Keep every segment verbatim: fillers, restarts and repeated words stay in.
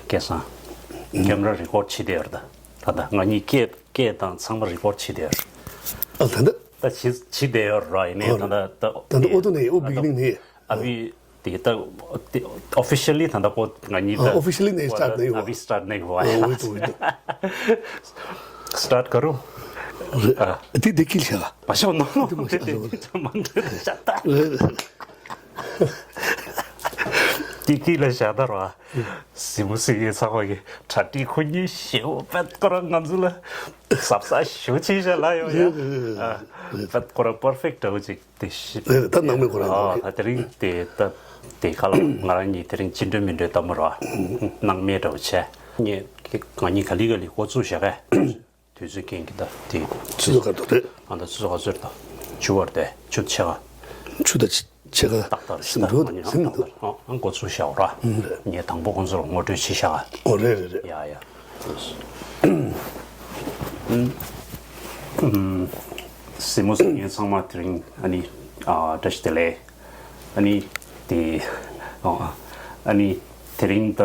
སྐལ་བཟང་། ཀེམ་ར་རི་ཀོཌ་བྱེད་བསྡད་ཡོད་རེད་ད། ད་ལྟ་ང་གཉིས་སྐད་སྐད་དང་ཚང་མ་རི་ཀོཌ་བྱེད་བསྡད་ཡོད་རེད། ཨ་ད་ལྟ། ད་བྱེད་བྱེད་བསྡད་ཡོད་རེད་ཡིན་ནའི་ད་ལྟ་ད་ད་ལྟ་ཨོ་ཏོ་ནས་ཨོ་བི་གི་ནིང་ནས། ཨ་བི་དེ་ད་ཨོ་ཕི་ཤལ་ལི་ད་ལྟ་ཁོ་ང་གཉིས་ད་ཨོ་ཕི་ཤལ་ལི་ནས་སི་ཊར་ཊི་ནས་ཡོད། ཨ་བི་སི་ཊར་ཊི་ནས་ཡོད། ཨོ་ཨོ་ཏོ་ཨོ་ཏོ། སི་ཊར་ཊི་ག་རུ། ཨ་དེ་དེ་ཁིལ་ཤ་ལ། མ་ཤོག་ནོ་ནོ། དེ་དེ་དེ་མ་འདུག་ཤ་ད། རེད་རེད། ཏི་ཏི་ལ་ཞག་དར་བ། སི་མོ་སི་གི་ཚགས་པ་གི་གྲ་སྒྲིག་ཁོ་གཉིས་ཞེ་བོ་པད་ཁོ་རང་ང་ཚོ་ལ་གཟབ་གཟབ་ཞེ་བོ་བྱས་ཤག་ལ་ཡོང་ཡ། ཨ། པད་ཁོ་རང་པར་ཕེག་འདྲ་བོ་ཅིག་དེ་ཤི། རེད་རེད། ད་ནང་མི་ཁོ་རང་ཨ་ད་དེ་རིང་དེ་ད་དེ་ག་ལ་ང་རང་གཉིས་དེ་རིང་ཅི་འདྲ་མི་འདྲ་ལྟ་མོ་ར། ནང་མི་འདྲ་བོ་བྱས། ངས་ང་གཉིས་ག་ལེ་ག་ལེ་འགོ་བཙུགས་བཞག་གས། དུས་ཚོད་རྐྱེན་གྱིས་ད་དེ། ཆུ་ཚོད་ག་ཚོད་རེད། ཨ་ད་ཆུ་ཚོད་ག་ཚོད་རེད་ད། ཆུ་བར་དེ་ཆུ་ཕྱེད་ཀ། ཆུ་ད་ཕྱེད་ཀ་ཏག་ཏག་རེད་ཟིན་ད། འགྲོ་ཟིན་འདུག་ཨ་འགོ་ཚུགས་བཞག་ར། ངས་དང་པོ་ཁོང་ཚོར་ངོ་སྤྲོད་བྱེད་བཞག་ཨོ་རེད་རེད་རེད། ཡ་ཡ། སི་མོ་སི་ངས་ཚང་མ་དེ་རིང་ཨ་ནི་ཨ་བཀྲ་ཤིས་བདེ་ལེགས། ཨ་ནི་དེ་ཨ་ནི་དེ་རིང་ད་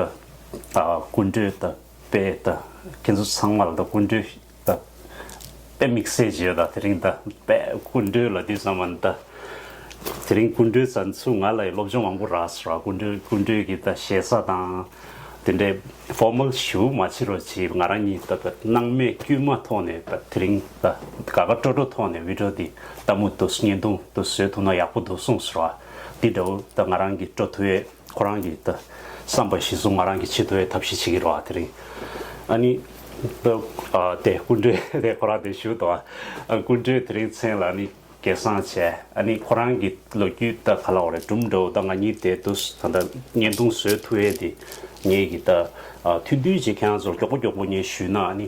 ཨ་སྐུ་མགྲོན་ད། དཔེ་ད་ཁྱེད་ཚོ་ཚང་མ་ལ་ད་སྐུ་མགྲོན་ད་དཔེ་དམིགས་བསལ་བྱས་ད་དེ་རིང་ད་དཔེ་སྐུ་མགྲོན་ལ་དུས་ཙམ་པ་ད་དེ་རིང་སྐུ་མགྲོན་ཚོ་ང་ལ་ཡི་སློབ་སྦྱོང་མང་པོ་རག་སོང་ར། སྐུ་མགྲོན་སྐུ་མགྲོན་གྱི་ད་ཞེ་ས་དང་དེ་འདྲའི་ཕོར་མལ་ཞེ་པོ་མ་བྱེད་རོགས་བྱེད། ང་རང་གཉིས་ད་ད་སྣང་མེད་དཀྱུས་མ་ཐོག་ནས་ད་དེ་རིང་ད་དགའ་དགའ་སྤྲོ་སྤྲོ་ཐོག་ནས་བི་ཌི་ཡོ་འདི་ལྟད་མོ་འདུག་བརྙན་ཐུང་འདུག་བཟོས་ཐུབ་ན་ཡག་པོ་འདུག་གསུངས་སོང་ར། འདི་འདྲ་བོ་ད་ང་རང་གིས་སྤྲོ་ཐུབ་ཡས། ཁོ་རང་གིས་ད་བསམ་པ་གཞིར་བཟུང་ང་རང་གིས་བྱེད་ཐུབ་པའི་ཐབས་ཤེས་བྱེད་ཀྱི་རེད་བ་དེ་རིང་། ཨ་ནི་ད་ཨ་དེ་སྐུ་མགྲོན་དེ་ཁོ་རང་དེ་ཞུ་དོ། ཨ་སྐུ་མགྲོན་དེ་རིང་མཚན་ལ་ཨ་ནི་སྐལ་བཟང་བྱས། ཨ་ནི་ཁོ་རང་གི་ལོ་རྒྱུས་ད་ག་ལ་བ་རེད་སྒྲུང་འདྲ་བོ་ད་ང་གཉིས་དེ་དུས་ད་ད་བརྙན་ཐུང་བཟོས་ཐུབ་ཡས་དེ་ངེད་ཀྱི་ད་ཨ་ཐུང་ཐུང་ཅིག་ཁྱེད་རང་ཚོར་མགྱོགས་པོ་མགྱོགས་པོ་ངས་ཞུས་ན། ཨ་ནི་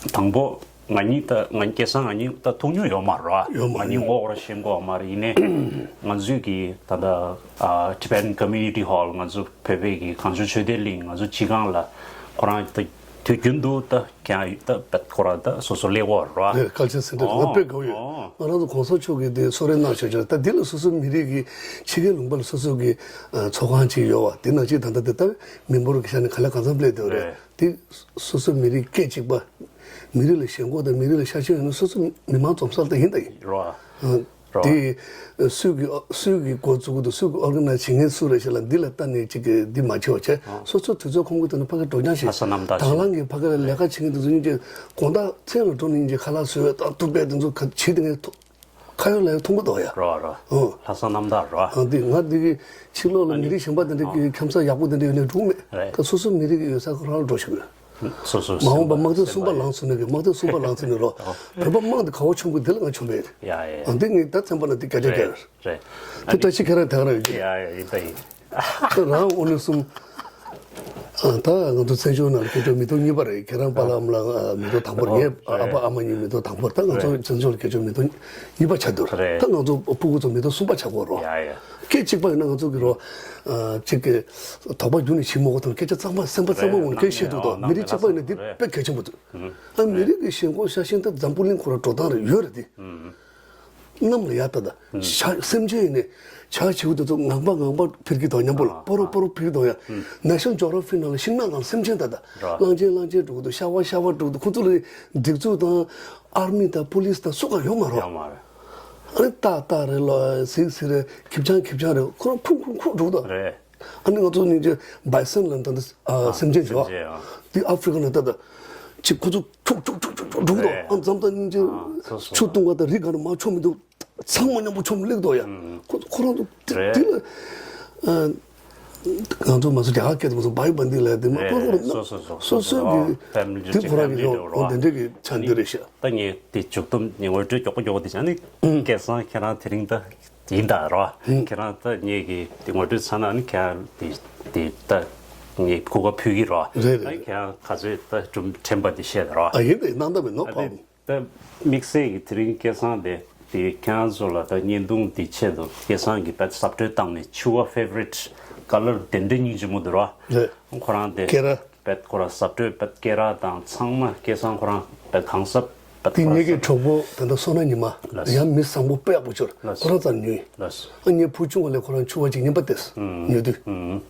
དང་པོ། ང་གཉིས་ད་ང་སྐལ་བཟང་ང་གཉིས་ད་ཐུག་མྱོང་ཡོད་མ་རེད་བ། ཡོད་མ་ང་གཉིས་རེད། ངོ་ཧོར་ཤེས་གོ་མ་རེད། ཡིན་ནའི་ང་ཚོས་ཀྱི་ད་ལྟ་ཨ་Tibetan Community Hall ང་ཚོ་བོད་པའི་གི་གངས་ལྗོངས་ཆོས་ལྡན་གླིང་ང་ཚོ་སྤྱི་ཁང་ལ་ཁོ་རང་ད་དུས་རྒྱུན་དུ་ད་ཀྱང་ད་བད་ཁོ་རང་ད་སོ་སོ་སླེབས་ཡོད་རེད་བ། རེད། Culture Center ང་ཨོ་དཔེ་དགའ་བོ་ཡོད། ཨོ་ང་རང་ཚོ་གོང་ས་མཆོག་གིས་དེ་གསོལ་རས་གནང་ཆོག་ཆོག་ད་འདི་ལ་སོ་སོའི་མི་རིགས་ཀྱི་ཕྱི་རྒྱལ་ལུང་པ་ལ་སོ་སོ་གི་ཚོགས་ཁང་ཅིག་ཡོད་བ། དེ་ནང་ཅིག་ད་ལྟ་དེ་ལྟ་བུའི་མི་འབོར་གྱི་ཆ་ནས་ག་ལེ་གང་འཚམ་སླེབས་བསྡད་ཡོད་རེད། རེད། དེ་སོ་སོ་མི་རིགས་སྐད་གཅིག་པ། མི་རིགས་ལ་ཞེན་ཁོག་དང་མི་རིགས་ལ་ཤ་ཞེན་ཡོད་ན་སོ་སོ་མི་མང་འཛོམས་ས་ལ་ད་ཡིན་ད་ཡིན། རོ། རོ། དེ་སུས་ཀྱི་སུས་ཀྱི་འགོ་བཙུགས་དང་སུས་ཀྱི་ཨོར་ག་ནའི་ཛི་བྱེད་མཁན་སུ་རེད་ཞེས་ལ་འདི་ལ་ལྟ་ནས་ཅིག་གི་འདི་མ་བྱེད་པ་བྱས། ཨ། སོ་སོ་དུས་ཚོད་ཁོམ་གི་འདུག་ན་ཕ་གི་སྒྲོག་སྦྱང་བྱེད། ལྷ་ས་རྣམ་དག་དང་བླངས་ཀྱིས་ཕ་གི་ལ་ལས་ཀ་བྱེད་མཁན་དེ་ཚོ་སྙིང་རྗེ་དགོང་དག་མཚན་ལ་འགྲོ་ནས་སྙིང་རྗེ་ཁ་ལག་བཟོས་དང་ཐུག་པའི་དེ་ཚོ་ག་བྱེད་དེ་ངས་ཐུག་ཁ་ཡོད་ལ་ཡོད་མཐོང་གི་འདུག་ཡ། རོ་རོ། ཨོ། ལྷ་ས་རྣམ་དག་རོ། ཨ་འདི་ང་འདི་གི་ཕྱི་ལོགས་ལ་ཨ་མི་ནི་རིགས་གཞན་པ་དེ་འདྲ་ཨ་གི་འཁྱམ་ས་ཡག་པོ་དེ་འདྲ་ཡོད་ནའི་འགྲིག་མེད། རེད། ད་སོ་སོ་མི་རིགས་ཀྱི་ཡོད་ས་ཁོ་རང་ལ་འགྲོ་ཞིག་དགོས། སོ་སོ་མ་འོངས་པ་དམག་དོན་གསུམ་པ་ལངས་ཚུན་ནས་གི་དམག་དོན་གསུམ་པ་ལངས་ཚུན་ནས་རོ། བོད་པ་དམག་འདི་ག་བ་མཆོང་གི་འདི་ལ་ང་མཆོང་མེད། ཡ་ཡ། ཨ་འདི་ངས་ད་ཚན་པ་ལ་འདི་སྐད་ཆ་རེད། བརྒྱབ་ཡོད། རེད། དེ་བཀྲ་ཤིས་ཁྱེད་རང་དེ་ག་རང་ཡོད་ཀྱི། ཡ་ཡ་ཡིན་ད་ཡིན། ད་རང་དབུ་ནུ་གསུམ། ཨ་ད་ང་ཚོ་བཙན་བྱོལ་ནང་ལ་སྐྱབས་བཅོལ་མི་ཐོག་གཉིས་པ་རེད། ཁྱེད་རང་པཱ་ལགས་ཨ་མ་ལགས་མི་ཐོག་དང་པོ་རེད། ངའི་ཨ་ཕ་ཨ་མ་གཉིས་མི་ཐོག་དང་པོ། ད་ང་ཚོ་བཙན་བྱོལ་སྐྱབས་བཅོལ་མི་ཐོག་གཉིས་པ་ཆགས་འདུག་ད་ང་ཚོ་ཕྲུ་གུ་ཚོ་མི་ཐོག་གསུམ་པ་ཆགས་ཀྱི་ཡོད་རེད། སྐད་གཅིག་པ་ཡིན་ན་ང་ཚོ་གི་རོ། ཅིག་གི་དོགས་པ་རྒྱུན་ནས་བྱེད་མ་དགོས་དང་སྐད་ཆ་གཙང་མ་སེམས་པ་གཙང་མ་ངང་ནས་སྐད་བཤད་འདུག་ད་མི་རིགས་གཅིག་པ་ཡིན་ན་འདི་དཔེ་གལ་ཆེན་པོ་འདུག་ཨ་མི་རིགས་ཀྱི་ཞེན་ཁོག་ཤ་ཞེན་ད་འཛམ་བུ་གླིང་ཁོ་ར་འགྲོ་སྟངས་རེ་ཡོད་རེད་དེ། གནམ་ལ་ཡར་ལྟ་ད། ཤ་སེམས་ཅན་ཡིན་ནས་ཇག་བྱེད་དུས་ཚོ་ངང་པ་ངང་པ་འཕུར་གྱི་འདུག་མཉམ་པོ་ལ་ཨ་སྤོ་རོ་སྤོ་རོ་འཕུར་གྱི་འདུག་ཡ། National Geographic ནང་ལ་ཤིང་ནགས་དང་སེམས་ཅན་ད་ད། ར། གླང་ཆེན་གླང་ཆེན་འགྲོ་གི་འདུག་ཤ་བ་ཤ་བ་འགྲོ་གི་འདུག་ཁོ་ཚོ་ལ་སྒྲིག་འཛུགས་དང་ཨར་མི་དང་པུ་ལིས་དང་སུ་གང་ཡོད་མ་རེད། ཡོད་མ་རེད། ཨ་རེ་ཏག་ཏག་རེད་ལོ་ཟིག་ཟིག་རེད་ཁིབ་ཆང་ཁིབ་ཆང་རེད་ཁོ་རང་ཕུང་ཁུག་ཁུག་འགྲོ་གི་འདུག་རེད། ཨ་ནི་ང་ཚོ་ནི་ཅི་བའི་སན་ལ་ད་ལྟ་ཨ་སེམས་ཅན་ཅིག་ཡོད། སེམས་ཅན་ཡོད། དེ་ཨ་ཧྥི་རི་ཀ་ནས་ད་ལྟ་ཅིག་ཁོ་ཚོ་འཁྱུག་འཁྱུག་འཁྱུག་འཁྱུག་འཁྱུག་འགྲོ་གི་འདུག་ཨ་འཛམ་ཐང་སྙིང་རྗེ་ཆུ་བཏུང་བ་དང་རི་ག་ནས་མར་མཆོང་མི་འདུག་ཚང་མ་མཉམ་པོ་མཆོང་སླེབས་འདུག་ཡ། ཁོ་ཁོ་རང་ཚོ་དེ་དེ་ལ་ཨ་ང་ཚོ་མ་ཚོ་རྒྱ་གར་སྐད་དུ་མ་ཚོ་བའི་བན་དི་ལ་དེ་མ་ཁོ་ཁོ་རང་སོ་སོ་སོ་སོ་སོ་གི་དེ་ཁོ་རང་གི་ཡོང་འོ་དེ་འདྲ་གི་ཆ་འདི་རེད་ཤག་ད་ངས་དེ་མཇུག་སྡོམ་ངོ་སྤྲོད་མགྱོགས་པོ་མགྱོགས་པོ་དེ་བྱས་ནས་སྐལ་བཟང་ཁྱེད་རང་དེ་རིང་ད། ཡིན་ད་རོ། ཁྱེད་རང་ད་ངེད་ཀྱི་དེ་ངོ་སྤྲོད་ཚར་ན་ནི་ཁྱེད་རང་དེ་དེ་ད་ངས་གོ་སྐབས་ཕུལ་གྱི་རོ། རེད་རེད། ཨ་ཁྱེད་རང་ག་ཚོད་ད་གྲུབ་དྲན་པ་དེ་བཤད་ད་རོ། ཨ་ཡིན་ད་ཡིན་གནང་ད་མེད་ནོ་ཨ་པ། དེ་ད་དམིགས་བསལ་གྱི་དེ་རིང་སྐལ་བཟང་དེ་དེ་ཁྱེད་རང་ཚོ་ལ་ད་བརྙན་ཐུང་འདི་ཆེད་དུ་སྐལ་བཟང་གིས་ད་ཟབ་སྤྲོས་བཏང་ནས་ཕྱུ་པ་ཕེ་ཝ་རི་ཊི་ཀ་ལར་དེ་འདྲ་སྙིང་རྗེ་མོ་འདུག་རོ། རེད། ཁོ་རང་དེ་ཀེ་ར། པད་ཁོ་རང་ཟབ་སྤྲོས་པད་ཀེ་ར་དང་ཚང་མ་སྐལ་བཟང་ཁོ་རང་པད་གང་ཟབ་པད་དེ་ཁོ་རང་ངེད་ཀྱི་ཟབ་གྲོགས་པོ་ད་ལྟ་སོ་ན་ཉི་མ་ལགས་སོ། ཡང་མི་བཟང་པོ་དཔེ་ཡག་པོ་ཅོར་ལགས་སོ། ཁོ་རང་ཙམ་ཉོས། ལགས་སོ། ཨ་ངའི་བུ་ཆུང་བ་ལས་ཁོ་རང་ཕྱུ་པ་ཅིག་རྔན་པ་ཏེས་ཉོས་དུས། ཨུམ།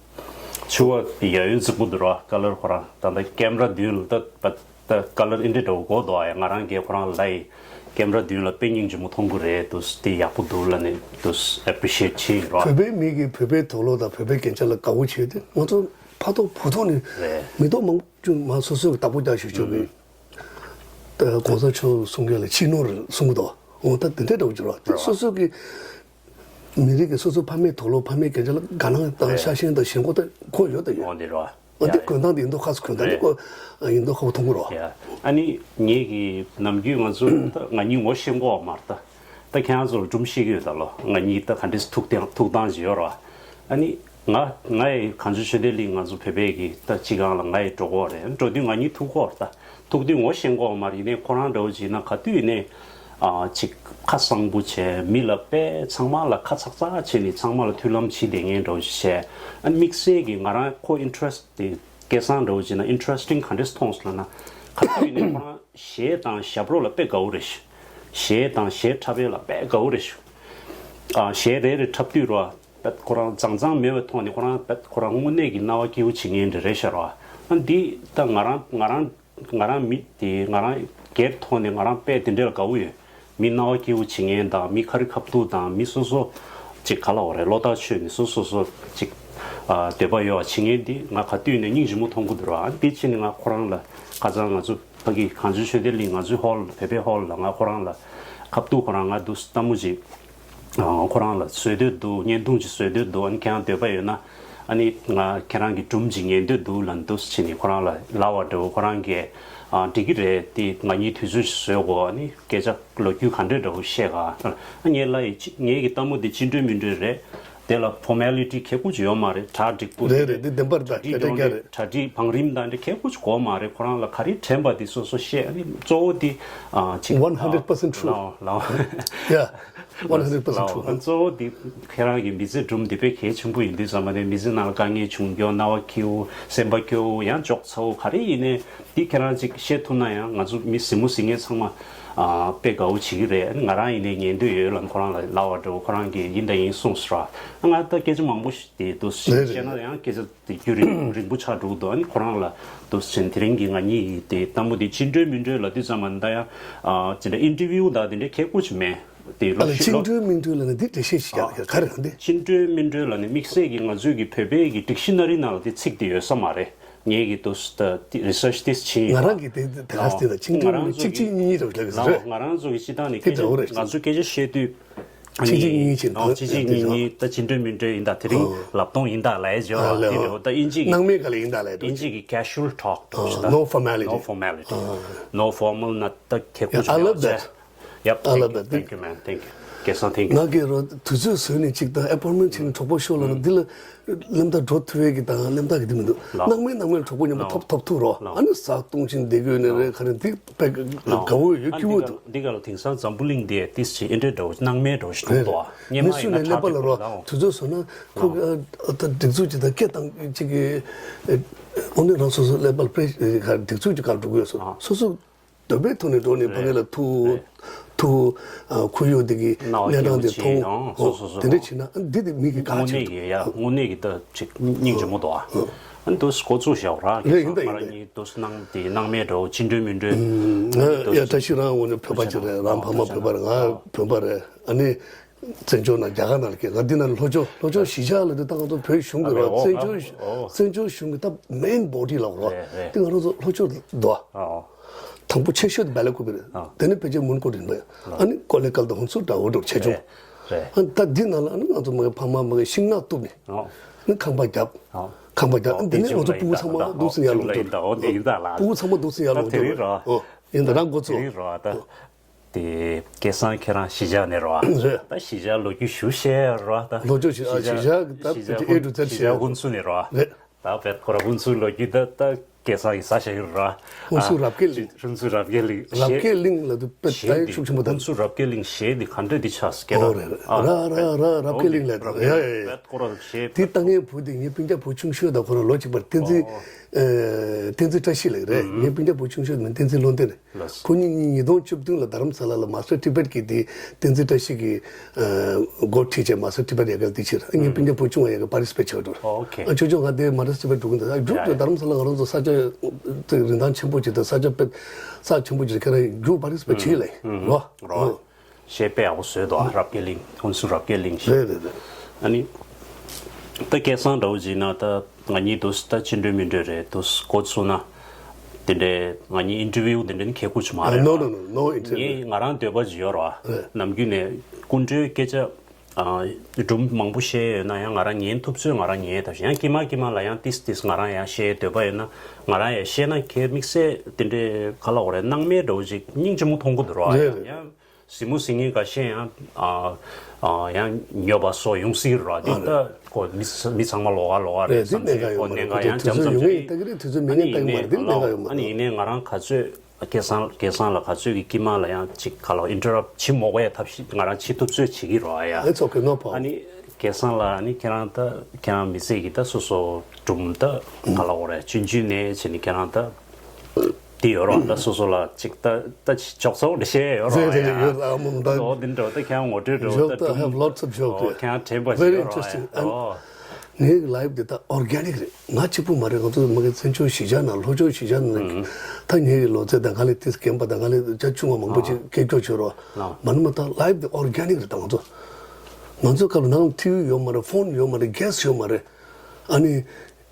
ཕྱུ་པ་ཡ་ཡོད་རྫིག་པོ་འདུག་ར། ཀ་ལར་ཁོ་རང་ད་ལྟ་ཀེམ་ར་མདུན་ལ་ད་ད་ཀ་ལར་ཨིན་དྲི་འདྲ་བོ་གོ་འདུག་ཨ། ང་རང་གིས་ཁོ་རང་ལ་ཡི་ཀེམ་ར་མདུན་ལ་དཔེ་སྙིང་རྗེ་མོ་མཐོང་གི་རེད་འདུག་དེ་ཡག་པོ་འདུག་ལབ་ནས་འདུག་ཨེ་པི་རི་ཤི་ཨེཊ་བྱས་ཡིན་ར། བོད་པའི་མི་གིས་བོད་པའི་དུག་ལོག་དང་བོད་པའི་རྒྱན་ཆ་ལ་དགའ་བོ་བྱས་ཏེ་ང་ཚོ་ཕ་ཐོག་བུ་ཐོག་ནས་རེད། མི་ཐོག་མང་ཆུང་མ་སོ་སོའི་བདག་པོ་རྒྱག་ཤུགས་ཆོག་གི། ད་གོང་ས་མཆོག་གསུང་མཁན་ལ་ཕྱི་ནོར་གསུང་གི་འདུག་འོ་ད་དེ་འདྲའི་འདྲ་བོ་ཅིག་རེད་བ། དེ་སོ་སོ་གི་མི་རིགས་ཀྱི་སོ་སོ་ཕ་མེས་དུག་ལོག་ཕ་མེས་རྒྱན་ཆ་ལ་དགའ་སྣང་དང་ཤ་ཞེན་དང་ཞེན་ཁོག་ད་ཁོ་ཡོད་ད་ཡོད། འོ་འདི་རེད་བ། འོ་འདི་ཡ་གོན་སྟངས་འདི་ཡིན་མདོག་ཁ་སོ་གོན་སྟངས་འདི་ཡ་ཁོ་ཡིན་མདོག་ཁ་པོ་མཐོང་གི་རེད་བ། ཡ་ཨ་ནི་ངེད་ཀྱི་ནམ་རྒྱུན་ང་ཚོ་ད་ང་གཉིས་ངོ་ཤེས་ཀྱི་ཡོད་མ་རེད་ད། ད་ཁྱེད་རང་ཚོར་སྒྲུང་བཤད་ཀྱི་ཡོད་ད་ལོ། ང་གཉིས་ད་ག་འདྲས་ཐུག་སྟངས་ཐུག་སྟངས་ཅིག་ཡོད་རེད་བ། ཨ་ནི་ང་ང་ཡི་གངས་ལྗོངས་ཆོས་ལྡན་གླིང་ང་ཚོ་བོད་པའི་གི་ད་སྤྱི་ཁང་ལ་ང་ཡི་འགྲོ་གི་ཡོད་རེད། འགྲོ་དུས་ང་གཉིས་ཐུག་གི་ཡོད་རེད་ད། ཐུག་དུས་ངོ་ཤེས་ཀྱི་ཡོད་མ་རེད། ཡིན་ནའི་ཁོ་རང་འདྲ་བོ་ཅིག་ཡིན་ན་ག་དུས་ཡིན་ནའི་ཨ་ཅིག་ཁ་གསང་པོ་བྱས། མི་ལ་དཔེ་ཚང་མ་ལ་ཁ་ཚག་ཚག་བྱས་ནས་ཚང་མ་ལ་མཐུན་ལམ་བྱེད་བསྡད་མཁན་འདྲ་བོ་ཅིག་བྱས། ཨ་ནི་དམིགས་བསལ་གྱི་ང་རང་ཁོ་ཨིན་ཊི་རེ་སི་ཊི་དེ་སྐལ་བཟང་འདྲ་བོ་བྱས་ན་ཨིན་ཊི་རེ་སི་ཊིང་ག་འདྲས་མཐོང་སོང་ལབ་ན། ག་དུས་ཡིན་ནའི་ཁོ་རང་གཞས་དང་ཞབས་བྲོ་ལ་དཔེ་དགའ་བོ་རེད་ཤག་གཞས་དང་གཞས་འཁྲབ་པ་ལ་དཔེ་དགའ་བོ་རེད་ཤག་ཨ་གཞས་རེ་རེ་འཁྲབ་དུས་ར་བད་ཁོ་རང་མཛངས་མཛངས་མེད་པའི་ཐོག་ནས་ཁོ་རང་བད་ཁོ་རང་དངོས་གནས་ཀྱི་སྣང་བ་སྐྱིད་པོ་བྱེད་མཁན་འདྲ་རེད་ཤག་ར། ཨ་འདི་ད་ང་རང་ང་རང་ང་རང་མི་དེ་ང་རང་སྒེར་ཐོག་ནས་ང་རང་དཔེ་དེ་འདྲ་ལ་དགའ་བོ་ཡོད། མི་སྣང་བ་སྐྱིད་པོ་བྱེད་མཁན་དང་མི་ཁ་རི་ཁ་ཐུག་དང་མི་སོ་སོ་ཅིག་ག་ལ་འོ་རེད། བློ་ཐག་ཆོད་ནས་སོ་སོ་སོ་ཅིག་ཨ་འདོད་པ་ཡོད་པ་བྱེད་མཁན་འདི་ང་ག་དུས་ནས་སྙིང་རྗེ་མོ་མཐོང་གི་འདུག་ར། ཨ་འདི་ཕྱིན་ནས་ང་ཁོ་རང་ལ་ཁ་སང་ང་ཚོ་ཕ་གི་གངས་ལྗོངས་ཆོས་ལྡན་གླིང་ང་ཚོའི་ཧོལ་བོད་པའི་ཧོལ་ལ་ང་ཁོ་རང་ལ་ཁ་ཐུག་ཁོ་རང་ང་འདུག་སེ་ལྟད་མོ་ཅིག་ཨ་ཁོ་རང་ལ་བཟོ་འདོད་འདུག་བརྙན་ཐུང་ཅིག་བཟོ་འདོད་འདུག་ཨ་ནི་ཁྱེད་རང་འདོད་པ་ཡོད་ན་ཨ་ནི་ང་ཁྱེད་རང་གི་སྒྲུང་ཅིག་ཉན་འདོད་འདུག་ལབ་འདུག་སེ་བྱས་ནས་ཁོ་རང་ལ་ལབ་པ་འདྲ་བོ། ཁོ་རང་གིས་ཨ་འགྲིག་གི་རེད། དེ་ང་གཉིས་དུས་ཚོད་ཅིག་བཟོས་གོ་ཨ་ནི་སྐད་ཆ་ལོ་རྒྱུས་ག་འདྲ་འདྲ་བོ་བཤད་ག་ཨ་ངས་ལབ་ཡིན། ངེད་ཀྱི་ལྟད་མོ་འདི་བཅིངས་འགྲོལ་མིན་འགྲོལ་རེད། དེ་ལ་ཕོར་མེ་ལི་ཊི་གལ་པོ་ཅིག་ཡོད་མ་རེད། གྲ་འགྲིག་པོ་རེད། རེད་རེད། འདི་བདེན་པ་རེད། ད་གྲ་སྒྲིག་སྐད་ཆ་འགྲོ་རྒྱག་རེད། གྲ་སྒྲིག་བང་རིམ་དང་འདི་གལ་པོ་ཅིག་དགོས་མ་རེད། ཁོ་རང་ལ་ག་རེ་དྲན་པ་དེ་སོ་སོ་བཤད། ཨ་ནི་གཙོ་བོ་དེ་ཨ་ཅིག one hundred percent true. ལའོ་ལའོ། Yeah. One hundred percent true. ལའོ། གཙོ་བོ་དེ་ཁྱེད་རང་གི་མི་ཚེ་སྒྲུང་འདི་དཔེ་གལ་ཆེན་པོ་ཡིན་དུས་ཙམ་པ་ནས་མི་ཚེ་ནང་ལ་དཀའ་ངལ་བྱུང་རྒྱུ་སྣང་བ་སྐྱིད་པོ་སེམས་པ་སྐྱོ་བོ་ཡང་འཇོག་ཚ་བོ་ག་རེ་ཡིན་ནའི་འདི་ཁྱེད་རང་ཅིག་བཤད་ཐུབ་ན་ཡང་ང་ཚོ་མི་གཟིགས་མོ་གཟིགས་མཁན་ཚང་མ་ཨ་དཔེ་དགའ་བོ་བྱེད་ཀྱི་རེད། ང་རང་ཡིན་ནའི་ཉན་འདོད་ཡོད་ལབ་ཁོ་རང་ལ་ལབ་པ་འདྲ་བོ། ཁོ་རང་གིས་ཡིན་དང་ཡིན་གསུངས་སོང་ར། ང་ད་སྐད་ཆ་མང་པོ་ཞིག་དེ་འདུག་སེ་རེད་རེད། བཤད་ན་ཡང་སྐད་ཆ་དེ་རྒྱུན་རིང་རིང་པོ་ཆགས་འགྲོ་གི་འདུག་ཨ་ནི་ཁོ་རང་ལ་འདུག་སེ་དེ་རིང་གི་ང་གཉིས་ཀྱི་དེ་ལྟད་མོ་དེ་བཅིངས་འགྲོལ་མིན་འགྲོལ་ལབ་དུས་ཙམ་པ་ད་ཡང་ཨ་ཅི་འདྲ་ཨིན་ཊར་བིའུ་དང་དེ་འདྲའི་གལ་པོ་ཅིག་མེད། དེ་ཨ་ལོ་ལ་ཤི་བཅིངས་ལོ་འགྲོལ་མིན་འགྲོལ་ལབ་ནས་འདི་འགྲེལ་བཤད་ཞིག་རྒྱག་ག་རེ་རང་འདི། བཅིངས་འགྲོལ་མིན་འགྲོལ་ལབ་ནས་དམིགས་བསལ་གྱི་ང་ཚོའི་གི་བོད་པའི་གི་ཌིག་ཤི་ན་རི་ནང་ལ་དེ་ཚིག་དེ་ཡོད་ས་མ་རེད། ངེད་ཀྱི་འདུག་སེ་ད་རི་སར་ཆི་དེ་བྱས་ཡིན། ང་རང་གི་དེ་དེ་ག་སེ་དེ་ད་བཅིངས་འགྲོལ་མིན་འགྲོལ་གཅིག་གཅིག་གཉིས་གཉིས་རེད་ལབ་ཀྱི་རེད། ང་རང་ཚོ་གི་སྤྱི་བཏང་ནས་སྐད་ཆ་ང་ཚོ་སྐད་ཆ་བཤད་དུས། གཅིག་གཅིག་གཉིས་གཉིས་ཅིག་འདུག་གཅིག་གཅིག་གཉིས་གཉིས་ད་བཅིངས་འགྲོལ་མིན་འགྲོལ་ཡིན་ད། དེ་རིང་ལབ་སྟངས་ཡིན་ད་ལབ་ཡས་ཅིག་ཡོད་ར། དེ་འདྲ་བོ་ད་དབྱིན་ཇི་གི་སྣང་མེད་ག་ལ་ཡིན་ད་ལབ་ཡས་དེ་འདྲ་བོ་ཅིག་གི་casual talk འདྲ་བོ་ཞིག་ད། No formality. No formality. No formal ན་ད་གལ་པོ་ཅིག་I love that. Yep. I love that. Thank you, man. Thank you. སྐལ་བཟང་thank you. ང་གིས་རོ་དུས་ཚོད་བཟོས་ནས་ཅིག་དང་appointment བྱས་ནས་གྲོགས་པོ་ཤོག་ལབ་ན་འདི་ལ་གླེན་རྟགས་འགྲོ་ཐུབ་ཡས་ཀྱི་དང་གླེན་རྟགས་ཀྱི་དེ་མི་འདུག་སྣང་མེད་སྣང་མེད་གྲོགས་པོ་མཉམ་པོ་ཐོབ་ཐོབ་ཐུབ་རོགས། ཨ་ནི་ཟ་བཏུང་ཕྱིན་བསྡད་དགོས་ནས་རེད། ག་རེ་འདི་དཔེ་དགའ་བོ་ཡོད། སྐྱིད་པོ་འདུག་འདི་ག་ལ་དེང་སང་འཛམ་བུ་གླིང་འདི་ཏིས་ཅིག་ཨེ་འདྲས་འདྲ་བོ་སྣང་མེད་འདྲ་བོ་ཞིག་འདུག་ཨ། སྔོན་མ་ཡིན་ན་སླེབས་པ་ལ་རོ་དུས་ཚོད་བཟོས་ན་ཁོ་ད་སྒྲིག་འཛུགས་ཅིག་དང་སྐད་བཏང་ཅིག་གི་ཨོ་ནི་རང་སོ་སོ་སླེབས་པ་ལ་པེ་སྒྲིག་འཛུགས་ཅིག་ག་འགྲོ་གི་ཡོད་སོ་སོ་སོ། འདོད་པའི་ཐོག་ནས་འགྲོ་ནས་ཕ་གི་ལ་ཐུག་ཐུག་ཁོར་ཡུག་འདི་གི་གནས་སྟངས་འདི་མཐོང་། དེ་འདྲ་བྱས་ན་འདི་དེ་མི་གི་དགའ་ཆེ་འདུག་དངོས་གནས་ཀྱི་ཡ་དངོས་གནས་ཀྱི་ད་ཅིག་སྙིང་རྗེ་མོ་འདུག་ཨ། ཨ་ནི་འདུག་སེ་འགོ་བཙུགས་བཞག་ར། རེད་ཡིན་ད་ཡིན་ད། འདུག་སེ་སྣང་དེ་སྣང་མེད་འགྲོ་བཅིངས་འགྲོལ་མིན་འགྲོལ། ཡ་བཀྲ་ཤིས་རང་ངོ་ནས་བོད་པ་ཅིག་རེད། རང་ཕ་མ་བོད་པ་རེད། ང་བོད་པ་རེད། ཨ་ནི། བཙན་བྱོལ་ནང་རྒྱ་གར་ནང་ལ་སྐྱེས། ང་འདི་ནང་ལྷོ་ཕྱོགས་ལྷོ་ཕྱོགས་གཞིས་ཆགས་ལ་འདི་ད་ང་ཚོ་བོད་གཞུང་གི་རོགས་བཙན་བྱོལ་བཙན་བྱོལ་གཞུང་གི་ད་main body ལ་རོགས་འདི་ང་རང་ཚོ་ལྷོ་ཕྱོགས་འདུག་དང་པོ་ཆེ་ཤོས་དེ་བེ་ལ་ཀུ་པེ་རེད། དེ་ནས་ཕལ་ཆེར་མོན་གྷོ་རིམ་པ་ཡ། ཨ་ནི་ཀོ་ལེ་གལ་དང་ཧུན་སུར་འདྲ་བོ་འགྲོ་ཆེ་ཆུང་། ཨ་ནི་ད་འདི་ནང་ལ་ཨ་ནི་ང་ཚོ་མ་གི་ཕ་མ་མ་གི་ཤིང་ནགས་གཏུབ་ནས་ཨ་ནི་ཁང་པ་བརྒྱབ། ཁང་པ་བརྒྱབ། ཨ་ནི་འདི་ནས་ང་ཚོ་ཕྲུ་གུ་ཚང་མ་འདུག་སེ་ཡར་ལོག་འགྲོ། ཕྲུ་གུ་ཚང་མ་འདུག་སེ་ཡར་ལོག་འགྲོ། ཡིན་ད་རང་འགོ་ཚུགས། དེ་སྐལ་བཟང་ཁྱེད་རང་གཞིས་ཆགས་ནས་རོ། རེད། ད་གཞིས་ཆགས་ལོ་རྒྱུས་ཞུ་བཤད་རོ་ད། ལོ་རྒྱུས་ཞུ་ཨ་གཞིས་ཆགས་ད་གཞིས་ཆགས་ཨེ་ཊུ་ཛེཌ་གཞིས་ཆགས་ཧུན་སུར་ནས་རོ། རེད། ད་བེད་ཁོ་ར་ཧུན་སུར་ལོ་རྒྱུས་ད་ད་སྐལ་བཟང་གིས་ཟ་བཞག་གི་རོ། ཧུན་སུར་རབ་རྒྱས་གླིང་། ཧུན་སུར་རབ་རྒྱས་གླིང་། རབ་རྒྱས་གླིང་ལ་དུ་དཔེ་ད་ཤུགས་ཆེན་པོ་ད། ཧུན་སུར་རབ་རྒྱས་གླིང་གཞས་འདི་ག་འདྲ་འདི་ཆགས་སྐད་ཨོ་ར། རེད་རེད། ར་ར་ར་རབ་རྒྱས་གླིང་ལ་ད་ཡ་ཡ་ཡ། བེད་ཁོ་ར་གཞས་དེ་ད་ངའི་བུ་དེ་ངའི་སྤུན་ཀྱག་བུ་ཆུང་ཤོས་ད་ཁོ་ར་ལོ་གཅིག་པར་བསྟན་འཛིན། ཨ། བསྟན་འཛིན་བཀྲ་ཤིས་ལགས་རེད། ངའི་སྤུན་ཀྱག་བུ་ཆུང་ཤོས་མིང་བསྟན་འཛིན་བློ་ལྡན་རེད། ལགས། ཁོ་གཉིས་ཉིས་སྟོང་བཅུ་བདུན་ལ་རྡ་རམ་ས་ལ་ལ་མཱ་སི་ཊར་ཊི་བེཊ་གི་དེ་བསྟན་འཛིན་བཀྲ་ཤིས་ཀྱི་ཨ་འགོ་ཁྲིད་བྱས་མཱ་སི་ཊར་ཊི་བེཊ་ཡ་གལ་དེ་ཕྱིར་ངའི་སྤུན་ཀྱག་བུ་ཆུང་བ་ཡ་གི་པར་ཊི་སི་པེཊ་བྱས་འགྲོ། ཨོ་ཁེ། ཨ་ཅོ་ཅོ་ང་དེ་མཱ་སི་ཊར་ཊི་བེཊ་འགྲོ་གི་འདུག་ཨ་རྒྱུག་ཡ་ཡ། རྡ་རམ་ས་ལ་ང་རང་ཚོ་ས་ཆ་དེ་རིན་ཐང་ཆེན་པོ་ཅིག་དང་ས་ཆ་དཔེ་ས་ཆེན་པོ་ཅིག་ཁྱེད་རང་རྒྱུག་པར་ཊི་སི་པེཊ་བྱེད་ལ་ཡིན་རོ། རོ། ཨ། གཞས་དཔེ་ཡག་པོ་བཟོས་འདུག་ཨ། རབ་རྒྱས་གླིང་ཧུན་སུར་རབ་རྒྱས་གླིང་ཞེས། རེད་རེད་རེད། ཨ་ནི། ད་སྐལ་བཟང་འདྲ་བོ་ཅིག་ན་ད་ང་གཉིས་འདུག་ད་ཕྱི་འགྲོས་མི་འགྲོས་རེད་འདུག་གོ་ཚུགས་ན། དེ་འདྲའི་ང་གཉིས་ཨིན་ཊར་བིའུ་དེ་འདྲའི་ནི་ཁེ་ཁུ་ཆུ་མ་རེད། No, no, no, no interview. ངས་ང་རང་འདོད་པ་ཅིག་ཡོད་ར། རེད། ནམ་རྒྱུན་ནས་སྐུ་མགྲོན་སྐད་ཆ། སྒྲུང་མང་པོ་བཤད་ཡོད་ན་ཡང་ང་རང་ཉན་ཐུབ་ཚོད་ང་རང་ཉན་ཐབས་ཤིག་ཡང་དཀྱིལ་མ་དཀྱིལ་མ་ལ་ཡང་ཏིས་ཏིས་ང་རང་ཡང་བཤད་འདོད་པ་ཡོད་ན་ང་རང་ཡང་བཤད་ན་ཁྱེད་དམིགས་བསལ་དེ་འདྲའི་ཁ་ལག་འོ་རེད་སྣང་མེད་འདྲ་བོ་ཅིག་སྙིང་རྗེ་མོ་མཐོང་གི་འདུག་ར། རེད་རེད། ཡང་། གཟིགས་མོ་གཟིགས་མཁན་འགའ་ཤས་ཡང་ཨ་ཨ་ཡང་ཉོབ་པ་སོགས་ཡོང་སྲིད་ར། འདི་ཨ་ལྟ་ཁོ་མི་མི་ཚང་མ་ལོགས་ཀ་ལོགས་ཀ་རེད་རེད། འདི་བསམ་གནད་འགག་ཚེ་ཡོད་ཁོ་མ་རེད། གནད་ང་འགག་ཚོ་ཡང་དུས་འཇམ་ཚོད་འཇམ་ཡོང་ངེས་ཅིག་ལྟ་གི་རེད། དུས་ཚོད་མི་ངན་ལྟ་གི་མ་རེད། འདི་གནད་འགག་ཡོད་མ་རེད། ཨ་ནི་ཡིན་ནའི་ང་རང་ག་ཚོད་སྐལ་བཟང་སྐལ་བཟང་ལ་ག་ཚོད་ཀྱི་དཀྱིལ་མ་ལ་ཡང་ཅིག་ག་ལ་ཨིན་ཊར་རབ་བྱེད་མོག་པའི་ཐབས་ཤེས་ང་རང་བྱེད་ཐུབ་ཚོད་བྱེད་ཀྱི་རོགས་ཨ་ཡ། It's okay, no problem. ཨ་ནི་སྐལ་བཟང་ལ་ཨ་ནི་ཁྱེད་རང་ད་ཁྱེད་རང་མི་ཚེ་གི་ད་སོ་སོ་སྒྲུང་ད་ག་ལ་འོ་རེད་ཆུང་ཆུང་ནས་བྱས་ནས་ཁྱེད་རང་ད། དེ་ཡོད་རོགས་ད་སོ་སོ་ལ་ཅིག་ད་ད་ཅོག་ཙེ་འོག་ནས་བཤད་ཡོད་རོགས་རེད་ཡ། ཡོད་ཨ་མོ་ད། ཨོ་འདི་འདྲ་ད་ཁྱེད་ངོ་སྤྲོད་འདྲ་ད་ད་I have lots of joke. ཨོ་ཁྱེད་དྲན་པ་ཞིག་ཡོད་རོགས་ཨ། ངའི་ལའིབ་འདི་ད་ཨོར་གེ་ནིག་རེད། ང་གཅིག་པུ་མ་རེད། ང་ཚོ་མ་གི་བཙན་བྱོལ་གཞིས་ཆགས་ནང་ལྷོ་ཕྱོགས་གཞིས་ཆགས་ནང་ད་ངེད་ཀྱི་ལོ་ཚད་ད་ག་ལེ་ཏིས་རྒན་པ་ད་ག་ལེ་ཅ་ཆུང་བ་མང་པོ་ཅིག་སྐད་སྐྱོ་བྱོས་རོགས་མ་ནི་མ་ད་ལའིབ་འདི་ཨོར་གེ་ནིག་རེད། ད་ང་ཚོ་ང་ཚོ་སྐབས་ནང་ཊི་ཝི་ཡོད་མ་རེད། ཕོན་ཡོད་མ་རེད། གེ་སི་ཡོད་མ་རེད། ཨ་ནི།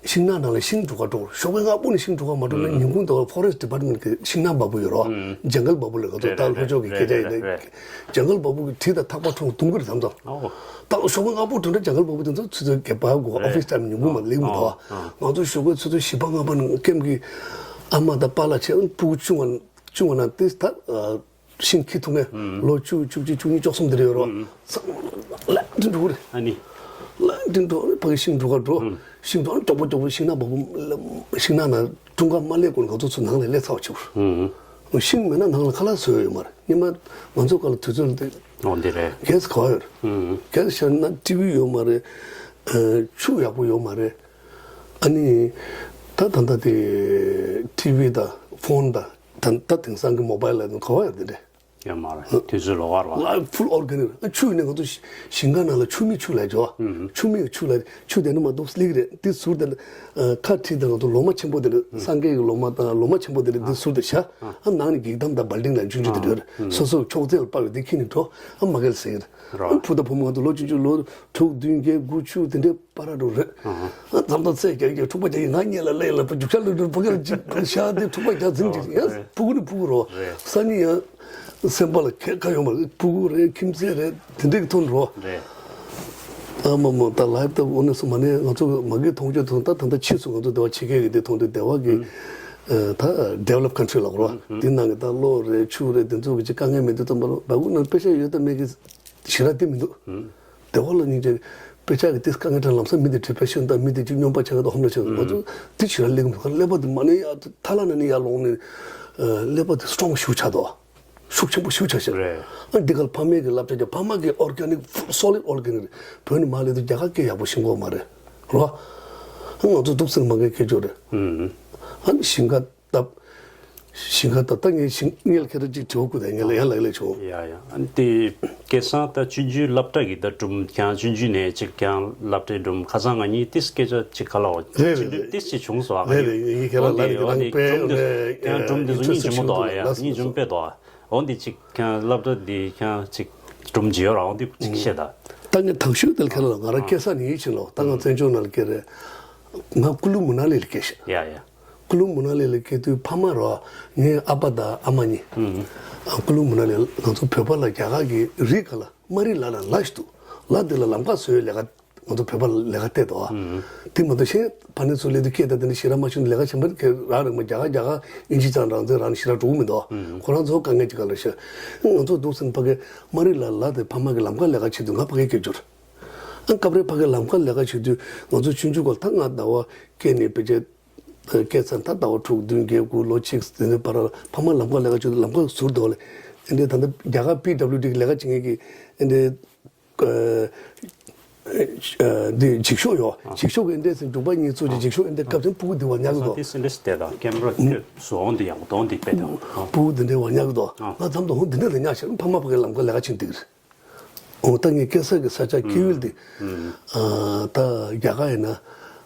ཤིང་ནགས་ནང་ལ་ཤིང་འབྲུ་ཁ་འགྲོ། ཞོགས་པའི་སྔ་པོ་ནས་ཤིང་འབྲུ་ཁ་མ་འགྲོ་ན་ཉིན་གུང་དུ་ཕོ་རེ་སི་ཊི་ཌི་པར་ཊི་མེན་ཊི་གི་ཤིང་ནགས་བ་སྤུ་ཡོད་རོ། ཇང་གལ་བ་སྤུ་ལ་ག་ཚོད་ད་ལྷོ་ཕྱོགས་ཀྱི་སྐད་ཆ་ཡིན་ན། ཇང་གལ་བ་སྤུ་གི་དྲིས་དང་ཐག་པ་འཐུང་དུང་གི་རེད་དམ་དམ། ད་ཞོགས་པའི་སྔ་པོ་འགྲོ་ན་ཇང་གལ་བ་སྤུ་དེ་ཚོ་ཚོད་ཚོད་གེ་བ་གོ་ཨོ་ཕི་སི་ཊའིམ་ཉིན་གུང་མ་ལེགས་མི་འདུག་ང་ཚོ་ཞོགས་པའི་ཆུ་ཚོད་བཞི་པ་ལྔ་པ་ནས་ཀེམ་གི་ཨ་མ་དང་པཱ་ལགས་བྱས་སྤུ་གུ་ཆུང་བ་ཆུང་བ་ན་དེ་ད། ཤིང་འཁྱེར་ཐུབ་མཁན་ལོ་བཅུ་བཅུ་གཅིག་བཅུ་གཉིས་བཅུ་གསུམ་དེ་རེད་ཡོད་རོགས། ལ་དྲིན་འགྲོ་རེད། ཨ་ནི། ལ་དྲིན་འགྲོ་རེད། ཕ་གི་ཤིང་འབྲུ་ཁ་འགྲོ། ཤིང་འབྲུ་ཁ་ཅོག་པོ་ཅོག་པོ་ཤིང་ནགས་བ་སྤུ་ཤིང་ནགས་ནང་ཀྲུང་ཀ་མ་སླེབས་གོང་ང་ཚོ་ཚུར་ནང་ལ་སླེབས་ཚར་བ་བྱེད་དགོས། ཤིང་མེད་ན་ནང་ལ་ཁ་ལག་བཟོས་ཡོད་མ་རེད། ཉི་མ་ང་ཚོ་སྐབས་ལ་དུས་ཚོད་ལ་དེ། འོ་འདི་རེད། གེ་སི་ག་བ་ཡོད་རེད། གེ་སི་ཤར་ན་ཊི་ཝི་ཡོད་མ་རེད། ཆུ་ཡག་པོ་ཡོད་མ་རེད། ཨ་ནི། ད་ད་ལྟ་དེ་ཊི་ཝི་དང་ཕོན་དང་ད་ད་དེང་སང་གི་མོ་བྷལ་ལ་ག་བ་ཡོད་དེ་འདྲས། ཡོད་མ་རེད། དུས་ཚོད་ལོགས་ཀར་བ། ལ་ཕུལ་ཨོར་གེ་ནིག་རེད། ཆུ་ཡིན་ན་ང་ཚོ་ཞིང་ཁ་ནང་ལ་ཆུ་མིག་ཆུ་ལ་འཇོག་ཆུ་མིག་ཆུ་ལ་ཆུ་དེ་ནི་མ་གཏོགས་སླེག་རེད། དེ་ཟུར་དེ་ཁ་ཁྲིད་དེ་ང་ཚོ་ལོ་མ་ཆེན་པོ་དེ་རེད། སངས་རྒྱས་ཀྱི་ལོ་མ་དང་ལོ་མ་ཆེན་པོ་དེ་རེད། དེ་ཟུར་དེ་བཞག་ཨ་ནང་ནས་འགྱིག་དམ་དང་སྦལ་ཏིང་ལ་ཆུང་ཆུང་དེ་འདྲ་རེད། སོ་སོ་ཕྱོགས་ཚད་ལ་དཔག་པའི་དེ་ཁྱེར་ནས་འགྲོ། ཨ་མ་གལ་ཟེར། ཨ་བུ་དང་བུ་མོ་ང་ཚོ་ལོ་ཆུང་ཆུང་ལོ་དྲུག་བདུན་བརྒྱད་དགུ་བཅུ་དེ་འདྲའི་བར་འགྲོ་རེད། ཨ་མཚམས་མཚམས་ཚེ་རྒྱག་རྒྱག་འཁྲུག་པ་རྒྱག་གི་ང་གཉིས་ལ་ལས་ལ་བུ་རྒྱུག་ཤར་ལ་འགྲོ་བུ་ག་ལ་ཅིག་ཤར་དེ་འཁྲུག་པ་རྒྱག་འཛིང་ཅིག་ཡང་ཕྲུ་གུ་ནི་ཕྲུ་གུ་རོ། སང་ཉིན་ཡང་སེམས་པ་ལ་ཁྱད་ཁ་ཡོང་བ་ཕྲུ་གུ་རེད། ཁྱིམ་མཚེས་རེད། དེ་འདྲའི་གི་ཐོན་འགྲོ། རེད། ཨ་མ་མ་ད་ལའིབ་ད་འོ་ན་སུ་མ་ནས་ང་ཚོ་མ་གི་མཐོང་ཆོས་ཐོན། ད་ད་ད་ཕྱིས་སུ་ང་ཚོ་དེ་བ་ཕྱི་རྒྱལ་གི་དེ་མཐོང་དུས་དེ་བ་གི་ད་ཌི་ཝེ་ལོབ་ཁན་ཊི་རི་ལ་རོ། དེ་ནང་གི་ད་གློག་རེད། ཆུ་རེད། དེ་ཚོ་གི་ཅིག་དཀའ་ངལ་མེད་དུས་ཙམ་པ་ལ་བ་གུ་ན་དཔེ་ཆ་ཡོད་ད་མེད་གི་ཞེ་དྲག་དེ་མི་འདུག་དེ་བ་ལ་སྙིང་རྗེ་དཔེ་ཆ་གི་དེ་དཀའ་ངལ་དྲན་ལམ་སང་མི་དེ་ཌི་པི་རེ་ཤན་དང་མི་དེ་ཅིག་སྨྱོན་པ་ཆགས་ཀ་དང་ཧོམ་ལ་ཆགས་ཀ་ང་ཚོ་དེ་ཞེ་དྲག་ལེགས་མི་འདུག་ཀླད་པ་དེ་མ་ནས་ཡ་ཐ་ལ་ན་ནས་ཡ་ལོང་ནས་ཀླད་པ་དེ་སི་ཊོང་ཤུགས་ཆགས་འདུག་ཤུགས་ཆེན་པོ་ཤུགས་ཆགས་ཤག་རེད། ཨ་འདི་ག་ལ་ཕ་མའི་གི་བསླབ་བྱ་རྒྱབ། ཕ་མ་གི་ཨོར་གེ་ནིག་སོ་ལིཌ་ཨོར་གེ་ནིག་རེད། བོད་ནས་མར་སླེབས་དུས་རྒྱ་གར་སྐད་ཡག་པོ་ཤེས་ཀྱི་ཡོད་མ་རེད་རོ། ཨ་ང་ཚོ་འདུག་སེ་མ་གི་སྐད་ཅོར་རེད། ཨ་ནི་ཞིང་ཁ་བཏབ། ཞིང་ཁ་བཏབ་ད་ངས་ཞིང་ངས་ལ་ཁྱེད་རང་ཅིག་དྲི་བ་བསྐུར་ད་ངས་ལ་ཡ་ལ་ལ་བྱུང་། ཡ་ཡ། ཨ་ནི་དེ་སྐལ་བཟང་ད་ཆུང་ཆུང་སློབ་གྲྭ་གི་ད་སྒྲུང་ཁྱེད་རང་ཆུང་ཆུང་ནས་ཅིག་ཁྱེད་རང་སློབ་གྲྭའི་སྒྲུང་ཁ་སང་ང་གཉིས་ཏིས་སྐད་ཆ་ཅིག་ཁ་ལ་བ་རེད་ཆུང་ཆུང་རེད་ཏིས་ཅིག་བྱུང་སོང་། ཨ་རེད་རེད། ཡིན་ཁྱེད་རང་ལ་ནི་ཁྱེད་རང་དཔེ་ཁྱེད་རང་སྒྲུང་དེ་ཚོ་སྙིང་རྗེ་མོ་འདུག་ཨ་ཡ་སྙིང་རྗེ་མོ་དཔེ་འདུག་ཨ། འོ་འདི་ཅིག་ཁྱེད་སློབ་གྲྭ་འདི་ཁྱེད་ཅིག་སྒྲུང་ཅིག་ཡོད་ར་འོ་འདི་ཅིག་བཤད་ད། ད་ངས་དང་ཤོས་དེ་ལ་ཁྱེད་རང་ལ་ང་རང་སྐྱེས་ས་ནི་ཡིད་ཆེས་ལོ། ད་ང་བཙན་བྱོལ་ནང་ལ་སྐྱེས་རེད། ང་ཀུ་ལུ་མུ་ན་ལི་ལ་སྐྱེས་ཤག་ཡ་ཡ། ཀུ་ལུ་མུ་ན་ལི་ལ་སྐྱེས་དུས་ཕ་མ་ར་ངའི་ཨ་ཕ་དང་ཨ་མ་གཉིས་ཨ་ཀུ་ལུ་མུ་ན་ལི་ང་ཚོ་བོད་པ་ལ་རྒྱ་གར་གྱི་རི་ཁ་ལ་མ་རི་ལ་ལ་ལ་ཞིག་འདུག་ལ་དེ་ལ་ལམ་ཁ་བཟོས་ལས་ཀ་ང་ཚོ་བོད་པ་ལ་ལས་ཀ་བལྟས་འདུག་ཨ། དེ་མ་གཏོགས་གཞན་ཕ་ནས་ཚུར་སླེབས་དུས་སྐད་དང་དེ་འདྲ་ཞེ་དྲག་མ་ཤེས་ནས་ལས་ཀ་བྱེད་པར་ཁྱེད་རང་རེད་མ་རྒྱ་གར་རྒྱ་གར་ཨིན་ཇི་ཙང་རང་བཙན་རང་ཞེ་དྲག་འགྲོ་གི་མི་འདུག་ཨ། ཁོ་རང་ཚོ་དཀའ་ངལ་ཅིག་ག་ལ་ཤི། ང་ཚོ་འདུག་སེ་ཕ་གི་མ་རི་ལ་ལ་དེ་ཕ་མ་གི་ལམ་ཁ་ལས་ཀ་བྱེད་དུས་ང་ཕ་གིར་སྐྱོབ་རྒྱུར། ཨ་སྐབས་རེ་ཕ་གི་ལམ་ཁ་ལས་ཀ་བྱེད་དུས་ང་ཚོ་ཆུང་ཆུང་སྐབས་ད་ང་ཟླ་བ་སྐྱེས་ནས་ཕལ་ཆེར་སྐྱེས་ཚར་ད་ཟླ་བ་དྲུག་བདུན་བརྒྱད་དགུ་ལོ་གཅིག་དེ་ཚོའི་བར་ལ་ཕ་མ་ལམ་ཁ་ལས་ཀ་བྱེད་དུས་ལམ་ཁ་ཟུར་དུ་ལ་ཨེ་འདྲའི་ད་ལྟ་རྒྱ་གར་པི་ཌབ་ལུ་ཌི་གི་ལས་ཀ་བྱེད་མཁན་གྱི་ཨེ་འདྲའི་ཨ་ འདི་འགྱིག་ཤོག་ཡོད། འགྱིག་ཤོག་གི་ཨེ་འདྲས་ཟིན་སྒྲུང་པ་གཉིས་ཚོ་གི་འགྱིག་ཤོག་ཨེ་འདྲས་བཀབ་ཙང་སྤུ་གུ་འདི་བ་ཉག་གི་འདུག་དེ་སེ་འདྲས་སྟེ་དང་ཀེམ་ར་ཁྱོད་བཟོ་འོང་དེ་ཡག་པོ་འདོན་འདི་དཔེ་དང་། སྤུ་གུ་འདི་འདྲས་བ་ཉག་གི་འདུག་ང་མཚམས་དུ་ཧོང་འདི་འདྲས་ལ་ཉག་ཤར་ཕ་མ་ཕ་གི་ལམ་ཁ་ལས་ཀ་ཕྱིན་འདུག་འོ་ད་ངས་སྐྱེས་ས་གི་ས་ཆ་ཁྱི་ཡུལ་འདི་ད་རྒྱ་གར་ཡིན་ན་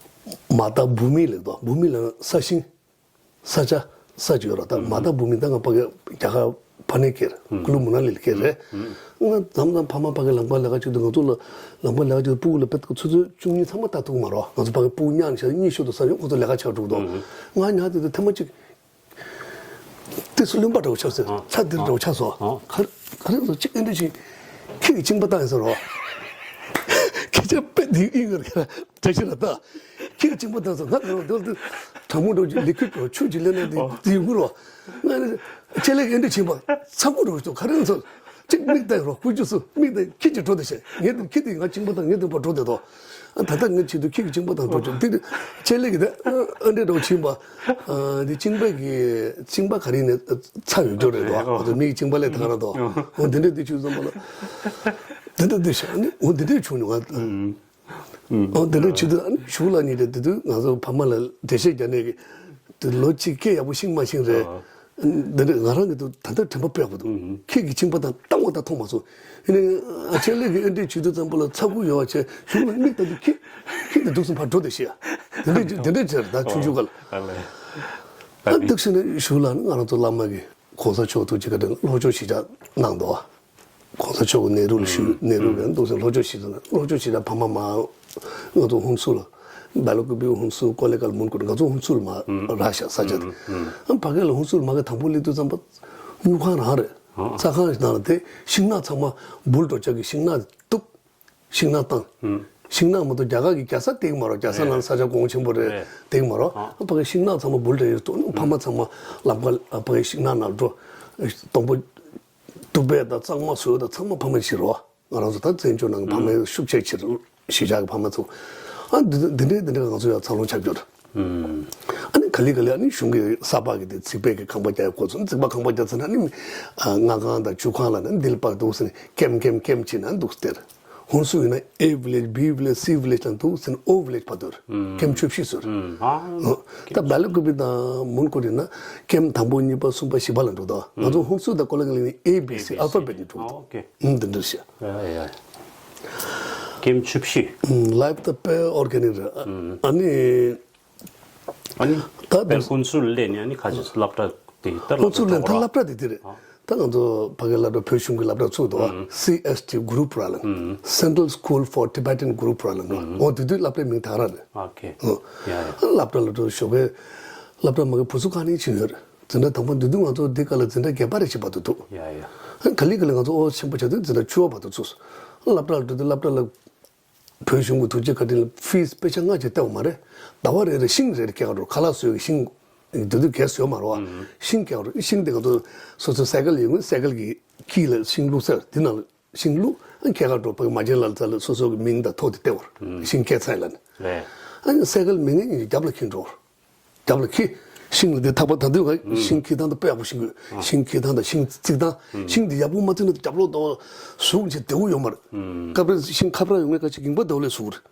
མ་ད་བུ་མི་ལེགས་དོ། བུ་མི་ལ་ས་ཞིང་ས་ཆ་ས་ཅིག་ཡོད་ར། ད་མ་ད་བུ་མི་ད་ང་ཕ་གི་རྒྱ་གར་ཕ་ནས་ཁྱེར་ཀུ་ལུ་མུ་ན་ལི་ལ་ཁྱེར་རེད། ང་མཚམས་མཚམས་ཕ་མ་ཕ་གི་ལམ་ཁ་ལས་ཀ་བྱེད་དུས་ང་ཚོ་ལ་ལམ་ཁ་ལས་ཀ་བྱེད་དུས་སྤུ་གུ་ལ་དཔེ་ཆུ་ཚོད་བཅུ་གཉིས་ཚང་མ་ལྟ་ཐུབ་མ་རོ། ང་ཚོ་ཕ་གི་སྤུ་གུ་ཉག་ནས་ཤར་གཉིད་ཤོར་དུས་ས་ཡོང་ཁོ་ཚོ་ལས་ཀ་བྱེད་འགྲོ་གི་འདུག་ང་ཉག་དེ་དུས་ཐེངས་མ་གཅིག་ཏི་སུ་བློན་པ་འདྲ་བོ་ཆགས་སོང་། ཚ་འདིར་འདྲ་བོ་ཆགས་སོང་། ག་ག་རེ་ཚོ་གཅིག་ཨེ་འདྲ་ཞིག་ཁྱི་གི་གཅིན་པ་བཏང་ཡིན་ཟེར་རོ། ཁྱི་ཆ་པེ་འདི་ཨིན་གར་ཁྱེད་ར་བཀྲ་ཤིས་ར་ད། ཁྱི་གཅིན་པ་བཏང་སོང་། ང་གང་འདོད་དུ་དྲང་མོ་འགྲོ་ལི་ཁུ་ཆུ་ཅི་ལེན་ན་དེ་དེ་ཡོང་གི་རོ། ང་ནི་ཆེ་ལེགས་ཨེ་འདྲ་ཕྱིན་པ་ཚ་པོ་འགྲོ་སོང་། ག་རེ་ཚོ་གཅིག་མིག་ལྟ་རོ། ཁུ་ཆུ་སུ་མིག་ལྟ་ཁྱི་གཅིག་འགྲོ་དེ་བྱས། ངས་དེ་ཁྱི་དེ་ང་གཅིན་པ་བཏང་ངས་དེ་པ་འགྲོ་དེ་དོ། ད་ལྟ་ངས་བྱེད་དུ་ཁྱི་གཅིན་པ་བཏང་འགྲོ་ཆོག་དེ་ཆེ་ལེགས་དེ་ཨེ་འདྲ་འགྲོ་ཕྱིན་པ། དེ་གཅིན་པ་གི་གཅིན་པ་ག་རེ་ནས་ཚ་ཡོད་འགྲོ་རེད་དོ། ང་ཚོ་མི་གི་གཅིན་པ་ལས་ཐང་ར་དོ། འོ་དེ་འདྲ་དེ་ཆུ་ཙམ་པ་ལ་དེ་འདྲ་དེ་ཤ་ནི་འོ་དེ་འདྲ་བྱུང་ནི་ང་། ཨོ་དེ་འདྲ་བྱེད་དུས་ཨ་ནི་གཞུག་ལ་ནི་རེད། དེ་དུས་ང་ཚོ་ཕ་མ་ལ་འགྲེལ་བཤད་རྒྱག་ནས་ཀྱི་དེ་ལོ་གཅིག་སྐད་ཡག་པོ་ཤེས་མ་ཤེས་རེད། ཨ། དེ་འདྲ་ང་རང་གི་དུ་ད་ལྟ་དྲན་པ་དཔེ་ཡག་པོ་འདུག་ཨུ་ཧུ། ཁྱེད་ཀྱི་གཅིན་པ་དང་ལྟ་བ་ད་མཐོང་མ་སོང་། ཡིན་ནའི་ཨ་ཆེ་ལེགས་ཀྱི་ཨེ་འདྲས་བྱེད་དུས་ཙམ་པ་ལ་ཚ་ཁུ་ཡོད་བ་བྱས་གཞུག་ལ་མིག་ལྟ་དུས་ཁྱེད་ཁྱེད་དེ་འདུག་སེ་ཕར་འགྲོ་དེ་ཤེས་ཡ། དེ་འདྲས་དེ་འདྲས་བྱས་ད་ཆུང་ཆུང་སྐབས་ལ། ཨ་ལེ། ཨ་འདུག་སེ་ནས་གཞུག་ལ་ནི་ང་རང་ཚོ་བླ་མ་གི་གོང་ས་མཆོག་ཐུགས་རྗེ་བཀའ་དྲིན་བློ་སྦྱོང་ཞིག་ཀྱང་གནང་འདུག་གོང་ས་མཆོག་གི་ནེ་རུ་ལ་ཞུས། ནེ་རུ་གི་འདུག་སེ་བློ་སྦྱོང་ཞིག་དང་བློ་སྦྱོང་ཞིག་དང་ཕ་མ་མ་ང་ཚོ་ཧུན་སུར་ལ་སྦེལ་ཀོབ་པི་ཧུན་སུར་ཀོ་ལེ་གལ་མོན་གྷོ་ང་ཚོ་ཧུན་སུར་མ་རག་ཤག་ས་ཆ་དེ། ཨ་ཕ་གི་ལ་ཧུན་སུར་མ་གི་དང་པོ་སླེབས་དུས་ཙམ་པ་སྨྱུག་ཁང་རང་རེད། རྩྭ་ཁང་ཞིག་ནང་ལ་དེ་ཤིང་ནགས་ཚང་མ་འབུལ་འགྲོ་ཅག་གི་ཤིང་ནགས་གཏུབ། ཤིང་ནགས་བཏང་། ཤིང་ནགས་མ་གཏོགས་རྒྱ་གར་གི་རྒྱལ་ས་དེ་གི་མ་རོ། རྒྱལ་ས་ནང་ས་ཆ་གོང་ཆེན་པོ་རེད། དེ་གི་མ་རོ། ཨ་ཕ་གི་ཤིང་ནགས་ཚང་མ་འབུལ་འགྲོ་ཡོད་དུས་ཕ་མ་ཚང་མ་ལམ་ཁ་ཨ་ཕ་གི་ཤིང་ནགས་ནང་འགྲོ། སྡོང་པོ། གཏུབ་པས་དང་གཙང་མ་བཟོས་དང་ཚང་མ་ཕ་མ་བྱེད་རོགས། ང་རང་ཚོ་ད་བཙན་བྱོལ་ནང་གི་ཕ་མ་ཤུགས་ཆེ་ཆེར་གཞིས་ཆགས་ཀྱི་ཕ་མ་ཚོ། ཨ་འདི་འདི་འདྲའི་འདི་འདྲའི་ང་ཚོ་ཡང་འཚར་ལོངས་ཆགས་ཀྱི་ཡོད་རེད། ཨ་ནི་ག་ལེ་ག་ལེ་ཨ་ནི་གཞུང་གི་ས་ཕག་གི་དེ་རྩིག་པའི་གི་ཁང་པ་རྒྱག་ཡག་འགོ་ཚུགས། རྩིག་པ་ཁང་པ་རྒྱག་ཚར་ན་ཨ་ནི་ཨ་མངའ་ཁང་དང་ཆུ་ཁང་ལ་ནི་འདི་ལ་སྤག་འདུག་ཟེར་ནས་ཀེམ་ཀེམ་ཀེམ་བྱས་ན་འདུག་སྟེར། ཧུན་སུར་ཡིན་ན་A village, B village, C village ལ་འདུག་ཟེར་ན་O village བར་དུ་རེད། ཀེམ་བཅུ་བཞི་ཟེར། ཨ་ད་སྦེལ་ཀོབ་པི་དང་མོན་གྷོ་ཡིན་ན་ཀེམ་དང་པོ་གཉིས་པ་གསུམ་པ་བཞི་པ་ལ་འདུག་ད་ང་ཚོ་ཧུན་སུར་དང་ཀོ་ལེ་གལ་ནི་A B C alphabet ནས་འདུག་ཨ་ཨོ་ཁེ། ཨུམ་འདི་འདྲ་བཤད། ཡ་ཡ། ཀེམ་བཅུ་བཞི། ཨུམ་life ད་དཔེ་organic རེད། ཨ་ནི། ཨ་ནི། ད་དཔེར་ཧུན་སུར་སླེབས་ནས་ཨ་ནི་ཁ་ཅིག་སློབ་གྲྭ་དེ་ལྟར་ཧུན་སུར་སླེབས་ད་སློབ་གྲྭ་དེ་དེ་རེད། ད་ང་ཚོ་ཕ་གི་སློབ་གྲྭ་བོད་གཞུང་གི་སློབ་གྲྭ་ཚུགས་འདུག C S T Guru Pralang Central School for Tibetan Guru Pralang ཨོ་དེ་དུས་སློབ་གྲྭའི་མིང་ད་ར་རེད། ཨོ་ཁེ། ཡ་ཡ། སློབ་གྲྭ་ལ་འགྲོ་ཞོགས་པའི་སློབ་གྲྭ་མ་གི་བུ་ཚོ་ཁ་ནས་ཕྱིན་ཡོད་རེད། འཛིན་གྲྭ་དང་པོ་འདི་དུས་ང་ཚོ་འདི་ག་ལ་འཛིན་གྲྭ་བརྒྱད་པ་རེ་བྱེད་པ་དུ་འདུག་ཡ་ཡ། ག་ལེ་ག་ལེ་ང་ཚོ་ཨོ་ཆེན་པོ་བྱས་དུས་འཛིན་གྲྭ་བཅུ་པ་བར་དུ་ཚུགས། སློབ་གྲྭ་ལ་འགྲོ་དུས་སློབ་གྲྭ་ལ་བོད་གཞུང་གི་ཐུགས་རྗེ་བཀའ་དྲིན་ལ་ཕིས་དཔེ་ཆ་ལྔ་ཅིག་སྟེར་བ་མ་རེད། ཟླ་བ་རེ་རེ་ཤིང་རེ་རེ་སྐྱེལ་ག་འགྲོ། ཁ་ལག་བཟོས་ཀྱི་ཤིང་དེ་དུས་གས་བཟོས་མ་རེད་བ། ཤིང་སྐྱེལ་ག་འགྲོ། ཤིང་དེ་ང་ཚོ་སོ་སོའི་སའི་ཀལ་ཡོད་ན་སའི་ཀལ་གྱི་དཀྱིལ་ལ་ཤིང་བླུགས་ཚར་དེ་ནང་ལ། ཤིང་བླུགས་ཨ་ཁྱེད་ག་འགྲོ་ཕ་གི་མ་བྱན་ལ་ཚ་ལ་སོ་སོ་གི་མིང་དང་ཐོ་དེ་སྟེར་བར་ཤིང་སྐྱེས་ཚར་ལ་ནི། ཨ་ནི་སའི་ཀལ་མི་ངན་གཉིས་རྒྱབ་ལ་འཁྱེར་འགྲོ། རྒྱབ་ལ་འཁྱེར། ཤིང་ལ་དེ་ཐག་པ་ད་དུས་ང་ཤིང་འཁྱེར་སྟངས་དང་དཔེ་ཡག་པོ་ཤེས་དགོས། ཤིང་འཁྱེར་སྟངས་དང་ཤིང་བརྩིགས་སྟངས། ཤིང་དེ་ཡག་པོ་མ་བརྩིགས་ན་རྒྱབ་ལོག་ད་བ་ཟུག་བྱས་བདེ་བོ་ཡོད་མ་རེད། སྐབས་རེ་ཤིང་ཁ་པར་ཡོང་ངེས་ཁ་ཅིག་གིང་པ་ད་བ་ལས་ཟུག་རེད།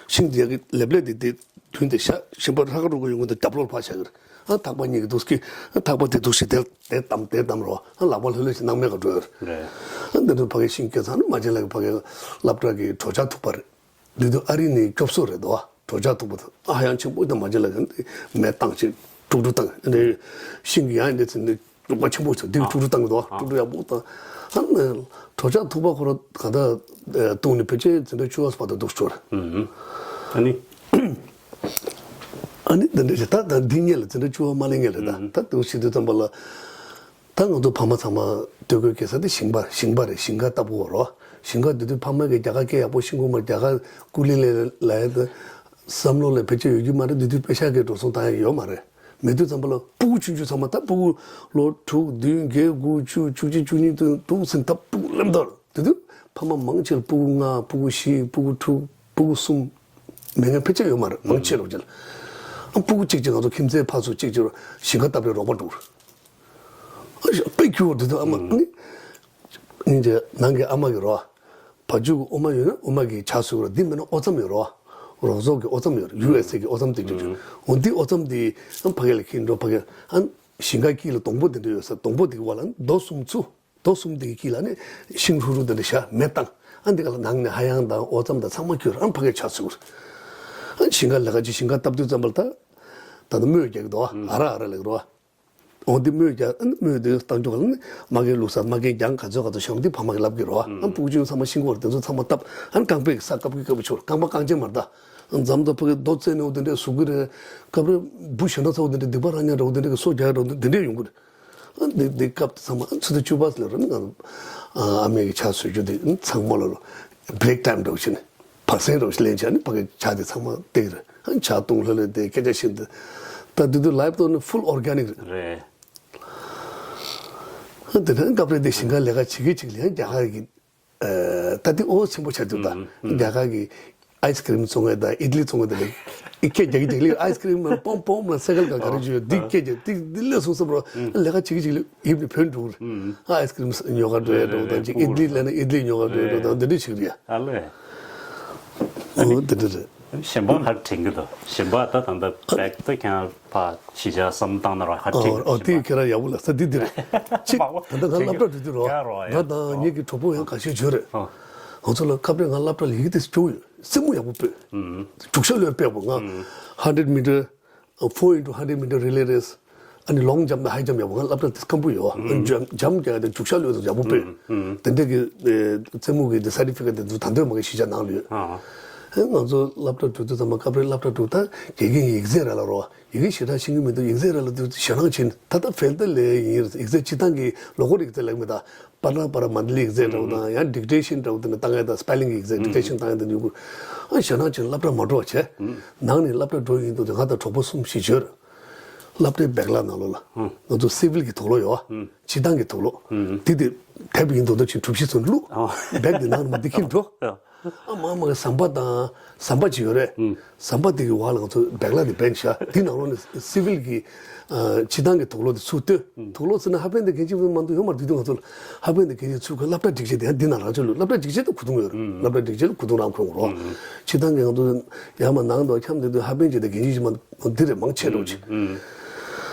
ཤིང་དེ་ཡག་གི་ལེབ་ལེབ་དེ་དེ་དུས་དེ་ཤ་ཤིང་པ་ཧྲ་ག་འགྲོ་གི་ཡོང་གི་འདུག་རྒྱབ་ལོག་ཕར་བཞག་གི་རེད། ཨ་ཐག་པ་གཉིས་ཀྱི་འདུག་སྐྱེ། ཨ་ཐག་པ་དེ་འདུག་ཤི་དེ་དེ་དམ་དེ་དམ་རོ། ཨ་ལག་པ་ལྷོད་ལྷོད་ཤི་སྣང་མེད་ག་འགྲོ་ཡོད་རེད། ཨ་འདི་འདྲ་ཕ་གི་ཤིང་སྐྱེ་ཚང་ནི་མ་བྱན་ལ་གི་ཕ་གི་སློབ་གྲྭ་གི་གྲོ་ཆ་ཐུག་པ་རེད། འདི་དུས་ཨ་རི་ནས་སྐྱོབ་གསོ་རེད་དོ། གྲོ་ཆ་ཐུག་པ་དང་ཨ་ཡང་ཆེན་པོ་དང་མ་བྱན་ལ་གི་མེ་བཏང་ཅིག་དཀྲུག་དཀྲུག་བཏང་འདི་ཤིང་གི་ཡང་འདི་ཚེ་འདི་དཀྲུག་པ་ཆེན་པོ་ཚོ་འདི་དཀྲུག་དཀྲུག་བཏང་གི་དོ། དཀྲུག་དཀྲུག་ཡག་པོ་བཏང་། ཨ་ནི་གྲོ་ཆ་ཐུག་པ་ཁོ་ར་ག་ད་བཏུང་ནས་ཕལ་ཆེར་འཛིན་གྲྭ་བཅུ་པ་བར་དུ་འདུག་སྐྱོར། ཨ་ནི། ཨ་ནི་འདི་འདྲ་ཞིག་ད་ད་འདི་ངེད་ལ་འཛིན་གྲྭ་བཅུ་པ་མ་ལེན་ངེད་ལ་ད་ད་འདུག་ཞིག་དུས་ཙམ་པ་ལ། ད་ང་ཚོ་ཕ་མ་ཚང་མ་སྟོད་གོས་གེ་ས་དེ་ཞིང་པ་ཞིང་པ་རེད། ཞིང་ཁ་ལྟ་བུ་རོ། ཞིང་ཁ་དེ་དུས་ཕ་མ་གིས་རྒྱ་གར་སྐད་ཡག་པོ་ཤེས་གོ་མ། རྒྱ་གར་ཀུ་ལི་ལེ་ལ་ཡ་ད་བསམ་བློ་ལ་ཕལ་ཆེར་ཡོད་རྒྱུ་མ་རེད། དེ་དུས་པེ་ཤ་གི་འགྲོ་སོང་བཏང་ཡག་ཡོད་མ་རེད། མེད་དུས་ཙམ་པ་ལ་སྤུ་གུ་ཆུང་ཆུང་ཚང་མ་ད་སྤུ་གུ་ལོ་དྲུག་བདུན་བརྒྱད་དགུ་བཅུ་བཅུ་གཅིག་བཅུ་གཉིས་དུ་འདུག་ཟིན་ད་སྤུ་གུ་ལེམ་དར། དེ་དུས་ཕ་མ་མང་ཆེ་ལ་སྤུ་གུ་ལྔ་སྤུ་གུ་བཞི་སྤུ་གུ་དྲུག་སྤུ་གུ་གསུམ་མེད་མཁན་ཕལ་ཆེར་ཡོད་མ་རེད། མང་ཆེ་རོགས་ཅན། ཨ་སྤུ་གུ་གཅིག་གཅིག་ང་ཚོ་ཁྱིམ་མཚེས་ཕར་ཚུར་གཅིག་གཅིག་རོགས་ཞིང་ཁ་བཏབ་པའི་རོགས་པ་འགྲོ། ཨ་ཞག་དཔེ་ཁྱུ་བོ་དེ་དུས་ཨ་མ་ནི། སྙིང་རྗེ་ནང་གི་ཨ་མ་གི་རོ། བ་ཕྱུགས་ཀྱི་འོ་མ་ཡོད་ན་འོ་མ་གི་ཇ་བཟོ་དགོས་རེད། འདི་མིན་ན་འོ་རྩམ་ཡོད་རེད་བ། རོགས་ཚོགས་ཀྱི་འོ་རྩམ་ཡོད་རེད། ཡུ་ཨེས་ཨེ་གི་འོ་རྩམ་དེ་འདྲ་ཡོད། འོ་འདི་འོ་རྩམ་འདི་ཨ་ཕ་གི་ལ་འཁྱེར་འགྲོ། ཕ་གི་ཨ་ཞིང་ཁ་དཀྱིལ་ལ་སྡོང་པོ་དེ་འདྲ་ཡོད་ས། སྡོང་པོ་དེ་གི་བར་ལ་རྡོ་གསུམ་བཙུགས། རྡོ་གསུམ་དེ་གི་དཀྱིལ་ལ་ནི་ཤིང་ཧྲུག་ཧྲུག་དེ་འདྲ་བཞག་མེ་བཏང་། ཨ་འདི་ག་ལ་ནང་ནས་ཧ་ཡང་དང་འོ་རྩམ་དང་ཚང་མ་སྐྱུར། ཨ་ཕ་གིར་ཇ་བཟོ་དགོས་རེད། ཨ་ཞིང་ཁ་ལས་ཀ་ཅིག་ཞིང་ཁ་བཏབ་དུས་ཙམ་པ་ལ་ད་ད་ལྟ་རྨོས་རྒྱག་གི་འདུག་ཨ་ར་ཨ་ར་ལབ་ཀྱི་རེད་བ། འོ་འདི་རྨོས་རྒྱག་ཨ་ནི་རྨོས་དེ་བཏང་ཆོག་ག་ལ་ནི་མ་གིའི་ལུག་ས་མ་གིའི་རྒྱང་ག་ཚོད་ག་ཚོད་བཤམས། འདི་ཕ་མ་གིས་ལབ་ཀྱི་རེད་བ། ཨ་ཕྲུ་གུ་ཆུང་ཚང་མ་ཤིང་ཀོར་དེ་ཚོ་ཚང་མ་བཏབ། ཨ་ནི་རྐང་པས་ས་བཀབ་ཀྱི་བཀབ་ཆོག་རྐང་པ་རྐང་རྗེས་མར་ད་འཛམ་དང་ཕ་གི་རྡོ་རྩེ་ནས་འོ་དེ་འདྲས་བཟོ་གི་རེད། སྐབས་རེ་འབུ་ཞེ་དྲག་ཚ་བོ་དེ་འདྲས་སྡིག་པ་རང་ཉག་འདྲ་བོ་དེ་འདྲས་ཀྱི་སོ་རྒྱག་འདྲ་བོ་དེ་འདྲས་ཡོང་གི་རེད། ཨ་འདི་འདི་སྐབས་དེ་ཚང་མ་ཨ་ཆུ་ཚོད་བཅུ་པ་ལ་རེད། ང་ཨ་མའི་གི་ཇ་བཟོ་རྒྱུ་དེ་ཚང་མ་ལ་ལོ་བྷི་རེག་ཊའིམ་འདྲ་བོ་བྱས་ནས་བག་ཟན་འདྲ་བོ་ཞིག་ལེན་བྱས་ནས་ཕ་གི་ཇ་དེ་ཚང་མ་བཏེག་རེད། ཨ་ཇ་བཏུང་ལྷོད་ལྷོད་དེ་སྐད་ཆ་བཤད་དེ། ད་དེ་དུས་ལའིབ་ཏོ་ནི་ཕུལ་ཨོར་གྷ་ནིག་རེད། རེད། ཨ་དེ་ནས་སྐབས་རེ་དེ་ཞིང་ཁ་ལས་ཀ་བྱེད་ཀྱི་བྱེད་ཀྱི་ལ་ཡང་རྒྱ་གར་གི་ད་དེ་ཨོ་ཆེན་པོ་ཆགས་འདུག་ད་ཨུམ་ཨུམ། རྒྱ་གར་གི་ཨའི་སི་ཀི་རིམ་བཙོང་མཁན་དང་ཨིད་ལི་བཙོང་མཁན་དེ་ལ་ཨི་སྐད་རྒྱག་གི་རྒྱག་གི་ཨའི་སི་ཀི་རིམ་མ་པོམ་པོམ་ལ་སེ་གལ་ག་ག་རེ་བྱོས་འདི་སྐད་རྒྱག་འདི་འདི་ལས་སོང་བསམ་རོགས། ཨུམ། ལས་ཀ་བྱེད་ཀྱི་བྱེད་ཀྱི་ཡིབ་ནས་བུད་འགྲོ་གི་རེད། ཨུམ། ཨའི་སི་ཀི་རིམ་ཉོ་ག་འགྲོ་ཡ་འགྲོ་དང་ཅིག་ཨིད་ལི་ལེན་ན་ཨིད་ལི་ཉོ་ག་འགྲོ་ཡ་འགྲོ་དང་འདི་འདྲ་བྱེད་ཀྱི་རེད་ཡ། ཨ་ལས། ཨོ་འདི་འདྲ་རེད། གཞན་པ་ཧར་དྲན་གྱི་འདུག་གཞན་པ་ད་ད་ལྟ་བེག་ད་ཁྱེད་རང་ཕར་གཞིས་ཆགས་བསམ་བཏང་ན་ར་ཧར་དྲན་གྱི་འདུག་ཨོ་དེ་གཞན་པ། ཁྱེད་རང་ཡག་པོ་ལ་ས་འདི་འདི་རེད། གཅིག་ད་ལྟ་ང་སློབ་གྲྭ་འགྲོ་དུས་རོ། ང་དང་ངེད་ཀྱི་གྲོགས་པོ་ཡང་ཁ་ཤས་ཡོད་རེད། ཨོ། ང་ཚོ་ལ་སྐབས་རེ་ང་སློབ་གྲྭ་ལ་ཡི་གེ་དེ་སྐྱོ་ཡོད། རྩེད་མོ་ཡག་པོ་སྤོས། རྒྱུག་ཤར་གློད་སྤོས་པོ་ང་ཧན་ཌེཌ་མི་ཊར། Four into hundred meter relay race། ཨ་ནི་ལོང་ཇམ་དང་ཧའི་ཇམ་ཡག་པོ། ང་སློབ་གྲྭ་དེ་སྐམ་པོ་ཡོད། ཨ་ཇམ་ཇམ་རྒྱག་དང་རྒྱུག་ཤར་གློད་དང་ཡག་པོ་སྤོས། དེ་འདྲ་གི་རྩེད་མོ་གི་དེ་སར་ཊི་ཕི་ཀེཊ་དེ་ཚོ་ད་འདོད་མ་གི་གཞིས་ཆགས་ནང་ལ་ཡོད། ཨ་ང་ཚོ་སློབ་གྲྭ་འགྲོ་དུས་ཙམ་པ་སྐབས་རེ་སློབ་གྲྭ་འགྲོ་ད་དགེ་རྒན་ཡིག་ཚད་ར་ལ་རོ། ཡི་གེ་ཞེ་དྲག་ཤེས་ཀྱི་མི་འདུག་ཡིག་ཚད་ར་ལ་དུ་ཞེ་དྲག་ཕྱིན། ད་ལྟ་ཕེལ་ཏེ་ལས་ཡིན་ཡིག་ཚད་སྤྱི་བཏང་གི་ལོ་གོ་ཡིག་ཚད་ལེགས་མི་ད། པར་ན་པར་མན་ལི་ཡིག་ཚད་འདྲ་བོ་དང་ཡང་ཌིག་ཊེ་ཤན་འདྲ་བོ་དེ་ནི་བཏང་ཡ་དང་སི་པེ་ལིང་གི་ཡིག་ཚད་ཌིག་ཊེ་ཤན་བཏང་ཡ་དེ་ཉུང་གུ། ཨ་ཞེ་དྲག་ཕྱིན་སློབ་གྲྭ་མ་འགྲོ་བ་བྱས། ནང་ནས་སློབ་གྲྭ་འགྲོ་ཡིན་འདུག་ང་དང་གྲོགས་པོ་གསུམ་བཞི་ཡོད། སློབ་གྲྭའི་བེག་ལ་ནང་ལོགས་ལ། ང་ཚོ་སི་ཝིལ་གྱི་དུག་ལོག་ཡོད་བ། སྤྱི་བཏང་གི་དུག་ལོག་དེ་དེ་དེབ་ཡིན་མདོག་མདོག་ཅིག་གྲུ་བཞི་ཚོ་བླུགས། བེག་དེ་ནང་ལ་མ་དེ་ཁྱེར་འགྲོ། ཨ་མ་མ་གི་ཟམ་པ་དང་ཟམ་པ་ཅིག་ཡོད་རེད། ཟམ་པ་དེ་གི་བར་ལ་ང་ཚོ་བེག་ལ་དེ་བེན་བཞག་དེ་ནང་ལོགས་ནས་སི་ཝིལ་གྱི་ཨ་སྤྱི་བཏང་གི་དུག་ལོག་དེ་ཚུར་བཏོན། དུག་ལོག་ཟེར་ན་ཧ་པན་དེ་གན་ཅི་མ་འདུག་ཡོད་མ་རེད། དུས་དུས་ང་ཚོ་ལ་ཧ་པན་དེ་གན་ཅི་ཚུར་ཁ་སློབ་གྲྭ་སྒྲིག་ཆས་དེ་ཡང་འདི་ནང་རང་ཆོས་ལུགས་སློབ་གྲྭ་སྒྲིག་ཆས་དེ་གུ་དུང་ཡོད་རེད། སློབ་གྲྭ་སྒྲིག་ཆས་ལ་གུ་དུང་རང་འཁོད་རོགས། སྤྱི་བཏང་གི་ང་ཚོ་ཡར་མར་ནང་དུ་འཁྱམས་དེ་དུས་ཧ་པན་ཅིག་དེ་གན་ཅི་ཅི་མ་འདི་རེད་མང་ཆེ་འགྲོ་ཅིག་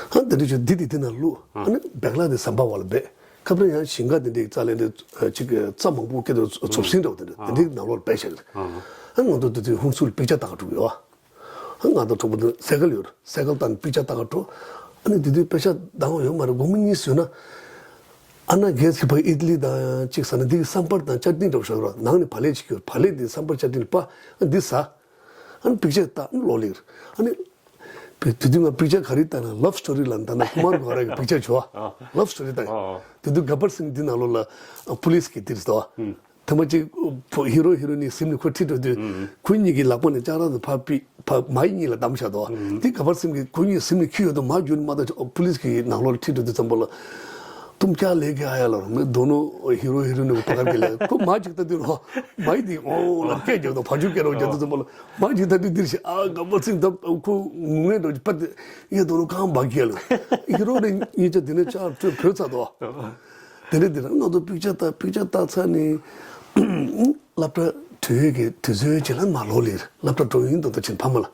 ཨ་འདི་འདྲ་ཅིག་འདི་དེ་དེ་ནང་བླུགས། ཨ་ནི་བེག་ལ་དེ་ཟམ་པ་བར་ལ་སྦས། ཁ་པར་ཡང་ཞིང་ཁ་དེ་འདྲའི་རྩ་ལས་འདི་ཅིག་རྩྭ་མང་པོ་སྐྱེ་དུས་ཚོ་སྲིན་འདྲ་བོ་དེ་འདྲ་དེ་འདྲའི་ནང་ལོགས་སྦས་བཞག་གི་རེད། ཨ་ང་ཚོ་དེ་དུས་ཧུན་སུར་པིག་ཅར་ལྟ་ག་འགྲོ་གི་ཡོད། ཨ་ང་དང་གྲོགས་པོ་དེ་སའི་ཀལ་ཡོད་རེད། སའི་ཀལ་བཏང་ནས་པིག་ཅར་ལྟ་ག་འགྲོ། ཨ་ནི་དེ་དུས་པེ་ཤ་ལྡང་བ་ཡོད་མ་རེད། སྒོར་མོ་གཉིས་བཟོས་ན། ཨ་ན་གེས་ཀྱི་ཕ་ཨི་ཏི་ལི་དང་གཅིག་ཟ་ན་འདི་གི་སམ་པར་དང་ཅར་ཏིན་འདྲ་བོ་བཞག་རོགས། ནང་ནས་བག་ལེབ་ཅིག་ཡོད། བག་ལེབ་འདི་སམ་པར་ཅར་ཏིན་པ་འདི་ཟ། ཨ་ནི་པིག་ཅར་ལྟ་ཨ་ནི་ལོ་ལེགས་རེད། ཨ་ནི། དེ་དུས་ང་པིག་ཅར་ག་རེ་ལྟ་ན་ལབ་སི་ཊོ་རི་ལ་ལྟ་ན་ཀུ་མར་གོ་ར་གི་པིག་ཅར་བྱོས་ཨ། ལབ་སི་ཊོ་རི་ལྟ་ཡིན། དེ་དུས་ག་པར་སིང་འདི་ནང་ལོགས་ལ་པུ་ལིས་ཀྱི་དེ་རེད་དོ། ཐ་མ་གཅིག་ཧི་རོ་ཧི་རོ་ནི་སིམ་ནི་ཁོ་ཁྲིད་འགྲོ་དུས་ཁོ་གཉིས་ཀྱི་ལག་པ་ནས་ལྕགས་ར་དུ་ཕ་པི་ཕ་མ་ཡི་གཉིས་ལ་བསྡམས་བཞག་དོ། དེ་ག་པར་སིང་གི་ཁོ་གཉིས་སིམ་ནི་ཁྱི་ཡོད་དོ་མ་རྒྱུ་ནི་མ་ད་པུ་ལིས་ཀྱི་ནང་ལོགས་ལ་ཁྲིད་འགྲོ་དུས་ཙམ་པ་ལ། ཏུམ་ཀྱ་ལེ་གི་ཨ་ཡ་ལ་རོ་མེ་དོ་ནོ་ཧི་རོ་ཧི་རོ་ནི་ཕ་གར་གི་ལེ་ཁོ་མ་གཅིག་ལྟ་དུས་རོ་མ་ཡི་དེ་ཨོ་ལ་སྐད་རྒྱག་དོ་ཕ་ཆུ་སྐད་རོ་རྒྱག་དུས་ཙམ་པ་ལ། མ་གཅིག་ད་དུས་འདིར་ཞིག་ཨ་ག་པར་སིང་ད་ཁོ་ངུ་ངེ་འགྲོ་གི་པ་དེ་ཡེ་དོ་ནོ་གང་བ་གི་ལ་ཧི་རོ་རེ་གཉིས་ཆ་དེ་ནས་ཆ་བྲོས་བྲོས་ཚར་དོ། དེ་ནས་དེ་རང་ང་ཚོ་པིག་ཅར་ལྟ་པིག་ཅར་ལྟ་ཚར་ནས་སློབ་གྲྭ་གྲོལ་ཡས་ཀྱི་དུས་ཚོད་ཅིག་ལ་མ་ལོ་ལེར་སློབ་གྲྭ་འགྲོ་ཡིན་དོ་ད་ཕྱིན་ཕ་མ་ལ་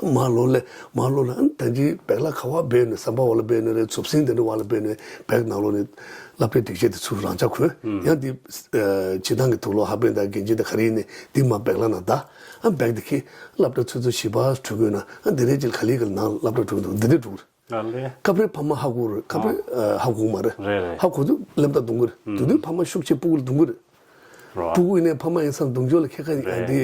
མ་ལོ་ལེ་མ་ལོ་ལེ་ཨ་ད་ཅི་བེག་ལ་ཁ་བ་སྦས་ནས་ཟམ་པ་བ་ལ་སྦས་ནས་རེད། ཚུབ་སིང་དེ་འདྲ་བ་ལ་སྦས་ནས་བེག་ནང་ལོགས་ནས་སློབ་གྲྭའི་སྒྲིག་ཆས་དེ་ཚུར་རང་འཇགས་གོན་ཡང་དེ་སྤྱི་བཏང་གི་དུག་ལོག་ཧ་པན་དང་གན་ཅི་དང་ག་རེ་ཡིན་ནས་དེ་མ་བེག་ལ་ན་ད་ཨ་བེག་དེ་ཁྱེར་སློབ་གྲྭ་ཚོད་ཚོད་བཞི་པ་གྲོལ་དགོས་ན་ཨ་དེ་རེད་ཅིག་ག་ལེ་ག་ལེ་ནང་སློབ་གྲྭ་འགྲོ་གི་འདུག་འདི་འདྲས་འགྲོ་གི་རེད། ཨ་ལེ། སྐབས་རེ་ཕ་མ་ཧ་གོ་རེད། སྐབས་རེ་ཨ་ཧ་གོ་མ་རེད། རེད་རེད། ཧ་གོ་དུས་ལེམ་ད་རྡུང་གི་རེད། དེ་དུས་ཕ་མ་ཤུགས་ཆེ་སྤུ་གུ་ལ་རྡུང་གི་རེད། རོ། སྤུ་གུ་ཡིན་ནའི་ཕ་མ་ཡིན་ཙང་རྡུང་ཕྱོགས་ལ་ཁྱད་ཁ་རེད། འདི་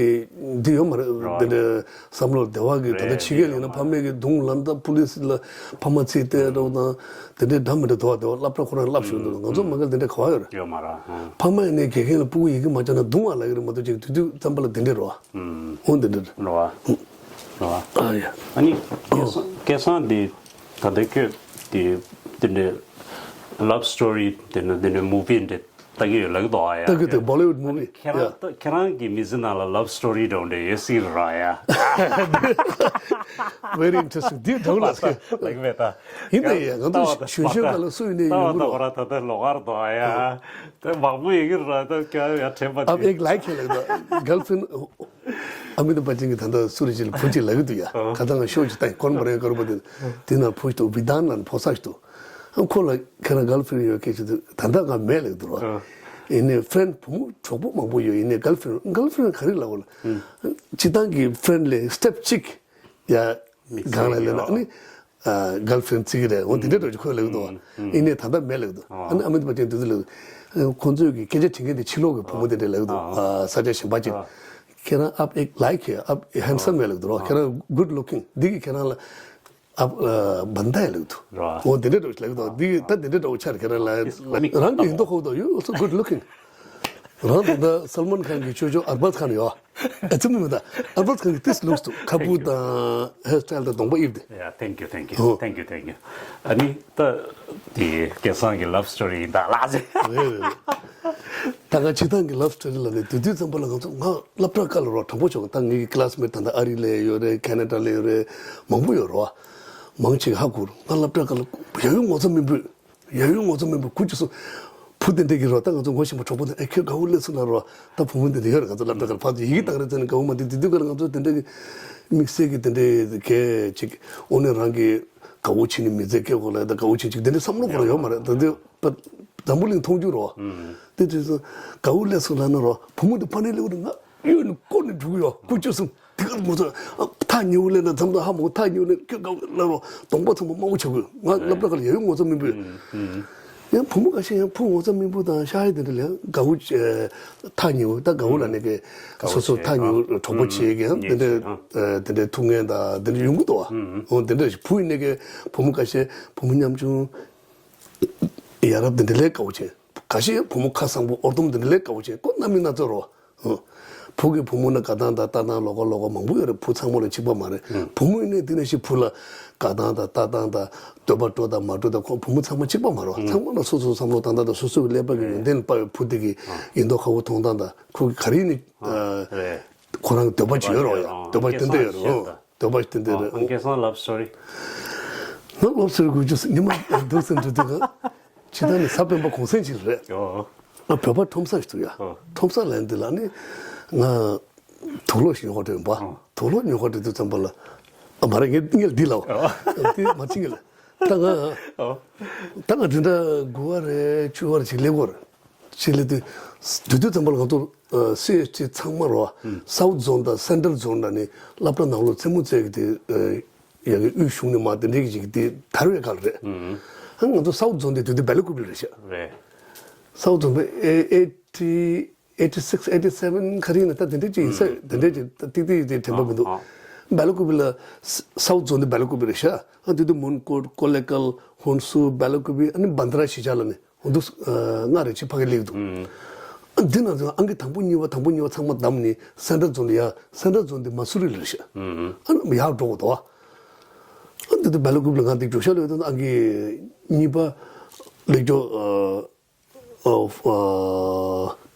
འདི་ཡོད་མ་རེད། རོ། འདི་འདྲ་བསམ་བློ་བདེ་བ་གི་ད་ལྟ་ཕྱི་རྒྱལ་ཡིན་ན་ཕ་མས་གི་རྡུང་ལམ་ད་པུ་ལིས་ལ་ཕ་མ་ཚིག་སྟེ་འགྲོ་དང་དེ་འདྲའི་འདྲ་མི་འདྲ་དོ་བ་དེ་བ་སློབ་གྲྭ་ཁོ་རང་སློབ་ཞུགས་འདུག་ང་ཚོ་མ་གི་དེ་འདྲ་ག་བ་ཡོད་རེད། ཡོད་མ་རེད། ཕ་མ་ཡིན་ནའི་དགེ་རྒན་ལ་སྤུ་གུ་ཡི་གེ་མ་སྦྱང་ན་རྡུང་བ་ལ་གི་རེད་མ་གཏོགས་ཅིག་དུས་དུས་ཙམ་པ་ལ་དེ་འདྲ་རོ། འོ་དེ་འདྲ་རེད། རོ། རོ། ཨ་ཡ། ཨ་ནི་སྐལ་བཟང་སྐལ་བཟང་འདི་ད་ལྟ་ཁྱོད་དེ་དེ་འདྲའི་ལབ་སི་ཊོ་རི་དེ་འདྲ་དེ་འདྲའི་མུ་བི་འདྲ་ ལྟ་གི་ཡོད་ལབ་ཀྱི་འདུག་ཨ་ཡ། ལྟ་གི་འདུག Bollywood movie། ཁྱེད་རང་ལྟ་ཁྱེད་རང་གི་མི་ཚེ་ནང་ལ་love story འདྲ་བོ་འདྲ་ཡོད་སྲིད་ར་ཡ། Very interesting. འདི་འདྲ་བོ་ལ་ལབ་ཀྱི་མེད་ད། ཡིན་ད་ཡ། ང་ཚོ་གཞོན་གཞོན་སྐབས་ལ་སུ་ཡིན་ནའི་ཡོང་གི་རེད། ད་ད་ད་ལོག་གར་འདུག་ཨ་ཡ། དེ་མང་པོ་ཡིན་གྱི་རེད། ད་ཀྱ་ཡ་དྲན་པ་ཨབ་དེ་ཨེག་ལའིག་ཁྱེད་ལ་གི་འདུག girlfriend། ཨ་མི་ཏཱབ་བཅཅན་གྱིས་ད་ལྟ་སུ་རེད་ཅེས་ལ་བུ་གཅིག་ལབ་ཀྱི་འདུག་ཡ། ཨ། ཁ་སང་ང་ཤོ་ཅིག་བལྟས། ཁོ་རང་མ་རེད་དཀར་པོ་དེ། དེ་ན་བུ་ཞིག་འདུག་བི་དཱན་ལབ་ནས་ཕོ་གསར་ཞིག་འདུག་ཨ། ཁོ་ལ་ཁྱེད་རང་girlfriend ཡོད་སྐད་ཅིག་འདུག་ད་ལྟ་ང་མེད་ལབ་ཀྱི་འདུག་ར། ཨ། ཡིན་ནའི་friend བུ་མོ་གྲོགས་པོ་མང་པོ་ཡོད། ཡིན་ནའི་girlfriend girlfriend ག་རེ་ལབ་དགོས་ལ། སྤྱིར་བཏང་གི་friend ལས་step གཅིག་ཡ་སྒང་ལ་སླེབས་ན་ཨ་ནི་girlfriend བརྩི་གི་རེད། འོ་དེ་འདྲའི་འདྲ་ཅིག་ཁོས་ལབ་ཀྱི་འདུག་ཨ་ནི་ཡིན་ནའི་ད་ལྟ་མེད་ལབ་ཀྱི་འདུག་ཨ་ནི་ཨ་མི་ཏཱབ་བཅཅན་དེ་ཚོ་ལབ་ཀྱི་འདུག་ཁོང་ཚོས་ཀྱི་སྐད་ཆ་དྲི་མཁན་དེ་ཕྱི་ལོགས་ཀྱི་བུ་མོ་དེ་འདྲས་ལབ་ཀྱི་འདུག་ཨ། ས་ཆ་གཞན་པ་ཅིག་ཁྱེད་རང་ཨབ་ཨེག་ལའིག་ཨབ་handsome ཡ་ལབ་ཀྱི་འདུག་ར། ཁྱེད་རང་good looking འདི་གིས་ཁྱེད་རང་ལ་ཨབ་ཨ་བན་ད་ཡ་ལབ་ཀྱི་འདུག་ར། འོ་དེ་འདྲས་འདྲ་བོ་ལབ་ཀྱི་འདུག་འདི་གིས་ད་དེ་འདྲས་འདྲ་བོ་ཆགས་རེད། ཁྱེད་རང་ལ་རང་གི་ཡིན་མདོག་ཁ་པོ་འདུག you also good looking རང་དེ་འདྲ་སལ་མཱན་ཁཱན་གྱི་ཅོ་ཅོ་ཨར་བཱད་ཁཱན་ཡོད། ཨེ་ཙི་མི་མི་ད་ཨར་བཱད་ཁཱན་གྱི་ཏིས་ལུགས་འདུག་ཁ་སྤུ་དང་hairstyle དང་གདོང་པ་དབྱིབས་དེ། Yeah, thank you, thank you, ཨོ། Thank you, thank you. ཨ་ནི་ད་དེ་སྐལ་བཟང་གི་love story ཡིན་ད་ལགས་ཟེར། རེད་རེད་རེད། ད་ང་སྤྱིར་བཏང་གི་love story ལ་ནི་དེ་དུས་ཙམ་པ་ལ་ང་ཚོ་ང་སློབ་གྲྭ་སྐབས་ལ་རོ་དྲང་པོ་ཆོག་གི། ད་ངེད་ཀྱི་classmate ད་ལྟ་ཨ་རི་ལ་ཡོད་རེད། ཁེ་ན་ཌ་ལ་ཡོད་རེད། མང་པོ་ཡོད་རོ། མང་ཆེ་གིས་ཧ་གོ་རེད། ང་སློབ་གྲྭ་སྐབས་ལ་ཡ་ཡོ་ངོ་ཚ་མི་འབོད། ཡ་ཡོ་ངོ་ཚ་མི་འབོད་ཁུ་ཅི་སོ། བུ་དེ་འདྲས་ཀྱིས་རོ། ད་ང་ཚོ་ངོ་ཤེས་པ་གྲོགས་པོ་དེ་ཨེ་ཁྱོད་དགའ་བོ་སླེབས་སོང་ལབ་རོ། ད་བུ་མོ་དེ་འདྲས་ཡོད་རེད། ང་ཚོ་སློབ་གྲྭ་སྐབས་ལ་ཕར་ཚུར་ཡི་གེ་བཏང་རེས་བྱས་ནས་དགའ་བོ་མ་འདུག་དེ་དུས་ཀ་ལ་ང་ཚོ་དེ་འདྲས་ཀྱི་དམིགས་བསལ་གྱི་དེ་འདྲས་གས་ཅིག་དངོས་གནས་རང་གི་དགའ་བོ་བྱས་ནས་མི་ཚེ་སྐྱེལ་དགོས་ལབ། ད་དགའ་བོ་བྱས་ཅིག་དེ་འདྲས་བསམ་བློ་འཁོར་ཡོད་མ་རེད། ད་དེ་པ་འཛམ་བུ་གླིང་མཐོང་རྒྱུ་རོ། དེ་དུས་སུ་དགའ་བོ་སླེབས་སོང་ལབ་ན་རོ། བུ་མོ་དེ་ཕར་ནས་སླེབས་འོ་ན་ང་གཡོལ་ནས་བསྐོར་ནས་འགྲོ་གི་ཡོད། ཁུ་ཅི་སོ། དེ་གར་ངོ་ཚ་ཐག་ཉེ་བོ་སླེབས་ན་མཚམས་དང་ཧ་མ་གོ་ཐག་ཉེ་བོ་སླེབས་ཁྱོད་དགའ་བོ་ལབ་རོ། གདོང་པ་ཚང་མ་དམར་པོ་ཆགས་དགོས། ང་སློབ་གྲྭ་སྐབས་ལ་ཡ་ཡོ་ངོ་ཚ་མི་འབོད། ཡང་བུ་མོ་ཁ་ཤས་ཡང་ཕོ་ངོ་ཚ་མི་འབོད་དང་ཤ་ཡ་དེ་འདྲ་ལ་ཡང་དགའ་བོ་ཨེ་ཐག་ཉེ་བོ། ད་དགའ་བོ་ལབ་ནས་ཀྱི་དགའ་བོ་སོ་སོ་བྱས་ཐག་ཉེ་བོ་གྲོགས་པོ་བྱེད་ཀྱི་ཡང་དེ་འདྲ་ཨེ་དེ་འདྲའི་ཐུག་ངན་དང་དེ་འདྲ་ཡོང་གི་འདུག་བ། འོ་དེ་འདྲ་ཞིག་བུ་ཡིན་ནས་ཀྱི་བུ་མོ་ཁ་ཤས་བུ་མོ་ཉམ་ཆུང་ཡ་རབས་དེ་འདྲ་ལས་དགའ་བོ་བྱེད། ཁ་ཤས་བུ་མོ་ཁ་བཟང་པོ་ཨོར་ཏོམ་དེ་འདྲ་ལས་དགའ་བོ་བྱེད། ཁོ་སྣ་མིན་སྣ་ཚོགས་རོ། ཨོ། བུ་གི་བུ་མོ་ན་དགའ་སྟངས་དང་ལྟ་སྟངས་ལོགས་ཀ་ལོགས་ཀ་མང་པོ་ཡོད་རེད། བུ་ཚང་མ་ལ་གཅིག་པ་མ་རེད། བུ་མོ་ཡིན་ནའི་དེ་ནས་ཤི་བུ་ལ་དགའ་སྟངས་དང་ལྟ་སྟངས་དང་འདོད་པ་འགྲོ་དང་མ་འགྲོ་དང་ཁོ་བུ་མོ་ཚང་མ་གཅིག་པ་མ་རེད། ཚང་མ་ལ་སོ་སོའི་བསམ་བློ་བཏང་སྟངས་དང་སོ་སོའི་ཀླད་པ་གི་ཡོན་ཏན་ལ་དཔག་པའི་བུ་དེ་གི་ཡིན་མདོག་ཁ་པོ་མཐོང་སྟངས་དང་ཁོ་གི་ག་རེ་ནི་ཁོ་རང་གི་འདོད་པ་ཅིག་ཡོད་རེད་བ། ཡ་འདོད་པ་ཏན་ཏན་ཡོད་རེད། ཨོ། འདོད་པ་ཏན་ཏན་རེད། ཨོ། སྐལ་བཟང་love story། ང་love story དགོས་རྒྱུ་ཉི་མ་འདུག་སེ་འགྲོ་དུས་ག་ཇི་ལྟར་ནི་གཟའ་སྤེན་པ་གུང་སེང་ཅིག་རེད། ཨོ། ང་བོད་པ་ཁྲོམ་ས་ཞིག་འདུག་ཡ། ཨོ། ཁྲོམ་ས་ལ་འདི་ལ་ནི་ང་དུག་ལོག་ཞིག་ཉོ་ག་འགྲོ་ཡིན་པ། ཨོ། དུག་ལོག་ཉོ་ག་འགྲོ་དུས་ཙམ་པ་ལ་ཨ་མ་རེད། ངས་ངས་འདི་ལ་འོ་འདི་མ་ཕྱིན་གི་ལ་ད་ང་ཨོ། ད་ང་དེ་འདྲ་དགུ་པ་རེད་བཅུ་པ་རེད་ཅིག་སླེབས་ཀྱི་ཡོད་རེད། ཅིག་སླེབས་དུས་དུས་དུས་ཙམ་པ་ལ་ང་ཚོ་སི་ཨེཆ་ཊི་ཚང་མ་རོ། སའུཐ་ཛོན་དང་སེན་ཊྲལ་ཛོན་ལ་ནི་སློབ་གྲྭ་ནང་ལོགས་རྩེད་མོ་རྩེ་གི་དེ་ཡ་གི་དབུས་གཞུང་ནས་མར་དེ་འདྲའི་གི་ཅིག་དེ་དར་བའི་སྐབས་རེད། ཨ་ང་ཚོ་སའུཐ་ཛོན་དེ་དུས་དེ་བེ་ལ་ཀུ་པི་རེད་ཤག་རེད། སའུཐ་ཛོན་པའི་ཨེ་ཨེ་ཊི་ཨེ་ཊི་སིགས་ཨེ་ཊི་སེ་ཝེན་ག་རེ་ཡིན་ན་ད་དེ་འདྲའི་ཅིག་ཡིན་ས་དེ་འདྲའི་ཅིག་ད་ཏིག་ཏིག་དེ་དྲན་པ་མི་འདུག་བེ་ལ་ཀུ་པི་ལ་སའུཐ་ཛོན་དེ་བེ་ལ་ཀུ་པི་རེད་ཤག་ཨ་དེ་དུས་མོན་གྷོ་ཀོ་ལེ་ཀལ་ཧོན་སུར་བེ་ལ་ཀུ་པི་ཨ་ནི་བན་དྷ་ར་གཞིས་ཆགས་ལ་ནི། འོ་འདུག་ལྔ་རེ་ཅིག་ཕ་གི་སླེབས་འདུག་ཨ་འདི་ན་ཚོ་ཨང་ཀི་དང་པོ་གཉིས་པ་དང་པོ་གཉིས་པ་ཚང་མ་བདམས་ནས་སེན་ཊྲལ་ཛོན་དུ་ཡ། སེན་ཊྲལ་ཛོན་དེ་མ་སུ་རི་ལ་རེད་ཤག་ཨ་ནི་ཡར་འགྲོ་དགོས་འདུག་ཨ་འདི་དུས་བེ་ལ་ཀུ་པི་ལ་ང་འདི་རྒྱུགས་ཤར་ལ་ཡོད་དུས་ཨང་ཀི་གཉིས་པ་སླེབས་འགྲོ། ཨ་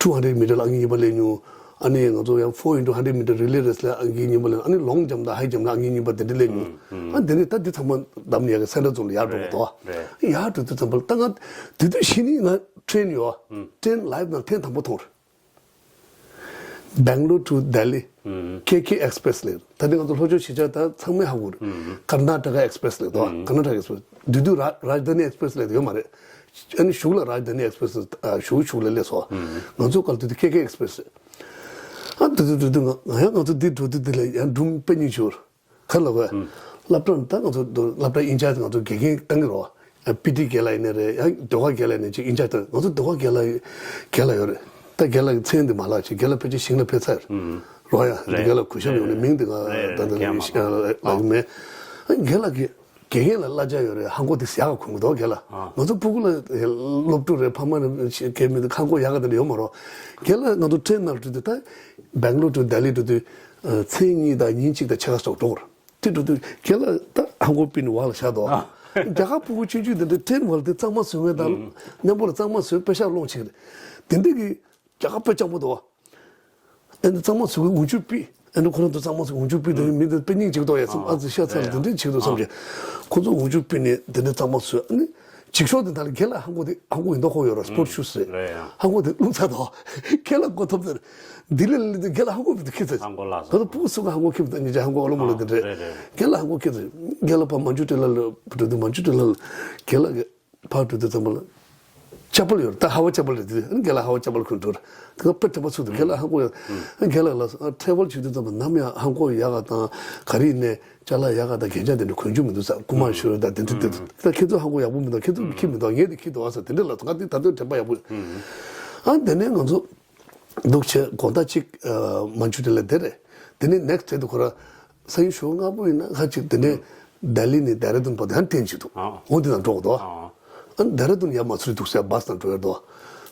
ཨ་two hundred meter ལ་ཨང་ཀི་གཉིས་པ་སླེབས་མྱོང་། ཨ་ནི་ང་ཚོ་ཡང་four into hundred meter relay race ལ་ཨང་ཀི་གཉིས་པ་སླེབས། ཨ་ནི་ལོང་ཇམ་དང་ཧའི་ཇམ་ལ་ཨང་ཀི་གཉིས་པ་དེ་འདྲ་སླེབས་མྱོང་། ཨ་དེ་ནས་ད་འདི་ཚང་མ་བདམས་ནས་ཡ་གི་སེན་ཊྲལ་ཛོན་ལ་ཡར་འགྲོ་དགོས་འདུག་ཨ། ཡར་འགྲོ་དུས་ཙམ་པ་ལ་ད་ང་དེ་དུས་གཞི་ནས་ང་ཊེན་ཡོད་ཨ། ཊེན་ལའིབ་ནང་ཐེངས་དང་པོ་མཐོང་རེད། Bangalore to Delhi ཁེ་ཁེ་ཨེགས་པི་རེ་སི་ལབ། ད་ལྟ་ང་ཚོ་ལྷོ་ཕྱོགས་གཞིས་ཆགས་ད་ཚང་མས་ཧ་གོ་རེད། ཀར་ན་ཊ་ཀ་ཨེགས་པི་རེ་སི་ལབ་དོ། ཀར་ན་ཊ་ཀ་ཨེགས་པི་རེ་སི། དེ་དུས་ར་རཱཇ་དྷཱ་ནི་ཨེགས་པི་རེ་སི་ལབ་དེ་ཡོད་མ་རེད། ཨ་ནི་གཞུག་ལ་རཱཇ་དྷཱ་ནི་ཨེགས་པི་རེ་སི་ཨ་གཞུག་གཞུག་ལ་སླེབས་སོང་། ང་ཚོ་སྐབས་དེ་དུས་ཁེ་ཁེ་ཨེགས་པི་རེ་སི་རེད། ཨ་དེ་དུས་དེ་དུས་ང་ང་ཡང་ང་ཚོ་འདི་འགྲོ་དུས་དེ་ལ་ཡང་སྒྲུང་དཔེ་སྙིང་རྗེ་པོ་རེད། ག་ལ་བས། སློབ་གྲྭ་ནི་ད་ང་ཚོ་སློབ་གྲྭ་ཨིན་ཅཱར་ཇི་ང་ཚོ་དགེ་རྒན་བཏང་གི་རོ། པི་ཊི་རྒན་ལགས་ཡིན་ནའི་རེད། ཡང་ཟློས་གར་རྒན་ལགས་ཡིན་ནའི་ཅིག་ཨིན་ཅཱར་ཇི་ང་ཚོ་ཟློས་གར་རྒན་ལགས་རྒན་ལགས་ཡོད་རེད། ད་རྒན་ལགས་ཀྱི་མཚན་འདི་མ་ལབ་ཅིག་རྒན་ལགས་ཕལ་ཆེར་ཞིང་ལ་ཕེབས་ཚར་རོ། ཡ་འདི་རྒན་ལགས་གུས་ཞབས་ཡོད་ནི་མིང་འདི་ང་ད་ལྟ་ལབ་ཀྱི་མེད། རྒན་ལགས་ཀྱི་དགེ་རྒན་ལ་གླ་ཆ་ཡོད་རེད། ཧ་གོ་དེ་ཡག་ག་གོན་གི་འདུག་རྒན་ལགས་ང་ཚོ་སྤུ་གུ་ལ་སློབ་ཕྲུག་རེད་ཕ་མ་རེད་གལ་མི་འདུག་ཧ་གོ་ཡག་ག་དེ་འདྲ་ཡོད་མ་རོ། རྒན་ལགས་ང་ཚོ་ཊེན་ནང་འགྲོ་དུས་ད་Bangalore to Delhi འགྲོ་དུས་ཚེས་གཉིས་དང་ཉིན་གཅིག་དང་ཕྱེད་ཀ་ཙམ་འགྲོ་གི་རེད། དེ་འགྲོ་དུས་རྒན་ལགས་ད་ཧ་གོ་པི་ནི་བག་ལ་ཞག་དོ། རྒྱ་གར་ཕྲུ་གུ་ཆུང་ཆུང་དེ་འདྲ་ཊེན་བར་དེ་གཙང་མ་བཟོ་མཁན་དང་མཉམ་པོ་ལ་གཙང་མ་བཟོས་པེ་ཤག་སློང་བྱེད་ཀྱི་རེད། དེ་འདྲ་གི་རྒྱ་གར་དཔེ་སྤྱང་པོ་འདུག་བ། ཨེ་འདི་གཙང་མ་བཟོ་གི་འོག་འཇུག་པི། ཨེ་འདི་ཁོ་རང་ཚོ་གཙང་མ་བཟོ་གི་འོག་འཇུག་པི་དང་མི་འདི་དཔེ་སྙིང་རྗེ་འདུག་ཡ་བསམ། ཨ་ཙི་ཤ་ཚ་ལ་དེ་འདྲ་བྱེད་འདུག་བསམ་གྱི། ཁོ་ཚོ་འོག་འཇུག་པི་ནས་དེ་འདྲ་གཙང་མ་བཟོས། ཨ་ནི་འཇིགས་ཤོག་དེ་ད་ལ་རྒན་ལགས་ཧང་གོ་དེ་ཧང་གོ་ཡིན་མདོག་ཁོག་ཡོད་ར། སྤོར་ཊི་ཤུ་ཟེར། ཧང་གོ་དེ་རླུང་ཚ་དོ། རྒན་ལགས་མགོ་ཐོམ་ཟེར། ལྡི་ལི་ལ་སླེབས་དུས་རྒན་ལགས་ཧང་གོ་བི་དུ་ཁྱི་ཚེ། ཧང་གོ་ལགས་ད་ལྟ་སྤུ་གུ་གསུམ་ག་ཧང་གོ་ཁྱི་ཚེ། ཉི་ཆ་ཧང་གོ་ཨ་ལོ་མོ་ལ་དེ་འདྲ། རྒན་ལགས་ཧང་གོ་ཁྱི་ཚེ། རྒན་ལགས་ཕ་མ་འཇུ་ཏྲི་ལ་ལ་འགྲོ་དུས་མ་འཇུ་ཏྲི་ལ་ལ་རྒན་ལགས་ཀྱི་ཕར་འགྲོ་དུས་ཙམ་པ་ལ། ཅ་པལ་ཡོད་རེད། ད་ཧ་བ་ཅ་པལ་རེད། དེ་རྒན་ལགས་ཧ་བ་ཅ་པལ་གོན་འགྲོ་རེད། དེ་ག་དཔེ་དྲན་པ་ཚུགས་འདུག་རྒན་ལགས་ཧང་གོ་ཡ། རྒན་ལགས་ལ་ཊེ་བལ་བྱེད་དུས་ཙམ་པ་ནམ་ཡང་ཧང་གོ་ཡག་ག་དང་ག་རེ་ཡིན་ནའི་ཅ་ལག་ཡག་ག་དང་རྒྱན་ཆ་དེ་འདྲ་གོན་རྒྱུ་མི་འདུག་ས། ཀུ་མ་ཤོད་ད་དེ་འདྲ་དེ་འདུག་ད་ཁྱེད་ཚོ་ཧང་གོ་ཡག་པོ་མི་འདུག་ཁྱེད་ཚོ་ཁྱི་མི་འདུག་ངས་དེ་ཁྱི་འདུག་ཨ་ས་དེ་འདྲ་ལ་ང་དེ་ད་དུང་དྲན་པ་ཡག་པོ་ཡོད། ཨ་དེ་ནས་ང་ཚོ་འདུག་བྱས་དགོང་དག་ཅིག་མན་ཇུ་རི་ལ་བསྡད་རེད། དེ་ནས་ནེག་སི་ཊི་ཌེ་དུ་ཁོ་ར་སང་ཉིན་ཞོགས་སྔ་པོ་ཡིན་ན་ཁ་ཅིག་དེ་ནས་ལྡི་ལི་ནས་ལྡེ་ར་ལྡུན་བར་དུ་ཡང་ཐེངས་གཅིག་འདུག་ཨ། འོ་དེ་དང་འགྲོ་གི་འདུག་ཨ། ཨ་ལྡེ་ར་ལྡུན་ཡར་མ་ཚུར་འདུག་ཟེར་བྷ་སི་དང་འགྲོ་ཡ་འདུག་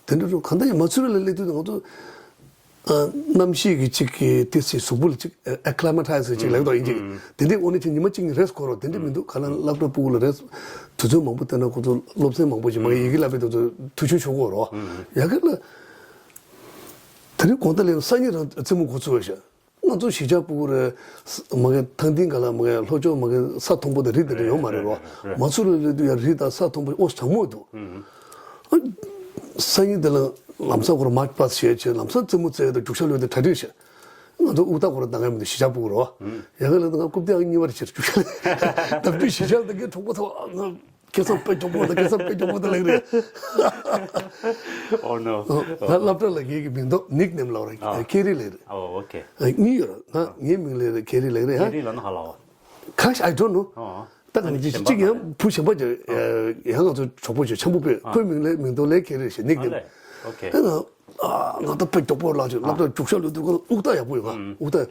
དེ་འདྲ་འགྲོ་གང་ལྟར་ཡར་མ་ཚུར་ལ་སླེབས་དུས་ང་ཚོ་ཨ་གནམ་གཤིས་ཀྱི་ཅིག་གི་ཏི་སི་གཟུགས་པོ་ལ་ཅིག་ཨེ་ཀི་ལི་མ་ཊའི་ཛི་ཅིག་ལབ་འདུག་ཨིན་ཇི་གི། དེ་འདྲའི་དངོས་གནས་ཅིག་ཉི་མ་གཅིག་གཉིས་རེ་སི་ཁོ་རོགས་དེ་འདྲ་མི་འདུག་ག་ལ་སློབ་གྲྭ་ཕྲུ་གུ་ལ་རེ་སི་དུས་ཚོད་མང་པོ་བསྟན་ན་ཁོ་ཚོ་སློབ་ཚན་མང་པོ་ཞིག་མ་གི་ཡི་གེ་བསླབ་པའི་དུས་ཚོད་དུས་ཆུང་ཆུང་གོ་རོགས་ཡ་གི་ལ། དེ་རིང་དགོང་དག་ལས་སང་ཉིན་རང་རྩེད་མོ་འགོ་ཚུགས་པ་ཤག་ང་ཚོ་གཞིས་ཆགས་ཕྲུ་གུ་རེ་མ་གི་ཐང་སྟེང་ག་ལ་མ་གི་ལྷོ་ཕྱོགས་མ་གི་ས་མཐོན་པོ་དང་རི་དེ་འདྲ་ཡོད་མ་རེད་རོ། མ་ཚུར་ལ་སླེབས་དུས་ཡ་རི་དང་ས་མཐོན་པོ་ཨོ་གྲང་མོ་འདུག་སང་ཉིན་དེ་ལ་ལམ་སང་ཁོ་ར་མཱར་ཆི་པ་སི་བྱས་བྱས་ལམ་སང་རྩེད་མོ་རྩེ་དང་རྒྱུག་ཤར་གློད་དེ་གྲ་སྒྲིག་བྱས། ང་ཚོ་དབུགས་ཐག་ཁོ་ར་འདང་ག་མི་འདུག་གཞིས་ཆགས་ཕྲུ་གུ་རོ། ཡ་གི་ལ་ང་རྐུབ་སྟེགས་གཉིས་པར་ཕྱིར་རྒྱུག་ཤར་ལ་ནམ་རྒྱུན་གཞིས་ཆགས་ལ་ད་གའི་གྲོགས་པོ་ཚོ་ང་། ཁེ་བཟང་དཔེ་མགྱོགས་པོ་དང་ཁེ་བཟང་དཔེ་མགྱོགས་པོ་དང་ལེགས་རེད། Oh no. ད་སློབ་གྲྭ་ལ་ངེད་ཀྱི་མིང་འདོགས་ནིག་ནེམ་ལབ་ར། ཨ། ཁེ་རི་ལེགས་རེད། Oh, okay. ཨ། གཉིས་ཡོད་ར། ང་ངའི་མིང་ལེགས་རེད། ཁེ་རི་ལེགས་རེད་ཧ། ཁེ་རི་ལབ་ན་ཧ་ལ་བ། ཁ་ཤས་I don't know། ཨ། ད་ག་ནང་གཅིག་གཅིག་ཡང་བུ་གཞན་པ་ཅིག་ཡང་ང་ཚོ་གྲོགས་པོ་ཅིག་འཆམ་པོ་དཔེ་ཁོའི་མིང་ལེགས་མིང་འདོགས་ལེགས་ཁེ་རི་ཞེས་ནིག་ནེམ། Okay. ཨ། ང་ད་དཔེ་མགྱོགས་པོ་ལགས་ཅིག་སློབ་གྲྭ་རྒྱུག་ཤར་གློད་དུས་ཁོ་ལ་དབུགས་ཐག་ཡག་པོ་ཡོད་ག་དབུགས་ཐག་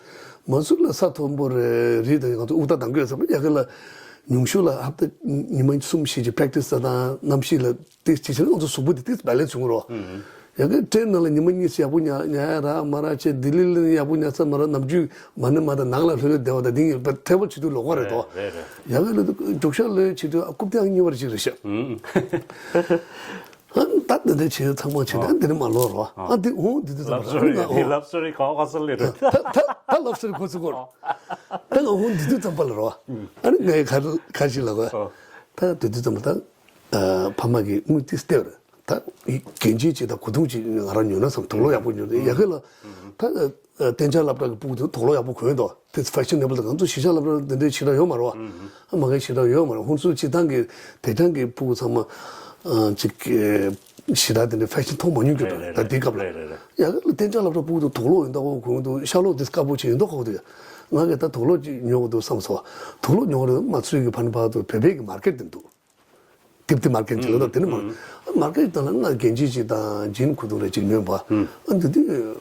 མ་ཚུར་ལ་ས་མཐོན་པོ་རེད། རི་དང་ང་ཚོ་དབུགས་ཐག་འདང་གི་ཡོད་ས་མ་ཡ་གི་ལ་ཉུང་ཤོས་ལ་ཧབ་ཏ་ཉི་མ་གསུམ་བཞི་ཅིག་པེ་རེག་ཊི་སི་ད་དང་གནམ་གཤིས་ལ་ཏིག་ཅིག་བྱས་ན་ང་ཚོ་གཟུགས་པོ་དེ་ཏིག་བེ་ལེན་སི་བྱུང་རོགས། ཡ་གི་ཊེན་ནང་ལ་ཉི་མ་གཉིས་ཡག་པོ་ཉལ་ཉལ་ཡ་རག་མ་རག་བྱས་ལྡི་ལི་ལ་ཡག་པོ་ཉལ་ས་མ་རག་ནམ་རྒྱུན་མ་ཎི་མ་དང་ནང་ལ་ལྷོད་ལྷོད་བསྡད་པ་དང་དེ་ངས་ཊེ་བལ་བྱེད་དུས་ལོག་པ་རེད་དོ། ཡ་གི་ལ་རྒྱུག་ཤར་གློད་བྱེད་དུས་ཨ་རྐུབ་སྟེགས་གཉིས་པར་ཅིག་རེད་ཤག་ཨ་ད་འདི་འདྲ་བྱས་ཚང་མ་བྱས་ཏེ་འདི་ནས་མ་ལོག་རོ། ཨ་འདི་འོང་འདི་དུས་ཙམ་པ་ལབ་སི་ཏོ་རི་ཨ་འདི་ལབ་སི་ཏོ་རི་ག་བ་ག་ས་ལེ་རེད། ད་ད་ད་ལབ་སི་ཏོ་རི་གོ་ཚུགས་གོ། ད་ང་འོང་འདི་དུས་ཙམ་པ་ལ་རོ། ཨ་ནི་ངས་ག་ག་ཞིག་ལ་གོ། ད་འདི་དུས་ཙམ་པ་ད་ཕ་མ་གིས་དངུལ་ཏིས་སྟེར་རེད། ད་རྒན་ཆེ་ཅིག་ད་གོས་ཐུང་ཅིག་ང་རང་ཉོ་ན་བསམ། དུག་ལོག་ཡག་པོ་ཉོ་ཡ་གི་ལ་ད། གཏན་འཇགས་སློབ་གྲྭ་གི་ཕྲུ་གུ་དེ་དུག་ལོག་ཡག་པོ་གོན་འདུག་དེ་ཕེ་ཤན་ནེ་བལ་དང་ང་ཚོ་གཞིས་ཆགས་སློབ་གྲྭ་དེ་འདྲའི་ཞེ་དྲག་ཡོད་མ་རེད་བ། ཨ་མ་གི་ཞེ་དྲག་ཡོད་མ་རེད། ཧུན་སུར་སྤྱིར་བཏང་གི་དེ་གྲངས་ཀྱི་ཕྲུ་གུ་ཚང་མ་ཅིག་ཞེ་དྲག་དེ་འདྲའི་ཕེ་ཤན་མཐོང་མ་མྱོང་རྒྱུ་རེད་ད་དེའི་སྐབས་ལ། ཡ་གི་ལ་གཏན་འཇགས་སློབ་གྲྭ་ཕྲུ་གུ་དེ་དུག་ལོག་ཡོད་མདོག་ཁ་པོ་གོན་འདུག་ཤ་ལོག་དེ་དཀར་པོ་ཅིག་ཡོད་མདོག་ཁ་པོ་དེ། ང་གི་ད་དུག་ལོག་ཅིག་ཉོ་དགོས་འདུག་བསམ་སོང་བ། དུག་ལོག་ཉོ་དགོས་རེད་མ་ཚུལ་གྱི་ཕ་ནི་ཕ་དུ་བོད་པའི་གི་མར་ཀེ་ཊི་དེ་འདུག་ཏིབ་ཏི་མར་ཀེཊ་ཅིག་ལ་དང་དེ་ནི་མ་མར་ཀེཊ་དང་ལ་ང་རྒན་ཆེ་ཅིག་དང་ཇིན་ཁུ་ཐུང་རེ་ཅིག་ཉོས་པ། ཨ་འདི་དུས་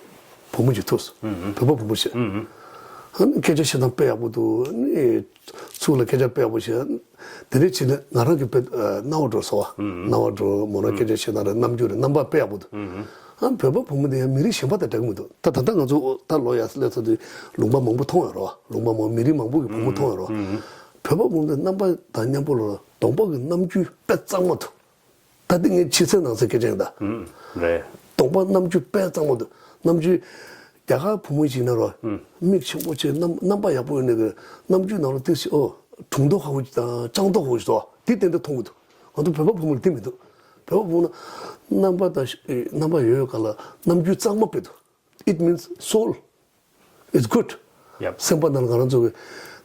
བུ་མོ་ཅིག་ཐུག་སོང་། བོད་པ་བུ་མོ་ཞིག་ཨ་ནི་སྐད་ཆ་བཤད་སྟངས་དཔེ་ཡག་པོ་འདུག་ཨ་ནི་ཚུགས་ལ་སྐད་ཆ་དཔེ་ཡག་པོ་བཤད། དེ་འདྲ་བྱས་ནས་ང་རང་གི་དཔེ་རྣ་བ་འགྲོ་སོང་བ། རྣ་བ་འགྲོ་མོ་རང་སྐད་ཆ་བཤད་སྟངས་རེད་རྣམ་འགྱུར་རེད་རྣམ་པ་དཔེ་ཡག་པོ་འདུག་ཨ་བོད་པ་བུ་མོ་དེ་ཡང་མི་རིགས་གཞན་པ་དང་འདྲ་གི་མི་འདུག་ད་ད་ལྟ་ང་ཚོ་ད་ལོ་ཡར་སླེབས་ཚར་དུས་ལུང་པ་མང་པོ་མཐོང་ཡོད་རེད་བ། ལུང་པ་མང་མི་རིགས་མང་པོ་གི་བུ་མོ་མཐོང་ཡོད་རེད་བ། བོད་པ་བུ་མོ་དེ་རྣམ་པ་དང་མཉམ་པོ་ལ། གདོང་པ་གི་རྣམ་འགྱུར་དཔེ་གཙང་མ་འདུག་ད་ལྟ་ངས་ཕྱི་གསལ་ནང་གསལ་སྐད་ཆ་ཡིན་ད། ཨུམ། རེད། གདོང་པ་རྣམ་འགྱུར་དཔེ་གཙང་མ་འདུག་རྣམ་འགྱུར། རྒྱ་གར་བུ་མོ་ཞིག་ཡིན་ན་རོ། ཨུམ། མིག་ཆེན་པོ་བྱས་རྣམ་རྣམ་པ་ཡག་པོ་ཡོད་ནས་གི་རྣམ་འགྱུར་ནང་ལ་ཏོག་ཙམ་ཨོ། གྲུང་མདོག་ཁ་པོ་ཞིག་དང་སྤྱང་མདོག་ཁ་པོ་ཞིག་འདུག་དེ་ཏན་ཏན་མཐོང་གི་འདུག་ང་ཚོ་བོད་པ་བུ་མོ་ལ་དེ་མི་འདུག་བོད་པ་བུ་མོ་ལ་རྣམ་པ་དང་ཤ་རྣམ་པ་ཡོད་ཡོད་ག་ལ་རྣམ་འགྱུར་གཙང་མ་དཔེ་འདུག It means soul. It's good. Yep. སེམས་པ་ནང་ལ་ང་རང་ཚོ་གི་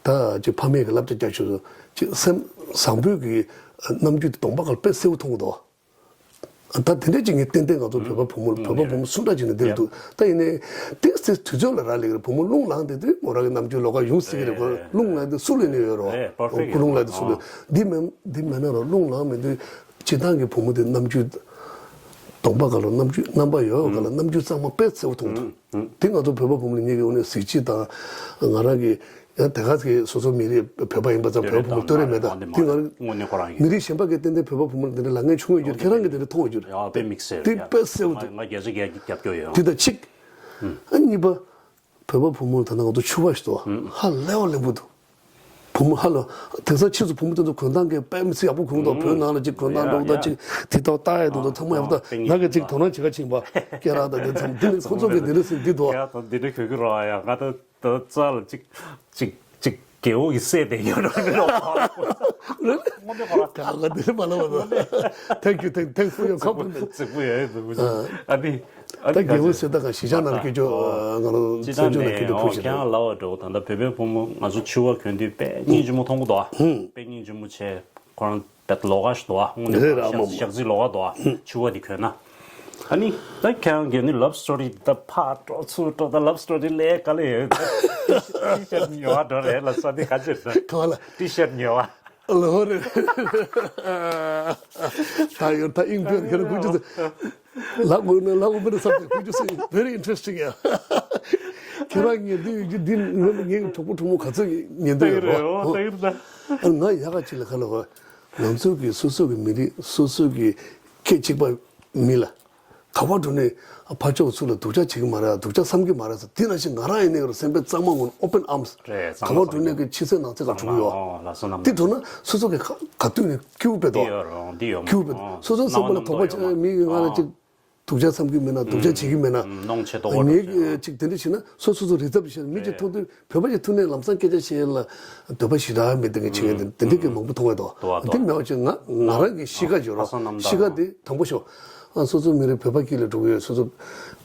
ད་ཅིག་ཕ་མེས་ཀྱི་བསླབ་བྱ་རྒྱག་ཆོག་ཅིག་སེམས་བཟང་པོའི་གི་རྣམ་འགྱུར་དེ་གདོང་པ་སྒང་ལ་དཔེ་གསལ་པོ་མཐོང་གི་འདུག་ད་དེ་འདྲ་ཅིག་ངས་ཏན་ཏན་ང་ཚོ་བོད་པ་བུ་མོ་ལ་བོད་པ་བུ་མོ་སུ་འདྲ་ཅིག་ནས་བསྡད་འདུག་ད་ཡིན་ནའི་ཏིག་ཙི་དུས་ཚོད་ལ་རག་ལས་ཀྱི་རེད། བུ་མོ་རླུང་ལངས་བསྡད་དུས་མོ་རང་གི་རྣམ་འགྱུར་ལོགས་ཀ་ཡོང་སྲིད་ཀྱི་རེད། ཁོ་རླུང་ལངས་དུས་སུ་ལས་ནས་ཡོད་རོགས། རེད། perfect ཁོ་རླུང་ལངས་དུས་སུ་ལས་འདི་མིན་འདི་མིན་ན་རོགས་རླུང་ལངས་མེད་དུས། སྤྱིར་བཏང་གི་བུ་མོ་དེ་རྣམ་འགྱུར། གདོང་པ་སྒང་ལ་རྣམ་འགྱུར་རྣམ་པ་ཡོད་སྒང་ལ་རྣམ་འགྱུར་གཙང་མ་དཔེ་གསལ་པོ་མཐོང་ཐུབ། དེ་ང་ཚོ་བོད་པ་བུ་མོ་ལ་ངེད་ཀྱི་འོ་ནས་གཟི་བརྗིད་དང་། ང་རང་གི་ཡང་དེ་ག་ཚོད་སོ་སོ་མི་རིགས་བོད་པ་ཡིན་པ་ཙམ་བོད་པ་བུ་མོ་ལ་བསྟོད་ར་མེད་ད། དེ་ང་རང་དངོས་གནས་ཁོ་རང་ཡིན། མི་རིགས་གཞན་པ་གིས་ཏན་ཏན་བོད་པ་བུ་མོ་ལ་དེ་འདྲ་ལབ་མཁན་བྱུང་ཡོད་རྒྱུ་རེད། ཁྱེད་རང་གིས་དེ་འདྲ་མཐོང་ཡོད་རྒྱུ་རེད། ཡ་དཔེ་དམིགས་བསལ་དེ་རེད། དཔེ་གསལ་པོ་འདུག་ང་བརྒྱ་ཆ་བརྒྱ་རྒྱབ་སྐྱོར་ཡོད། དེ་དང་གཅིག་ཨ་གཉིས་པ། བོད་པ་བུ་མོ་ལ་ད་ལྟ་ང་ཚོ་ཕྱུ་པ་ཞིག་འདུག་ཧ་ལས་པ་ལེན་པོ་འདུག་བུ་མོ་ཧ་ལ་དེང་སང་ཕྱིས་སུ་བུ་མོ་དེ་ཚོ་གོན་སྟངས་ཀྱི་དཔེ་མི་སྲིད་ཡག་པོ་གོན་འདུག་བོད་ནང་ལ་ཅིག་གོན་སྟངས་འདྲ་བོ་དང་ཅིག་དེ་ལྟ་བུ་ལྟ་ཡག་དེ་ཚོ་ཚང་མ་ཡག་པོ་དང་། ང་གིས་ཅིག་དོ་སྣང་བྱེད་ཁ་ཕྱིན་པ་སྐད་གྲགས་དང་དེ་ཚོ་དེ་ནི་ཁོ་ཚོ་གི་དེ་འདྲ་ཟིན་འདི་འདུག་ཡ་ད་འདི་འདྲ་གོ་གི་རོགས་ཡ། ང་ད་ད་རྩ་ལ་ཅིག་ཅིག་ཅིག་རྒྱལ་པོ་གི་སྲས་དེ་ཡོད་རོགས་མི་རོགས་དངོས་གནས་ཁོ་ར་ག་ག་འདི་མ་ལབ་པ། Thank you, thank, thanks for your compliment. རྫིག་པོ་ཡོད་རྫིག་པོ་ཨ་ནི། ད་རྒྱལ་པོ་ཟེར་ད་ག་གཞིས་ཆགས་ནང་སྐད་ཅོ་ང་རང་སེམས་ཆུང་ནང་སྐད་ཅོ་ཕུ་ཞིག་ཁྱེད་རང་ལབ་པ་འདྲ་བོ་ད་ལྟ་བོད་པའི་བུ་མོ་ང་ཚོ་ཕྱུ་པ་གོན་དུས་དཔེ་སྙིང་རྗེ་མོ་མཐོང་གི་འདུག་ཨ། དཔེ་སྙིང་རྗེ་མོ་བྱས་ཁོ་རང་དཔེ་ལོགས་ཀ་ཞིག་འདུག་ཨ། དངོས་གནས་རེད་ར་ཞག་མོ་ཞག་རྩི་ལོགས་ཀ་འདུག་ཨ། ཕྱུ་པ་དེ་གོན་ན། ཨ་ནི་ད་ཁྱེད་རང་གི་ནི་ལབ་སི་ཊོ་རི་ད་ཕར་འགྲོ་ཚུར་འགྲོ་ད་ལབ་སི་ཊོ་རི་ལས་ག་ལེ་ཡོད། ཊི་ཤར་ཊི་ཉོ་བ་འགྲོ་རེད་ལ་ས་དེ་ག་ཅིར་ད། ག་བ་ལ། ཊི་ཤར་ཊི་ཉོ་བ། ལོ་རེ། ད་ཡོད་ད་ཨིན་བོད་ཁྱེད་རང་ཀུན་ཅི་ཟེར། ལག་དགོས་ན་ལག་དགོས་མིན་ན་བསམ་སྟེ་ཀུན་ཅི་ཟེར། Very interesting ཡ། ཁྱེད་རང་ངས་འདི་ཡོད་རྒྱུ་འདི་ངས་ངའི་གྲོགས་པོ་གྲོགས་མོ་ག་ཚོད་ཉན་འདོད་ཡོད་རོ། ད་ཡོད་ད། ང་ཡག་ག་ཅིག་ལ་ཁ་ལ་བ། ང་ཚོ་གི་སོ་སོ་གི་མི་རིགས་སོ་སོ་གི་སྐད་གཅིག་པ་མི་ལ། ག་པར་འགྲོ་ནས་ཕར་ཕྱོགས་ཚུར་ལ་སྡུག་ཅག་བྱེད་ཀྱི་མ་རེད། སྡུག་ཅག་བསམ་གྱི་མ་རེད་ཟེར། དེ་ནང་བཞིན་ང་རང་ཡིན་ནའི་རུ་སེམས་པའི་གཙང་མ་ངོ་ནས་open arms། རེད་གཙང་མ་ག་པར་འགྲོ་ནས་ཀྱི་ཕྱི་གསལ་ནང་གསལ་ག་གྲུང་ཡོད། ཨོ་ལགས་སོ་རྣམ་དེ་འགྲོ་ན་སོ་སོ་གི་ཁ་ཁ་ཐུག་ནས་སྐྱིད་པོ་དཔེ་འདི་འདུག་ཡོད་རུང་འདི་ཡོད་སྐྱིད་པོ་དཔེ་འདུག་ཨོ་སོ་སོ་སེམས་པ་ལ་དོགས་པ་བྱེད་མི་ཡི་ང་ལ་ཅིག་སྡུག་ཅག་བསམ་གྱི་མེད་ན་སྡུག་ཅག་བྱེད་ཀྱི་མེད་ན། གནོང་ཆེ་དོགས་པ་ངས་འགྲོ་ཅིག་དེ་འདྲ་བྱས་ན་སོ་སོ་སོ་རི་ཚབ་བྱས་ན་མི་གཅིག་མཐོང་དུས་བོད་པ་ཅིག་ཐུག་ནས་ལམ་སང་སྐད་ཆ་བཤད་ཡ་ལ་འདོད་པ་ཞེ་དྲག་མེད་དེ་གི་བྱེད་མཁན་དེ་འདྲ་གི་མང་པོ་མཐོང་བས་དོ། འདི་མེད་པ་ཅིག་ང་ང་རང་གི་གཤིས་ཀ་བརྗོད་རོགས། གཤིས་ཀ་དེ་དང་པོ་ཤོག་ཨ་སོ་སོ་མི་རིགས་བོད་པ་སྐྱིད་ལ་འགྲོ་གི་ཡོད། སོ་སོ་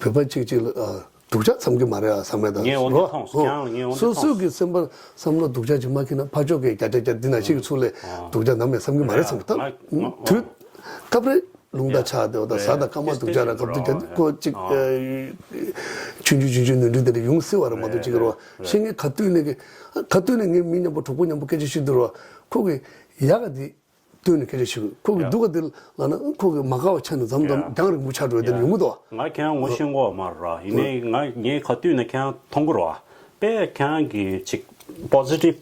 བོད་པ་གཅིག་གཅིག་ལ་ཨ་སྡུག་ཅག་བསམ་གྱི་མ་རེད་ཨ་བསམ་མེད་དང་། ངས་འོ་འདི་མཐོང་སོང་། ཁྱེད་རང་ལ་ངས་འོ་འདི་མཐོང་སོང་། སོ་སོ་གི་སེམས་པར་བསམ་བློ་སྡུག་ཅག་ཅིག་མ་འཁྱེར་ན་ཕར་ཕྱོགས་ཀྱི་བརྒྱ་ཆ་བརྒྱ་འདི་ན་ཞིག་གི་ཚུལ་ལས་སྡུག་ཅག་ནམ་ཡང་བསམ་གྱི་མ་རེད་བསམ་གྱི་ད་དུས་སྐབས་རེ་རླུང་རྟ་ཆགས་བསྡད་པ་དང་གཟའ་དང་སྐར་མ་སྡུག་ཅག་ར་སྐབས་དུས་ཀྱང་ཁོ་གཅིག་ཆུང་ཆུང་ཆུང་ཆུང་ནོར་འཁྲུལ་དེ་འདྲ་ཡོང་སྲིད་པ་རེད་མ་གཏོགས་གཅིག་རེད་བ། ཤེས་ངེས་ག་དུས་ནས་གི་ག་དུས་ནས་ངའི་མི་མཉམ་པོ་གྲོགས་པོ་མཉམ་པོ་སྐད་ཆ་བཤད་དུས་རེད་བ། ཁོ་གི་ཡག་ག་དེ་སྟོན་ནས་སྐད་ཆ་བཤད་དགོས། ཁོ་གི་སྡུག་ག་དེ་ལ་ན་ཁོ་གི་མ་དགའ་བ་ཆགས་ནས་མཚམས་མཚམས་རྒྱང་རིང་པོ་ཆགས་འགྲོ་ཡ་དེ་ཡོང་གི་འདུག་ང་ཁྱེད་རང་ངོ་ཤེས་ཀྱི་ཡོད་མ་རེད་བ། ཡིན་ནའི་ང་ངས་ག་དུས་ནས་ཁྱེད་རང་མཐོང་གི་རེད་བ། དཔེ་ཁྱེད་རང་གི་ཅིག་པོ་ཟི་ཊིབ་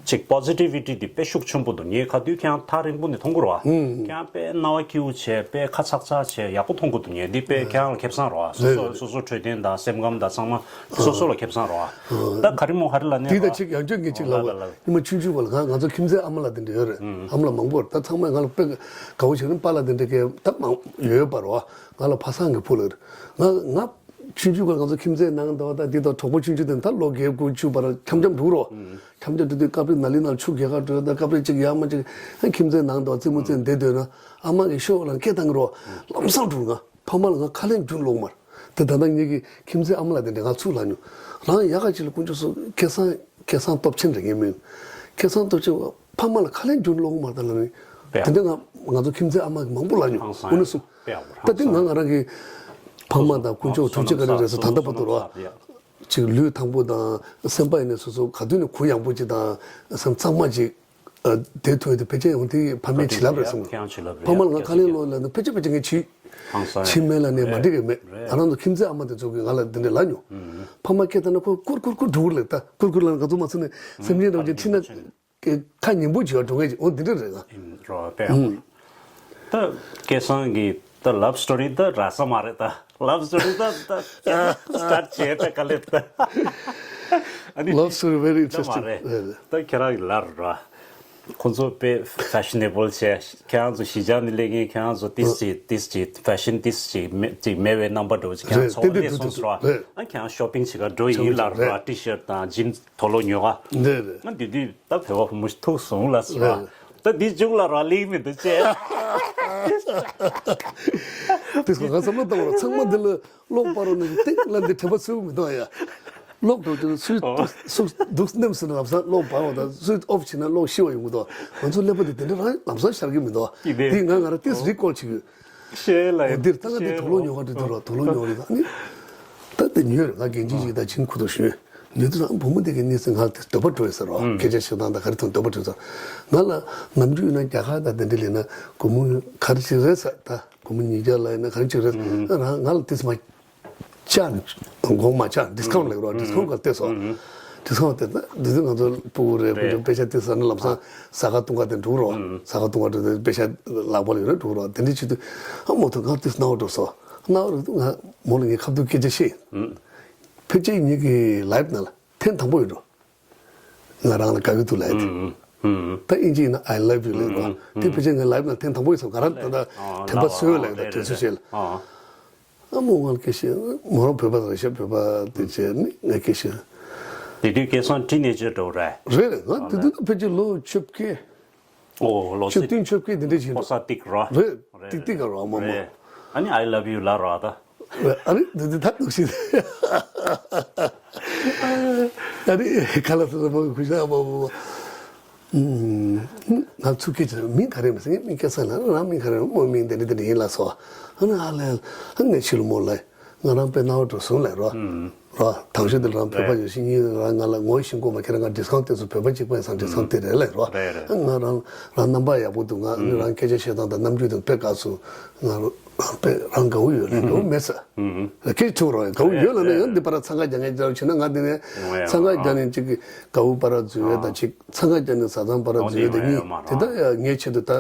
ཅིག་པོ་ཟི་ཊི་བི་ཊི་དེ་དཔེ་ཤུགས་ཆེན་པོ་འདུག་ངས་ག་དུས་ཁྱེད་རང་ཐག་རིང་པོ་ནས་མཐོང་གི་རེད་བ། ཁྱེད་རང་དཔེ་སྣང་བ་སྐྱིད་པོ་བྱས་དཔེ་ཁ་ཚག་ཚག་བྱས་ཡག་པོ་མཐོང་གི་འདུག་ངས་འདི་དཔེ་ཁྱེད་རང་ལ་ཁེ་བཟང་རེད་བ། སོ་སོ་སོ་སོ་འཕྲོད་བསྟེན་དང་སེམས་ཁམས་དང་ཚང་མ་སོ་སོ་ལ་ཁེ་བཟང་རེད་བ། ད་ག་རེ་མོ་ག་རེ་ལ་གནས་དེ་ད་རེད་བ། ཅིག་ཡང་ཅིག་ངས་ཅིག་ལབ་ལ་ལ་ལ། ཉི་མ་ཆུང་ཆུང་བ་ལ་ང་ང་ཚོ་ཁྱིམ་མཚེས་ཨ་མ་ལགས་དེ་འདྲ་ཡོད་རེད། ཨ་མ་ལགས་མང་པོ་རེད། ད་ཚང་མས་ང་ལ་དཔེ་དགའ་བོ་བྱེད་རིང་པཱ་ལགས་དེ་འདྲ་གས་ད་མང་ཡོད་པ་རེད་བ། ང་ལ་ཕ་སངས་གི་བུ་ལགས་རེད། ང་ང་ཆུང་ཆུང་བ་ང་ཚོ་ཁྱིམ་མཚེས་ནང་འདྲ་བ་ད་འདི་དང་གྲོགས་པོ་ཆུང་ཆུང་དེ་ད་ལོ་བརྒྱད་དགུ་བཅུ་བར་འཁྱམ་འཁྱམ་འགྲོ་རོགས། འཁྱམ་འཁྱམ་འགྲོ་དུས་སྐབས་རེ་ནཱ་ལི་ནང་ཆུ་རྒྱག་ག་འགྲོ་ད་སྐབས་རེ་ཅིག་ཡར་མར་ཅིག་ཁྱིམ་མཚེས་ནང་འདྲ་བ་རྩེད་མོ་རྩེ་བསྡད་སྡོད་ན་ཨ་མ་གིས་ཤོག་ལ་སྐད་བཏང་གི་རོགས། ལམ་སང་འགྲོ་ང་། ཕ་མ་ལ་ང་ཁ་ལན་རྒྱུན་ལོག་མར། དེ་ད་ལྟ་ངེད་ཀྱི་ཁྱིམ་མཚེས་ཨ་མ་ལགས་དེ་འདྲ་ང་ཚུར་ལ་ཉོ། རང་ཡག་ག་ཅིག་ལ་དཀོན་མཆོག་གསུམ་སྐལ་བཟང་སྐལ་བཟང་སྟོབས་ཆེན་རེད་ངས་མིན། སྐལ་བཟང་སྟོབས་ཆེན་ཕ་མ་ལ་ཁ་ལན་རྒྱུན་ལོག་མར་ད་ལ་ནི། དེ་འདྲ་ང་ང་ཚོ་ཁྱིམ་མཚེས་ཨ་མ་གི་མང་པོ་ལ་ཉོ་དངོས་གནས་གསུང་། ད་དེ་ང་ང་རང་གི་ཕ་མ་དང་དཀོན་མཆོག་ཐུགས་རྗེ་བཀའ་དྲིན་རེད་ཟེར་ད་ལྟ་བར་དུ་རོ། ཅིག་ལུས་ཐང་པོ་དང་སེམས་པ་ཡིན་ནས་སོ་སོ་ག་དུས་ནས་གུ་ཡངས་པོ་ཅིག་དང་སེམས་གཙང་མ་ཅིག་ཨ་དེ་ཐོས་དེ་ཕལ་ཆེར་ཡང་དེ་ཕ་མའི་བྱིན་རླབས་རེད་བསམ་གི། ཕ་མ་ལ་ང་ཁ་ལན་སློག་ལ་ནི་ཕལ་ཆེར་ཕལ་ཆེར་ངས་བྱིས་བྱིས་མེད་ལ་ནི་མ་འགྲིག་གི་མེད། ང་རང་ཚོ་ཁྱིམ་མཚེས་ཨ་མ་དེ་ཚོ་གིས་ང་ལ་འདི་འདྲ་ལབ་མྱོང་། ཕ་མ་སྐད་བཏང་ན་ཁོ་ཀུར་ཀུར་ཀུར་འགྲོ་གི་རེད། ད་ཀུར་ཀུར་ལ་ང་ཚོ་མ་ཚོ་ནི་སེམས་ཅན་འདྲ་བོ་ཅིག་ཁྲིད་ན་ཁ་ཉན་པོ་བྱེད་པ་འགྲོ་ངེས་ཅིག་འོ་འདི་འདྲ་རེད་ང་། ད་སྐལ་བཟང་གི་ད་ལབ་སི་ཊོ་རི་ད་ར་ས་མ་རེད་ད། ལབ་སི་ཊོ་རི་ད་ད་སི་ཊར་ཊི་བྱས་ད་ག་ལེ་ད། ཨ་ནི་Love story very ད་མ་interesting རེད། རེད་རེད། ད་ཁྱེད་རང་གི་ལར་ར། ཁོང་ཚོ་དཔེ་ཕེ་ཤ་ནེ་བལ་བྱས། ཁྱེད་རང་ཚོ་གཞིས་ཆགས་ནས་སླེབས་མཁན་ཁྱེད་རང་ཚོ་ཏིས་ཅིག་ཏིས་ཅིག་ཕེ་ཤན་ཏིས་ཅིག་མེ་ཅིག་མེད་པའི་རྣམ་པ་འདྲ་བོ་ཅིག་ཁྱེད་རང་རེད། ཚོ་ཏན་ཏན་སླེབས་འདུག་སོང་འདུག་ཟེར་བ། རེད། ཨ་ཁྱེད་རང་ཤོ་པིང་བྱེད་ག་འགྲོ་ཡིན་ལར་ར། རེད། ཊི་ཤར་ཊི་དང་ཇིན་ཕོ་ལོ་ཉོ་ག་རེད་རེད། ང་དེ་དུས་ད་བོད་པ་བུ་མོ་ཞིག་ཐུག་སོང་ལ་ཟེར་བ། རེད། ད་འདི་མཇུག་ལ་ར་ལིང་མི་འདུག་ཅེས། དེ་སོ་ང་བསམ་བློ་བཏང་བ་ཚང་མ་འདི་ལ་ཀློག་པ་རོ་ནི་ཏིག་ལ་འདི་དྲན་པ་ཚུགས་མི་འདུག་ཡ། ཀློག་འགྲོ་དུས་སུས་སུ་འདུག་སྣེམ་སུ་ལམ་སང་ཀློག་པ་རོ་ད་སུས་ཨོབ་བྱེད་ན་ཀློག་ཤི་བ་ཡོང་གི་འདུག་ང་ཚོ་ཀླད་པ་འདི་དེ་འདྲ་རང་ལམ་སང་ཤར་གི་མི་འདུག་ཡིན་ཏེ། དེ་ང་ང་ར་ཏིས་རི་ཀོལ་བྱེད་གི་ཤེས་ལ་འོ་འདིར་ད་ང་འདི་དུག་ལོག་ཉོ་ག་འདྲི་འདུག་རོ། དུག་ལོག་ཉོ་རེད་ད་ནི། ད་དེ་ཉོས་རེད། ང་རྒན་ཅིག་ཅིག་ད་ཕྱིན་ཁུ་ཐུག་ཞུས་ཉོས་དུས་ད་བུ་མོ་དེ་གི་གནས་ཚུལ་ང་ལ་དེ་འདོད་པ་འགྲོ་ཡོད་ཟེར་རོ། སྐད་ཆ་བཤད་སྟངས་ད་ག་རེ་ཐོན་འདོད་པ་འགྲོ་ཟེར། ང་ལ་ནམ་རྒྱུན་ཡིན་ན་རྒྱ་གར་ད་དེ་འདྲ་ལས་ན་སྒོར་མོ་ག་རེ་ཅིག་རེད་ཟེར། ད་སྒོར་མོ་ཉིས་བརྒྱ་ལ་ཡིན་ན་ག་རེ་ཅིག་རེད་ཟེར། ང་ང་ལ་དེ་ཙམ་ཅག་དགོངས་མ་ཆག་ཌིས་ཁའུན་ཊི་ལབ་རོགས། ཌིས་ཁའུན་ཊི་ག་བལྟས་སོ། ཌིས་ཁའུན་ཊི་བལྟས་ན་འདི་ཚོ་ང་ཚོ་སྤུ་གུ་རེད། དཔེ་ཆ་དེ་ཟ་ན་ལམ་སང་ཟ་ཁང་བཏུང་ག་དེ་འགྲོ་རོགས། ཟ་ཁང་བཏུང་ག་འགྲོ་དེ་དཔེ་ཆ་ལག་པ་ལ་ཡོད་ན་འགྲོ་རོགས། དེ་འདྲ་བྱེད་དུས་ཨ་མོ་ཐུག་ང་དེ་སྣང་བ་འགྲོ་སོ། སྣང་བ་འགྲོ་དུས་ང་མོ་ལ་ངས་ཁ་ཐུག་སྐད་ཆ་བཤད། ཕལ་ཆེར་ངེད་ཀྱི་ལའིབ་ནང་ལ་ཐེངས་དང་པོ་ཡིན་འགྲོ། ང་རང་ལ་དགའ་གི་འདུག་ལབ་ཡ་དེ། ད་དབྱིན་ཇི་ཡིན་ན་I love you ལབ་རོ། དེ་ཕལ་ཆེར་ངའི་life ནང་ཐེངས་དང་པོ་ཡིན་ཙང་། ང་རང་ད་ལྟ་དྲན་པ་གསོས་ལབ་ཡ་ད་དྲན་གསོ་བྱས་ལ། ཨ་མོ་ང་ལ་སྐད་བཤད། མོ་རང་བོད་པ་རེད་ཤག་བོད་པ་དེ་བྱས་ནི་ང་སྐད་བཤད། དེ་དུས་སྐལ་བཟང་བཀྲིས་ནས་བརྗོད་འགྲོ་རེད། རེད་རེད། ང་དེ་དུས་ད་ཕལ་ཆེར་ལོ་བཅོ་བརྒྱད། ཨོ་ལོ་བཅུ་བདུན་བཅོ་བརྒྱད་དེ་འདྲ་ཡིན་འགྲོ། ཕོ་གསར་ཏིག་རོ། རེད། རེད་ཏིག་ཏིག་རེད། རོ་མོ་མོ། རེད། ཨ་ནི་I love you ལབ་རོ་ད། ཨ་རེ་འདི་འདི་ད་འདུག་ཤི། ཨ་རེ་ཁ་ལ་སོ་སོ་མོ་གི་ཁུ་ཤ་མོ་མོ། ང་ཚུགས་ཀྱི་ཅི་མིང་ག་རེ་མི་ཟེར། མིང་སྐད་ས་ལ་རང་མིང་ག་རེ་མོ་མིང་འདི་འདྲ་འདི་འདྲ་ཡིན་ལ་སོ། ཨ་ནི་ཨ་ལས་ཨ་ནི་ཕྱི་ལོ་མོ་ལ་ང་རང་དཔེ་རྣ་བ་འགྲོ་སོང་ལས་རོ། རོ། དང་ཤོས་དེ་རང་བོད་པ་ཡོད་ཤི་ཉིན་རང་ང་ལ་ངོ་ཤེས་གོ་མ་ཁྱེད་རང་ང་discount སྟེར་སོང་། བོད་པ་གཅིག་པ་ཡིན་ཙང་discount སྟེར་རེད་ལབ་རོ། རེད་རེད། ང་རང་རང་རྣམ་པ་ཡག་པོ་འདུག་ང་ནི་རང་སྐད་ཆ་བཤད་སྟངས་དང་རྣམ་འགྱུར་དང་དཔེ་དགའ་སོང་། ང་རང་དཔེ་རང་དགའ་བོ་ཡོད་ལ་དགའ་བོ་མེད་ས། སྐད་ཆ་རོ་དགའ་བོ་ཡོད་ལ་ནི་ཡང་འདི་པར་འཚང་ཁ་རྒྱག་མཁན་ཅིག་བྱས་ན་ང་འདི་ནས་འཚང་ཁ་རྒྱག་ནས་ཅིག་གི་དགའ་བོ་པར་འཛུལ་ཡོད་དང་ཅིག་འཚང་ཁ་རྒྱག་ནས་བཟའ་ཚང་པར་འཛུལ་ཡོད་དང་གཉིས་དེ་ད་ཡ་ངའི་ཆེད་དུ་ད་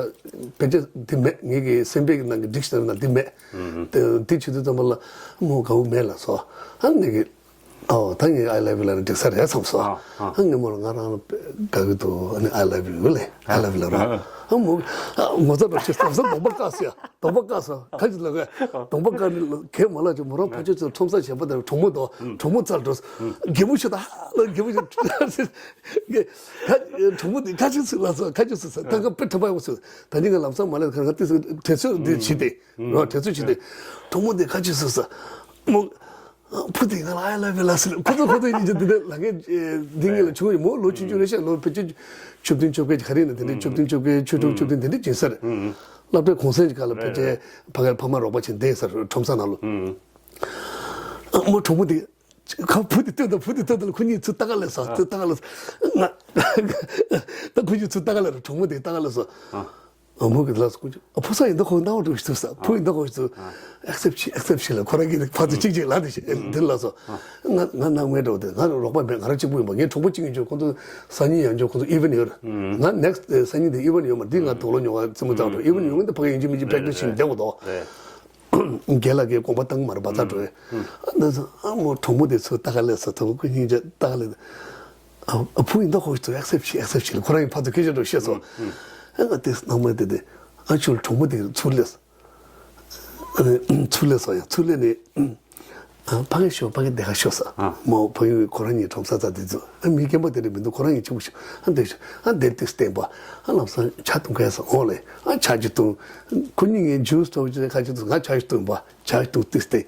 དཔེ་ཆ་འདི་མེད། ངེད་ཀྱི་སེམས་པའི་ནང་གི་dictionary ནང་འདི་མེད། དེ་དེ་བྱེད་དུས་ཙམ་པ་ལ་མོ་དགའ་བོ་མེད་ལ་སོ། ཨ་ནི་གི་ཨོ་ད་ངས་I love you ལབ་ན་འགྲིག་ས་རེད་བསམ་སོང་། ཨ་ངས་མོ་ལ་ང་རང་ལ་དགའ་གི་འདུག་ཨ་ནི་I love you ལབ། I love you ལབ་ར། ཨ་མོ་ངོ་ཚ་འགྲོ་ཆེ་བསམ་སོང་། གདོང་པ་བཀག་སོང་ཡ། གདོང་པ་བཀག་སོང་། ཁ་ཅིག་ལ་གདོང་པ་བཀག་ནི་གས་མ་ལ་ཅིག་མོ་རང་ཕ་ཆོས་ཚོ་ཁྲོམ་ས་བྱས་པ་དེར་གྲོགས་མོ་དང་གྲོགས་མོ་བཙལ་འགྲོ། རྒད་པོ་ཞིག་ད་ལ་རྒད་པོ་ཞིག་གྲོགས་མོ་དེ་ཁ་ཅིག་ཚིག་ལ་སོང་། ཁ་ཅིག་ཚིག་སོང་། ད་ཁ་དཔེ་ཁྲ་པ་ཡོང་སོང་། ད་ནི་ང་ལམ་སང་མ་ལས་ཁ་ང་དེ་ཚོ་དྲན་ཚོད་འདི་བྱེད་དེ། རོ་དྲན་ཚོད་བྱེད་དེ། གྲོགས་མོ་དེ་ཁ་ཅིག་ཚིག་སོང་། མོ། བུ་དེ་ང་ལ་I love you ལབ་ཟེར། ཁོ་ཚོ་ཁོ་ཚོ་ཡིན་གྱི་འདི་འདྲ་ལ་ངས་འདི་ངེད་ལ་བྱུང་ཡོད། མོ་ལོ་ཆུང་ཆུང་རེད་ཤག་ལོ་ཕལ་ཆེར་བཅུ་བདུན་བཅོ་བརྒྱད་ག་རེ་ཡིན་ན་དེ་འདྲའི་བཅུ་བདུན་བཅོ་བརྒྱད་བཅུ་དྲུག་བཅུ་བདུན་དེ་འདྲའི་ཡིན་ས་རེད། སློབ་གྲྭའི་གུང་སེང་གི་སྐབས་ལ་ཕལ་ཆེར་ཕ་གིར་ཕ་མ་རོགས་པ་བྱས་བསྡད་ས་རེད་ཁྲོམ་ས་ནང་ལོ། མོ་གྲོགས་མོ་དེ་ཁ་བུ་དེ་ལྟོས་དང་བུ་དེ་ལྟོས་དང་ཁོ་གཉིས་ཚུར་ལྟ་ག་སླེབས་སོང་། ཚུར་ལྟ་ག་སླེབས་སོང་། ང་ད་ཁོ་གཉིས་ཚུར་ལྟ་ག་སླེབས་རེད། གྲོགས་མོ་དེ་ལྟ་ག་སླེབས་སོང་། ཨ་མོ་གིས་ལབ་སོང་། ཨ་ཕོ་གསར་ཡིན་ད་ཁོ་སྣང་བ་འགྲོ་ཞིག་ཚུགས་ས། བུ་ཡིན་ད་ཁོ་ཞིག་ཚུགས། accept བྱེད། accept བྱེད་ལ་ཁོ་རང་གིས་ཕར་ཚུར་གཅིག་གཅིག་ལབ་དེ་བཞིན་འདིར་ལབ་སོང་། ང་ང་སྣང་བའི་འགྲོ་དེ་ང་རོགས་པ་མེད། ང་རང་གཅིག་པུ་ཡིན་པ། ངའི་གྲོགས་པོ་གཅིག་ཡིན་ཆོག་ཁོ་ཚོ་སང་ཉིན་ཡང་ཆོག་ཁོ་ཚོ་event ཡོད་རེད། ང་next སང་ཉིན་དེ་event ཡོད་མ་རེད། འདི་ང་དུག་ལོག་ཉོ་ག་རྩེད་མོ་རྩེ་འགྲོ། event ཡོང་གི་འདི་ཕ་གི་ཡིན་གཅིག་མིན་གཅིག་practice བྱེད་བསྡད་དགོས་དོ། རྒན་ལགས་ཀྱིས་དགོངས་པ་བཏང་མ་རེད་པ། ཚ་འགྲོ་ཨེ། ཨ་ནི་ཨ་མོ་གྲོགས་མོ་དེ་ཚོ་ལྟ་ག་སླེབས་སོང་། ད་ཁོ་གཉིས་ཀྱིས་ལྟ་ག་སླེབས། ཨ་ཨ་བུ་ཡིན་ད་ཁོ་ཚོ་accept བྱེད། accept བྱེད་ལ་ཁོ་རང་གིས་ཕར་ཚུར་སྐད་ཆ་འགྲོ་བཤད་སོང་། ཨ་ང་དེ་སྣང་མེད་དེ་དེ་ཨ་ཆུ་ལ་གྲོགས་མོ་དེ་ཚུར་སླེབས། ཨ་ནི་ཚུར་སླེབས་སོང་ཡ། ཚུར་སླེབས་ནས་ཨ་ཕ་གི་ཤོག་ཕ་གི་བསྡད་ག་ཤོག་ཟེར། མོ་ཕ་གི་ཁོ་རང་གཉིས་ཁྲོམ་ས་ཚ་དེ་ཚོ་ཨ་མི་རྒན་པ་དེ་འདྲ་མི་འདུག་ཁོ་རང་གཉིས་གཅིག་པུ་ཤོག་ཨ་བསྡད་ཤོག་ཨ་བསྡད་དེ་བསྟན་པ་ཨ་ལམ་སང་ཇ་འཐུང་ག་ཡ་ཟེར། འོང་ལེ། ཨ་ཇ་ཅིག་འཐུང་། ཁོ་གཉིས་ངས་juice འཐུང་ཅིག་ཁ་ཅིག་འཐུང་། ང་ཇ་ཅིག་འཐུང་པ། ཇ་འཐུང་དུས་ཏེ།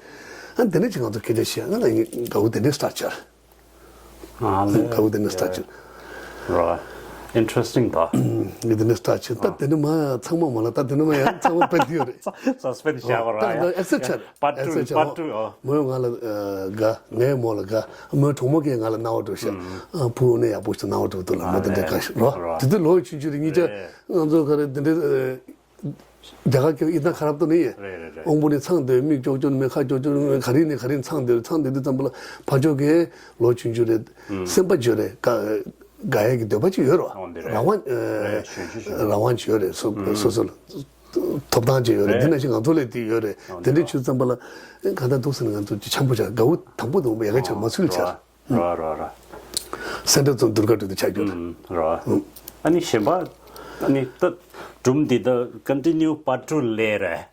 ཨ་འདི་ནས་ཅིག་ང་ཚོ་སྐད་ཆ་བཤད། ང་ལ་ངའི་དགའ་བོ་དེ་འདྲས་start བྱས། ཨ་ལེ། དགའ་བོ་དེ་འདྲས་start བྱས། ར། interesting ད། ངས་དེ་འདྲས་start བྱས། ད་དེ་ནས་མ་ཚང་མ་མ་ལ་ད་དེ་ནས་མ་ཡང་ཚང་མ་དཔེ་འདི་ཡོད་རེད། Suspense བྱ་བ་ར། ད་ད་accept བྱས་རེད། Part two accept བྱས། Part two ཨོ། མོ་ཡང་ང་ལ་དགའ། ངས་མོ་ལ་དགའ། མོའི་གྲོགས་མོ་གིས་ང་ལ་སྣང་བ་འགྲོ་ཤག་ཨ་བུ་འོ་ན་ཡག་པོ་ཞིག་སྣང་བ་འགྲོ་འདུག་ལ། མོ་དེ་འདྲས་དགའ་ཤག་ར། དེ་དུས་ལོ་ཆུང་ཆུང་རེད། གཉིས་ཆ་ང་ཚོ་ག་རེ་དེ་འདྲས། རྒྱ་གར་སྐད་ཡིན་ན་ཁ་རབ་ཏུ་ནི་ཡེ། རེད་རེད་རེད། དབང་པོ་ནི་ཚང་སྟེ་མིག་ཅོག་ཅོག་མེད། ཁ་ཅོག་ཅོག་མེད། ག་རེ་ནི་ག་རེ་ཚང་སྟེ་ཚང་སྟེ་དུས་ཙམ་པ་ལ་ཕ་ཕྱོགས་ཀྱི་ལོ་ཆུང་ཆུང་རེད། སེམས་པ་བརྗོད་རེད། དགའ་དགའ་ཡས་ཀྱི་འདོད་པ་ཅིག་ཡོད་རོ། འོ་འདི་རེད། རང་དབང་། རེད། ཞུ་ཞུ་ཞུ། རང་དབང་ཅིག་ཡོད་རེད། སོ་སོ་སོ་ལ་ཐོབ་ཐང་ཅིག་ཡོད་རེད། རེད། འདི་ནང་བཞིན་ང་ཚོ་ལས་དེ་ཡོད་རེད། འོ་དེ་འདྲ་འདི་ཆུ་ཙམ་པ་ལ་ག་འདྲ་འདུག་ཟེར་ན་ང་ཚོ་ཅིག་འཆམ་པོ་བྱ། དགའ་བོ་དང་པོ་དང་པོ་ཡ་ག་ཆ་མ་ཚུལ་བྱ། ར་ར་ར། སེ་འབྲས་རྫོང་དུར་དཀར་སྤྲུལ་དུ་ཆགས་རྒྱུ་རེད། ཨུམ། ར། ཨུམ། ཨ་ནི་གཞན་པ། ཨ་ནི་ད་སྒྲུང་འདི་ད་continue part two ལས་རེད།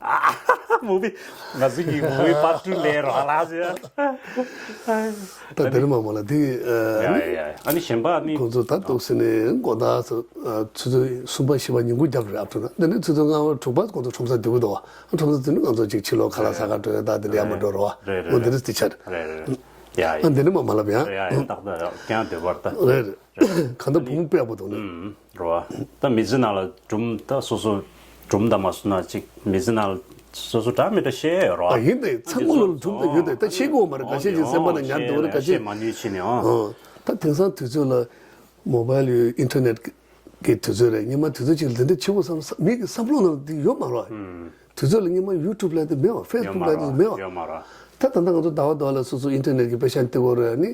ཨ་movie ང་ཚོ་གི་movie part two ལས་རོགས་ལ་ཟེར། ད་དེ་ནི་མ་མ་ལ་དེ། ཡ་ཡ་ཡ། ཨ་ནི་གཞན་པ་ཨ་ནི་ཁོང་ཚོ་ད་འདུག་སེ་ནས་དགོང་དག་ཚོ་ཆུ་ཚོད་གསུམ་པ་བཞི་པ་ཉིན་གུང་རྒྱབ་རེད། ཨབ་ཐུ་ན་དེ་ནས་ཆུ་ཚོད་ལྔ་པ་དྲུག་པ་ཁོང་ཚོ་ཁྲོམ་ས་འདུག་གི་འདུག་ཁྲོམ་ས་དེ་ནི་ང་ཚོ་ཅིག་ཕྱི་ལོགས་ཁ་ལག་ཟ་ག་འགྲོ་ཡ། ད་དེ་འདྲ་ཡ་མ་འགྲོ་རོགས། རེད་རེད། འོ་དེ་རེད། དེ་ཆ་རེད། རེད་རེད། ཡ་ཡ། ཨ་འདི་ནི་མ་མ་ལབ་ཡ། ཡ་ཡ། ཏག་ཏག་ཡ་ཀྱང་དེ་བར་ད། རེད་རེད། གང་ལྟར་བུ་མོ་དཔེ་ཡག་པོ་འདུག་ནི། རོ། ད་མི་ཚེ་ནང་ལ་སྒྲུང་ད་སོ་སོ་སྒྲུང་ད་མ་སོང་ན་ཅིག་མི་ཚེ་ནང་ལ་སོ་སོ་འདྲ་མི་འདྲ་བཤད་ཡོད་རོ། ཨ་ཡིན་ཏེ་ཚང་མ་ལ་སྒྲུང་ད་ཡོད་དེ་ད་བཤད་དགོས་མ་རེད། འགའ་ཤས་ཀྱི་སེམས་པ་ན་ཉར་འདུག་རེད། འགའ་ཤས་བཤད་མ་ནུས་ཕྱིན་ནས་ཨང་། ད་དེང་སང་དུས་ཚོད་ལ་mobile ཡོད། internet གི་དུས་ཚོད་རེད། སྔོན་མ་དུས་ཚོད་ཅིག་ལ་འདི་འདྲ་ཆེ་བོ་བསམ་མི་གི་བསམ་བློ་ནང་དེ་ཡོད་མ་རེད། དུས་ཚོད་ལ་སྔོན་མ་YouTube ལབ་དེ་མེད་བ། Facebook ལབ་དེ་མེད་བ། ཡོད་མ་རེད། ད་ད་ལྟ་ང་ཚོ་ཟླ་བ་ཟླ་བ་ལ་སོ་སོ་internet གི་པེ་ཤ་དེ་གོ་རེད། ནི་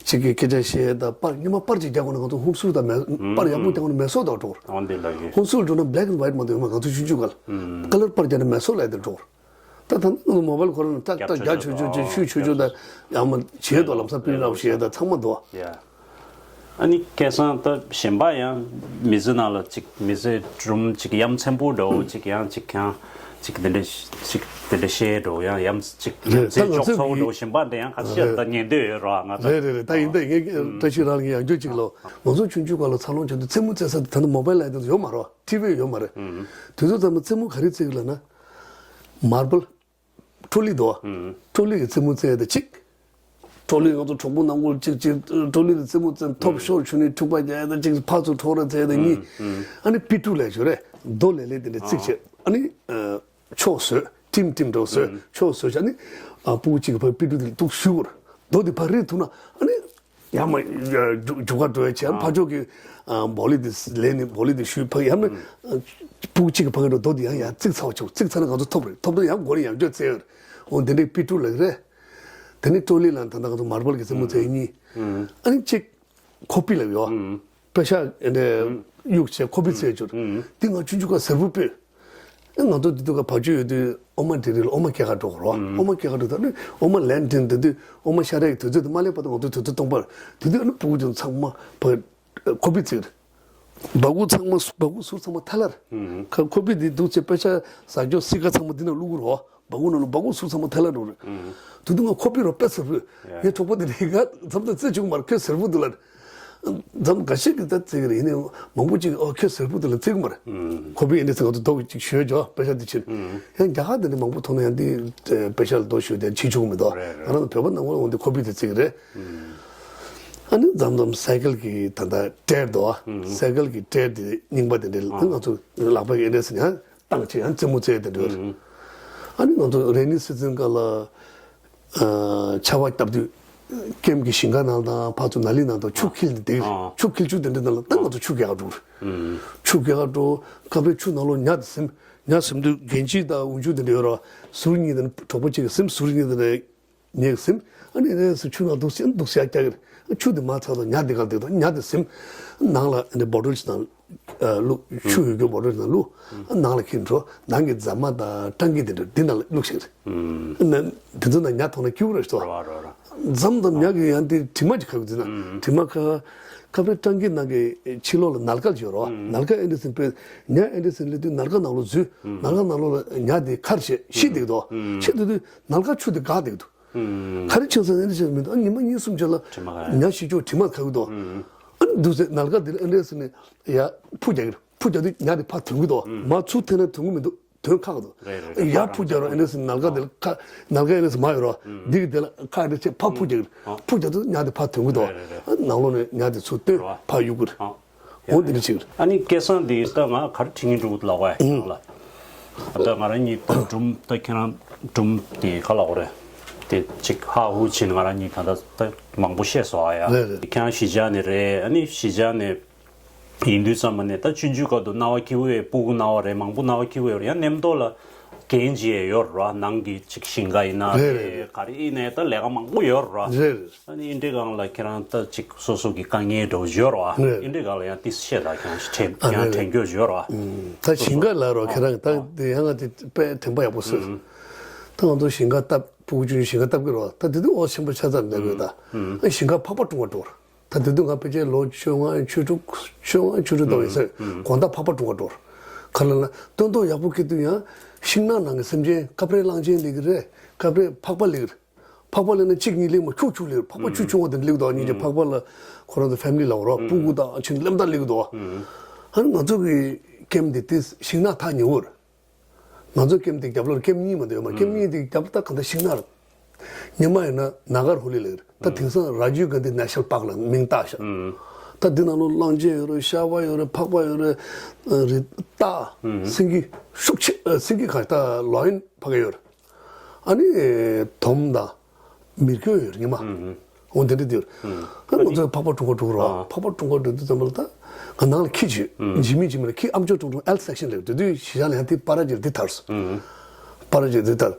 གཅིག་གི་སྐད་ཆ་བཤད་ད་པར་སྔོན་མ་པར་ཅིག་རྒྱག་དགོས་ན་ང་ཚོ་ཧུན་སུར་དང་མེ་པར་ཡག་པོ་རྒྱག་དགོས་ན་མེ་སོར་དང་འགྲོ་རེད། འོ་འདི་ལ་ཡིན། ཧུན་སུར་འགྲོ་ན་black and white མ་གཏོགས་ཡོད་མ། ང་ཚོ་ཆུང་ཆུང་སྐབས་ལ་color པར་རྒྱག་ན་མེ་སོར་ལབ་དེ་འགྲོ་རེད། ད་ད་ནང་mobile ཁོ་རང་ནང་ཏག་ཏག་རྒྱག་ཆོག་ཆོག་ཅིག་ཤུ་ཆོག་ཆོག་ད་ཡང་མ་བྱེད་དོ་ལམ་སང་print out བྱེད་ད་ཚང་མ་འདུག་ཡ། ཨ་ནི་སྐལ་བཟང་ད་གཞན་པ་ཡང་མི་ཚེ་ནང་ལ་ཅིག་མི་ཚེ་སྒྲུང་ཅིག་ཡ་མཚན་པོ་འདྲ་བོ་ཅིག་ཡང་ཅིག་ཀྱང་ཅིག་དེ་འདྲ་ཅིག་དེ་འདྲ་བཤད་འགྲོ་ཡང་ཡ་མཚན་ཅིག་ཡ་རེད། ད་མཚན་ང་འཇོག་ཚོགས་ཚོགས་འདྲ་བོ་གཞན་པ་འདྲ་ཡང་ཁ་ཤས་ད་ཉན་འདོད་ཡོད་རོགས་ང་ཚོ། རེད་རེད་རེད། ད་ཡིན་ད་ངས་བཀྲ་ཤིས་རང་གི་ཡང་འཇོག་ཅིག་ལོ། ང་ཚོ་ཆུང་ཆུང་སྐབས་ལ་འཚར་ལོངས་བྱུང་དུས་རྩེད་མོ་རྩེ་ས་དེ་ད་ནི་མོ་བེལ་ལ་ཡོད་མ་རོགས། ཊི་ཝི་ཡོད་མ་རེད། དུས་ཚོད་ཙམ་ལ་རྩེད་མོ་ག་རེ་རྩེ་གི་ལབ་ན། མར་བལ། ཀྲོ་ལི་འདུག་བ། ཀྲོ་ལི་གི་རྩེད་མོ་རྩེ་ཡ་དེ་གཅིག་ཀྲོ་ལི་ང་ཚོ་གྲོགས་པོ་ནང་ཁུལ་གཅིག་གཅིག་ཀྲོ་ལི་ལ་རྩེད་མོ་རྩེ་ཐོབ་ཤོར་བྱུང་ནས་འཁྲུག་པ་རྒྱག་ཡ་དེ་གཅིག་ཕར་ཚུར་འཕྲོག་ར་རྩེ་ཡ་དེ་གཉིས། ཨ་ནི་པི་ཀྲུ་ལབ་ཡ་ཅིག་ཡོད་རེད། རྡོ་ལེབ་ལེབ་དེ་འདྲ་བརྩིགས་བྱས་ཨ་ནི་ཕྱོགས་བཟོས་ཊིམ་ཊིམ་འདྲ་བོ་བཟོས་ཕྱོགས་བཟོས་བྱས་ཨ་ནི་སྤུ་གུ་གཅིག་གི་ཕར་པི་ཀྲུ་དེ་ལ་འདུག་གཞུས་དགོས་རེད། རྡོ་དེ་ཕར་རེག་ཐུབ་ན་ཨ་ནི། ཡར་མར་རྒྱུག་ག་འགྲོ་ཡ་བྱས་ཕར་ཕྱོགས་ཀྱི་ཨ་བོ་ལི་དེ་ལེན་ནས་བོ་ལི་དེ་གཞུས་ཕར་ཡར་མར་ཨ་སྤུ་གུ་གཅིག་གི་ཕ་གི་འགྲོ་རྡོ་དེ་ཡང་ཡར་བརྩིགས་ཚར་བ་བྱུང་། བརྩིགས་ཚར་ན་ང་ཚོ་ཐོབ་རེད། ཐོབ་དུས་ཡང་མགོ་ནས་ཡར་འགྱོ་རྩེ་ཡོད་རེད། འོ་དེ་འདྲའི་པི་ཀྲུ་ལབ་ཀྱི་རེད། དེ་ནས་ཀྲོ་ལི་ལ་ད་ལྟ་ང་ཚོ་མར་བལ་གྱི་རྩེད་མོ་རྩེ་ཡ་གཉིས། ཨ་ནི་གཅིག་ཁོ་པི་ལབ་ཡོད། པེ་ཤག་ཨེ་འདྲ་གཡུག་བྱས་ཁོ་པི་རྩེ་བཅུག་འདི་ང་ཆུང་ཆུང་སྐབས་གཟར་བུ་སྤོས། ཨེ་ང་ཚོ་འདི་དུས་ཀ་བ་ཅོ་ཡོད་དུས་ཨོ་མ་འདྲེ་རིགས་ལ་ཨོ་མ་སྐྱེལ་ག་འགྲོ་གི་རོ། ཨོ་མ་སྐྱེལ་ག་འགྲོ་དུས་ཨ་ནི་ཨོ་མ་ལེན་དྲན་དེ་དུས་ཨོ་མ་ཤ་རའི་དུས་ཚོད་དུ་མ་སླེབས་བར་དུ་ང་ཚོ་དུས་ཚོད་སྟོང་པར་དེ་དུས་ཨ་ནི་སྤུ་གུ་ཚོ་ཚང་མ་བ་ཁོ་པི་རྩེ་གི་རེད། སྦ་ཁུག་ཚང་མ་སྦ་ཁུག་ཟུར་ཚང་མ་ཐལ་ལར། ཁ་ཁོ་པི་དེ་འདུག་ཚེ་པེ་ཤག་ཟ་རྒྱོ་སི་ཀ་ཚང་མ་འདི་ན་བླུག་གི་རོ། སྦ་ཁུག་ནང་ལ་སྦ་ཁུག་ཟུར་ཚང་མ་ཐལ་ལར་འགྲོ་རེད། དུ་དུ་ང་ཁོ་པི་རོ་པེ་གཟར་བུ། ངའི་གྲོགས་པོ་དེ་ནས་ང་མཚམས་དང་རྩེ་བྱུང་མར་ཁོས་གཟར་བུ་འདུག་ལར། མཚམས་འགའ་ཤས་ཀྱིས་ད་རྩེ་གི་རེད། ཡིན་ནའི་མང་པོ་ཅིག་ཨོ་ཁོས་གཟར་བུ་འདུག་ལར་རྩེ་གི་མ་རེད། ཁོ་པི་ཨེ་འདྲ་ཚེ་ང་ཚོ་རྡོ་གི་ཅིག་ཞོད་ཇོ་པེ་ཤག་དེ་ཕྱིར། ཡང་རྒྱ་གར་དེ་ནས་མང་པོ་མཐོང་ན་ཡང་འདི་པེ་ཤག་ལ་རྡོ་ཞོད་དེ་ཕྱིན་ཆོག་གི་མི་འདུག་ང་རང་ཚོ་བོད་པ་ནང་ལོགས་འོང་དུས་ཁོ་པི་དེ་རྩེ་གི་རེད། ཨ་ནི་མཚམས་མཚམས་སའི་ཀལ་གྱི་ད་ལྟ་ཊེར་འདུག་ཨ། སའི་ཀལ་གྱི་ཊེར་དེ་རྙིང་པ་དེ་འདྲ་ལ་ང་ཚོ་ལག་པ་གི་ཨེ་འདྲ་ཟེར་ཡང་བཏང་བྱས་ཡང་རྩེད་མོ་རྩེ་དེ་འདྲ་རེད། ཨ་ནི་ང་ཚོ་རེ་ནི་སི་ཛིན་སྐབས་ལ་ཆར་པ་བཏབ་དུས་ཀེམ་གྱི་ཞིང་ཁ་ནང་དང་ཕར་ཚུར་ནཱ་ལི་ནང་དུ་ཆུ་འཁྱིལ་ནས་བསྡད་ཀྱི་རེད། ཆུ་འཁྱིལ་ཆུ་དེ་འདྲ་ནང་ལ་ད་ང་ཚོ་ཆུ་རྒྱག་ག་འགྲོ་གི་རེད། ཆུ་རྒྱག་ག་འགྲོ་སྐབས་རེ་ཆུ་ནང་ལོགས་ཉ་དེ་ཟིན། ཉ་ཟིན་དུས་རྒན་གཅིག་དང་འུ་ཆུ་དེ་འདྲ་ཡོད་ར། ཟུར་གཉིས་དེ་གྲོགས་པོ་གཅིག་གིས་ཟིན་ཟུར་གཉིས་དེ་འདྲ། ངས་ཟིན། ཨ་ནི་རེས་སུ་ཆུ་ནང་འདུག་སེ་འདུག་སེ་རྒྱག་གི་རེད། ཆུ་དེ་མར་ཚར་དང་ཉ་དེ་གར་འདུག་དང་ཉ་དེ་ཟིན། ནང་ལ་ཨ་ནི་བོ་ཊལ་ཞིག་ནང་བླུགས། ཆུ་ཡོད་རྒྱུ་བོ་ཊལ་ཞིག་ནང་བླུགས། ནང་ལ་འཁྱེར་འགྲོ། ནང་གི་རྫ་མ་དང་སྤྲང་ཀི་དེ་འདྲ་འདི་ནང་ལ་བླུགས་ཤིག་རེད། ན་དེ་ཚོ་ནང་ཉ་མཐོང་ན་སྐྱུག་རེད་ཤག་རོ་རོ་རོ། རྫམ་དང་ཉ་གི་ཡང་དེ་དྲི་མ་ཅིག་ཁ་གི་འདུག་ན་དྲི་མ་ཁ། ཁ་པའི་སྤྲང་ཀི་ནང་གི་ཕྱི་ལོགས་ལ་ནལ་ཀ་ཅིག་ཡོད་རོ། ནལ་ཀ་ཨེ་འདྲ་ཟིན་པས་ཉ་ཨེ་འདྲ་ཟིན་སླེབས་དུས་ནལ་ཀ་ནང་ལོགས་འཛུལ། ནལ་ཀ་ནང་ལོགས་ལ་ཉ་དེ་ཁར་བྱས་ཤི་བསྡད་འདུག་ཤི་བསྡད་དུས་ནལ་ཀ་ཆུ་དེ་འགག་བསྡད་འདུག་ག་རེ་བྱུང་ཟེར་ན་ཨེ་འདྲ་བྱས་མི་འདུག་ཨ་ཉི་མ་གཉིས་གསུམ་རྗེས་ལ་དྲི་མ་ག་ཉ་ཤི་ཅོག་དྲི་མ་ཁ་གི་འདུག་ཨ་ནི་འདུག་ཟེར་ནལ་ཀ་དེ་ལ་ཨེ་འདྲ་ཟེར་ནས་ཡ་ཕུ་རྒྱག་གི་རེད། ཕུ་རྒྱག་དུས་ཉ་དེ་ཕར་ཐོན་གི་འདུག་མར་ཚུར་འཐེན་ན་ཐོན་གི་མི་འདུག་ཐོན་ཁག་གི་འདུག་རེད་རེད། ཡར་ཕུ་རྒྱག་རོགས་ཨེ་འདྲ་ཟེར་ནལ་ཀ་དེ་ལ་ཁ་ནལ་ཀ་ཨེ་འདྲ་ཟེར་མ་ཡོད་རོགས་འདི་གི་དེ་ལ་ཁ་ཨེ་འདྲ་བྱས་ཕར་ཕུ་རྒྱག་གི་རེད། ཕུ་རྒྱག་དུས་ཉ་དེ་ཕར་ཐོན་གི་འདུག་རེད་རེད་རེད། ནང་ལོགས་ནས་ཉ་དེ་ཚུར་བཏོན་རེད་བ། ཕར་གཡུག་གི་རེད། འོ་འདི་འདྲ་བྱེད་ཀྱི་རེད། ཨ་ནི་སྐལ་བཟང་འདི་ད་ང་ག་རེ་དྲི་ངན་འགྲོ་གི་ལབ་བ་ཡང་ལ། ད་ང་རང་གཉིས་ད་སྒྲུང་ད་ཁྱེད་རང་སྒྲུང་དེ་ག་ལབ་དགོས་རེད། དེ་ཅིག་ཧ་ཧུ་ཕྱིན་ང་རང་གཉིས་ད་ལྟ་ད་མང་པོ་བཤད་སོང་ཨ་ཡ། རེད་རེད། ཁྱེད་རང་གཞིས་ཆགས་ནས་རེད། ཨ་ནི་གཞིས་ཆགས་ནས་ཡིན་དུས་ཙམ་པ་ནས་ད་ཆུང་ཆུང་སྐབས་དུ་སྣང་བ་སྐྱིད་པོ་ཡོད། སྤུ་གུ་སྣང་བ་རེད། མང་པོ་སྣང་བ་སྐྱིད་པོ་ཡོད་རེད། ཡང་མཉམ་དུ་ལ་འགན་ཅིག་ཡོད་ར། ནང་གི་ཅིག་ཞིང་ཁ་ཡིན་ན་རེད་རེད་རེད། ག་རེ་ཡིན་ནའི་ད་ལས་ཀ་མང་པོ་ཡོད་ར། རེད་རེད། ཨ་ནི་འདི་སྒང་ལ་ཁྱེད་རང་ད་ཅིག་སོ་སོ་གི་དཀའ་ངལ་འདྲ་བོ་ཡོད་ར། རེད། འདི་འདྲའི་སྒང་ལ་ཡང་ཏིས་བཤད་ད་ཁྱེད་རང་ཞིག་དྲན་ཨ་ཡང་རེད་དྲན་རྒྱུ་ཡོད་ར། ཨུམ། ད་ཞིང་ཁ་ལ་རོ་ཁྱེད་རང་ད་འདི་ཡང་ང་དེ་དཔེ་དྲན་པ་ཡག་པོ་བཟོས། ད་ང་ཚོ་ཞིང་ཁ་བཏབ་སྤུ་གུ་ཆུང་ཆུང་ཞིང་ཁ་བཏབ་གི་རོ། ད་དེ་དུས་འོ་ཆེན་པོ་ཆ་ཚང་ལས་དགོས་ད། ཨ་ཞིང་ཁ་ཕག་པ་བཀྲུང་བ་འགྲོ་ར། ད་དེ་དུས་ང་ཕལ་ཆེར་ལོ་བཅོ་ལྔ་བཅུ་དྲུག་བཅོ་ལྔ་བཅུ་དྲུག་དོ་ཡིན་ཟེར་དགོང་དག་ཕག་པ་བཀྲུང་བ་འགྲོ་ར། ག་ལ་ན་སྟོན་ཐོག་ཡག་པོ་སྐྱེ་དུས་ཡང་ཤིང་ནགས་ནང་གི་སེམས་ཅན་ཀ་པྲེ་གླང་ཆེན་ལེགས་རེད། ཀ་པྲེ་ཕག་པ་ལེགས་རེད། ཕག་པ་ལེན་ན་གཅིག་གཉིས་ལེན་མ་ཁྱུག་ཁྱུག་ལེན། ཕག་པ་ཆུ་ཆུང་བ་དེ་ལེགས་དོ། གཉིས་ཀྱི་ཕག་པ་ལ་ཁོ་རང་ཚོ་ཕེ་མི་ལི་ལ་འོ་ར་སྤུ་གུ་དང་ཆུང་ལེམ་ད་ལེགས་དོ། ཨ་ནི་ང་ཚོ་གི་ཀེམ་དེ་དེ་ཤིང་ནགས་ཐག་ཉེ་བོ་རེད། ང་ཚོ་ཀེམ་དེ་རྒྱབ་ལོར་ཀེམ་གཉིས་མ་འདུག་ཡོད་མ་རེད། ཀེམ་གཉིས་དེ་རྒྱབ་ད་གང་ལྟར་ཤིང་ནགས་རེད། ཉི་མ་ཡིན་ན་ནཱ་གར་ཧུ་ལི་ལེགས་རེད། ད་དེང་སང་ར་ཇིབ་གྷན་དྷི་ནེ་ཤ་ནལ་པཱག་ལ་མིང་བཏགས་ཤག་ད་འདི་ནང་ལོ་གླང་ཆེན་ཡོད་རེད། ཤ་བ་ཡོད་རེད། ཕག་པ་ཡོད་རེད། རི་སྟག་སེང་གེ་ཤུགས་ཆེ་སེང་གེ་གང་ལྟར་ལོ་ཡིན་ཕ་གི་ཡོད་རེད། ཨ་ནི་དོམ་དང་མི་རྒོད་ཡོད་རེད་ཉི་མ། འོ་འདི་འདྲ་འདིར། ཨ་ང་ཚོས་ཕག་པ་བཀྲུང་བ་བཀྲུང་རོགས། ཕག་པ་བཀྲུང་བ་འགྲོ་དུས་ཙམ་པ་ལ་ད་ང་ནང་ལ་ཁྱི་བྱོས། ཇི་མི་ཇི་མི་ལ་ཁྱི་ཨམ་ཅོག་བཀྲུང་བཀྲུང་ཨེལ་སེག་ཤན་ལ་དེ་དུས་གཞིས་ཆགས་ལ་ཡང་དེ་པ་ར་ཇེ་འདི་ཐར་སོང་། པ་ར་ཇེ་འདི་ཐར།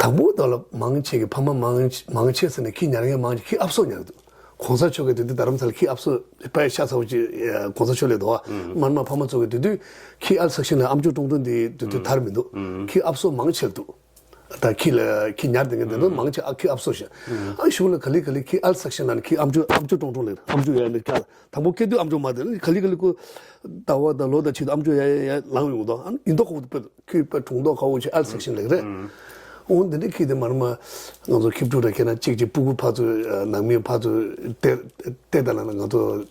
དང་པོ་ད་ལ་མང་ཆེ་གི་ཕ་མ་མང་མང་ཆེ་ཟེར་ནས་ཁྱི་ཉར་མཁན་མང་ཆེ་ཁྱི་ཨབ་སོ་ཉར་འདུག་གོང་ས་མཆོག་གི་དུས་དུས་རྡ་རམ་ས་ལ་ཁྱི་ཨབ་སོ་དཔེ་ཤ་ཚ་བོ་ཅིག་གོང་ས་མཆོག་ལས་དོ། མར་མ་ཕ་མ་ཚོ་གི་དུས་དུས་ཁྱི་ཨེལ་སེག་ཤན་ལ་ཨམ་ཅོག་བཀྲུང་བཀྲུང་འདི་དུས་དུས་དར་མི་འདུག་ཁྱི་ཨབ་སོ་མང་ཆེ་འདུག་ད་ཁྱི་ལ་ཁྱི་ཉར་དེ་ངས་དེ་ཚོ་མང་ཆེ་ཨ་ཁྱི་ཨབ་སོ་ཞིག་ཨ་གཞུག་ལ་ག་ལེ་ག་ལེ་ཁྱི་ཨལ་སེག་ཤན་ལ་ནི་ཁྱི་ཨམ་ཅོག་ཨམ་ཅོག་ཀྲོང་ཀྲོང་ལེགས་ཨམ་ཅོག་ཡ་ནི་ཀ་དང་པོ་སྐད་དུ་ཨམ་ཅོག་མ་དེ་ནི་ག་ལེ་ག་ལེ་ཁོ་ཟླ་བ་དང་ལོ་དང་ཆེད་དུ་ཨམ་ཅོག་ཡ་ཡ་ཡ་ལངས་ཡོང་དོ་ཨ་ཡིན་མདོག་ཁོ་དཔེ་ཁྱི་དཔེ་གྲུང་མདོག་ཁ་བོ་ཆེ་ཨལ་སེག་ཤན་ལེགས་རེད། འོ་འདི་འདྲའི་ཁྱི་དེ་མར་མ་ང་ཚོ་ཁྱི་ཕྲུག་ར་ཁྱེད་རང་གཅིག་གཅིག་སྤུ་གུ་ཕར་ཚུར་ནང་མི་ཕར་ཚུར་ཏེ་ཏེ་ད་ལ་ང་ཚོ་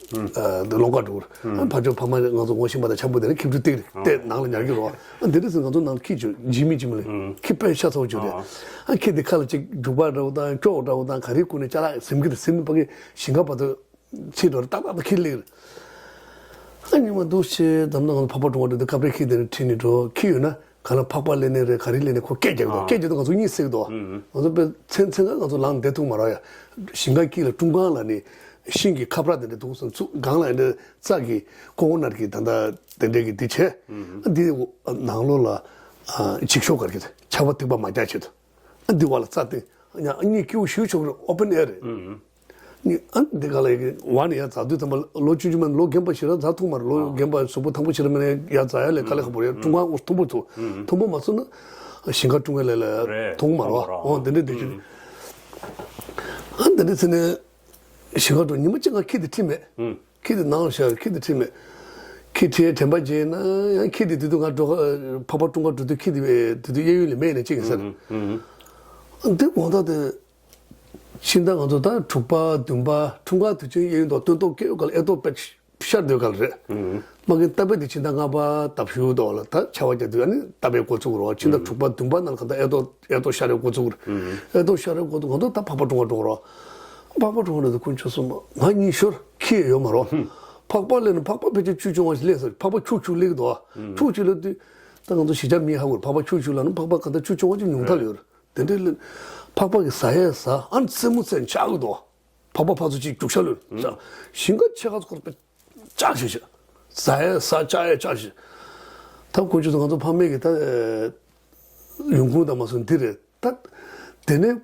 ལོང་ཀ་འགྲོ་ཕར་ཕྱོགས་ཕ་མ་ང་ཚོ་ངོ་ཤེས་པ་དང་འཆམ་པོ་དེ་ནི་ཁྱི་ཕྲུག་ཏེ་ཏེ་ནང་ལ་ཉར་གྱི་རོ། འདི་འདྲ་ཟེར་ང་ཚོ་ནང་ཁྱི་ཅུ་ཇི་མི་ཇི་མི་ལེ་ཁྱི་དཔེ་ཤ་ཚ་བོ་ཅུ་རེད། ཨ་ཁྱི་དེ་ཁ་ལ་ཅིག་རྒྱུག་པ་འདྲ་བོ་དང་སྐྱོག་འདྲ་བོ་དང་ག་རེ་ཀུན་ནས་ཅ་ལག་ཟིན་གྱི་དེ་ཟིན་པ་གི་ཞིང་ཁ་བར་དུ་ཕྱི་འགྲོ་རེ་ཏག་ཏག་ཏག་ཁྱི་ལེགས་རེད། ཨ་ཉི་མ་འདུག་ཆེ་དམ་ནང་ཕག་པ་གྲོང་བ་འདྲ་དུ་སྐབས་རེ་ཁྱི་དེ་ནས་ཁྲིད་ནས་འགྲོ་ཁྱི་ཡོད་ན་ག་ལ་ཕག་པ་ལེན་ནས་རེད་ག་རེ་ལེན་ནས་ཁོ་སྐད་རྒྱག་གི་འདུག་སྐད་རྒྱག་དུས་ང་ཚོ་གཉིད་སད་ཀྱི་འདུག་ང་ཚོ་དཔེ་མཚན་མཚན་གང་ང་ཚོ་ལངས་བསྡད་ཐུབ་མ་རེད་ཡ། ཞིང་ཁ་དཀྱིལ་ལ་ཀྲུང་ཁང་ལ་ནི་ཤིང་གི་ཁ་པར་དེ་འདྲ་འདུག་སོང་ཚུགས་སྒང་ལ་འདྲ་རྩྭ་གི་ཀོ་ནར་གི་ད་ལྟ་དེ་འདྲ་གི་འདི་བྱས་འདི་ནང་ལོགས་ལ་འཇིགས་ཤོག་གར་གི་ཆར་པ་ཐིགས་པ་མ་རྒྱག་ཆེད་དུ་འདི་བ་ལ་རྩྭ་སྟེང་གཉིད་སྐྱིད་པོ་ཞུ་ཆོག་རེད། ཨོ་པན་ཨེར་རེད། ཨ་འདི་ག་ལ་ཡི་གེ་བ་ནི་ཡ་ཛ་དུས་ཙམ་པ་ལོ་ཆུང་ཆུང་མ་ལོ་རྒན་པ་ཞིག་ར་ཛ་ཐུང་མ་རེད། ལོ་རྒན་པ་གཟུགས་པོ་ཐང་པོ་ཞིག་ར་མ་ནས་ཡ་ཛ་ཡ་ལས་ག་ལས་ཁ་པོ་རེད། ཀྲུང་ཧྭ་འུ་ཐུང་པོ་ཚུ་ཐུང་པོ་མ་ཚུགས་ན་ཞིང་ཁ་ཀྲུང་ཧྭ་ལས་ལ་ཐུང་མ་རེད་བ། འོ་འདི་འདྲ་འདི་ཆུ་ཨ་འདི་འདྲ་ཚེ་ནས་ཞིང་ཁ་ཀྲུང་ཉི་མ་གཅིག་ང་ཁྱི་དེ་ཁྲིད་མེད། ཁྱི་དེ་ནང་ལ་ཤར་ཁྱི་དེ་ཁྲིད་མེད། ཁྱི་ཁྲིད་དྲན་པ་བརྗེད་ན་ཡང་ཁྱི་དེ་དུས་དུས་ང་འགྲོ་ཕག་པ་ཀྲུང་ཧྭ་འགྲོ་དུས་ཁྱི་དེ་དུས་དུས་གཡས་གཡོན་ལས་མེད་ནས་གཅིག་ཡིན་ཟེར། འདི་དགོང་དག་དེ། ཕྱི་ཟླ་ང་ཚོ་ད་དྲུག་པ་བདུན་པ་འཁྲུངས་སྐར་དུས་ཆེན་གཡས་གཡོན་དུ་སྟོན་ཐོག་སྐྱེ་བོ་ག་ལ་ཨེ་ཏོག་དཔེ་ཤར་སྡོད་ག་ལ་རེད། མ་གི་སྟབས་བདེ་ཕྱི་ཟླ་ལྔ་པ་ལྟ་བཞུགས་ཐོག་ལ་ད་ཆར་པ་རྒྱག་དུས་ཨ་ནི་སྟབས་བདེ་འགོ་ཚུགས་རོགས། ཕྱི་ཟླ་དྲུག་པ་བདུན་པ་ནང་ལ་ག་ད་ཨེ་ཏོག་ཨེ་ཏོག་ཤར་རེ་འགོ་ཚུགས་རེད། ཨེ་ཏོག་ཤར་རེ་འགོ་ཚུགས་ང་ཚོ་ད་ཕག་པ་ཀྲུང་ཧྭ་འགྲོ་རོགས། ཕག་པ་ཀྲུང་ཧྭ་ནས་དུ་དཀོན་མཆོག་གསུམ་ང་གཉིད་ཤོར་ཁྱི་ཡོད་མ་རོགས། ཕག་པ་ལས་ན་ཕག་པ་ཕལ་ཆེར་ཆུ་ཆུང་བ་ཞིག་ལས་ས་ཕག་པ་ཁྱུག་ཁྱུག་ལེགས་འདུག་ཁྱུག་ཁྱུག་ལེགས་དུས་ད་ང་ཚོ་གཞིས་ཆགས་མི་ཧ་གོ་རེད། ཕག་པ་ཁྱུག་ཁྱུག་ལ་ན་ཕག་པ་ག་ད་ཆུ་ཆུང་བ་ཅིག་ཉུང་ཐག་ཡོད་རེད། དེ་འདྲའི་ལས་ཕག་པ་གི་ཟ་ཡས་ཟ་ཨ་ནི་རྩེད་མོ་རྩེ་ཆགས་གི་འདུག་ཕག་པ་ཕར་ཚུར་གཅིག་རྒྱུག་ཤར་ལོས་ཟ། ཞིང་ཁ་ཕྱེད་ཀ་ཚོ་ཁོར་པས་ལྕག་བྱས་བྱས་ཟ་ཡས་ཟ་ལྕག་ཡས་ལྕག་བྱས། ད་དཀོན་མཆོག་ཚོ་ང་ཚོ་ཕ་མེས་ཀྱི་ད་ཡོང་ཁུངས་དང་མ་སོང་འདི་རེད་ད། དེ་ནས་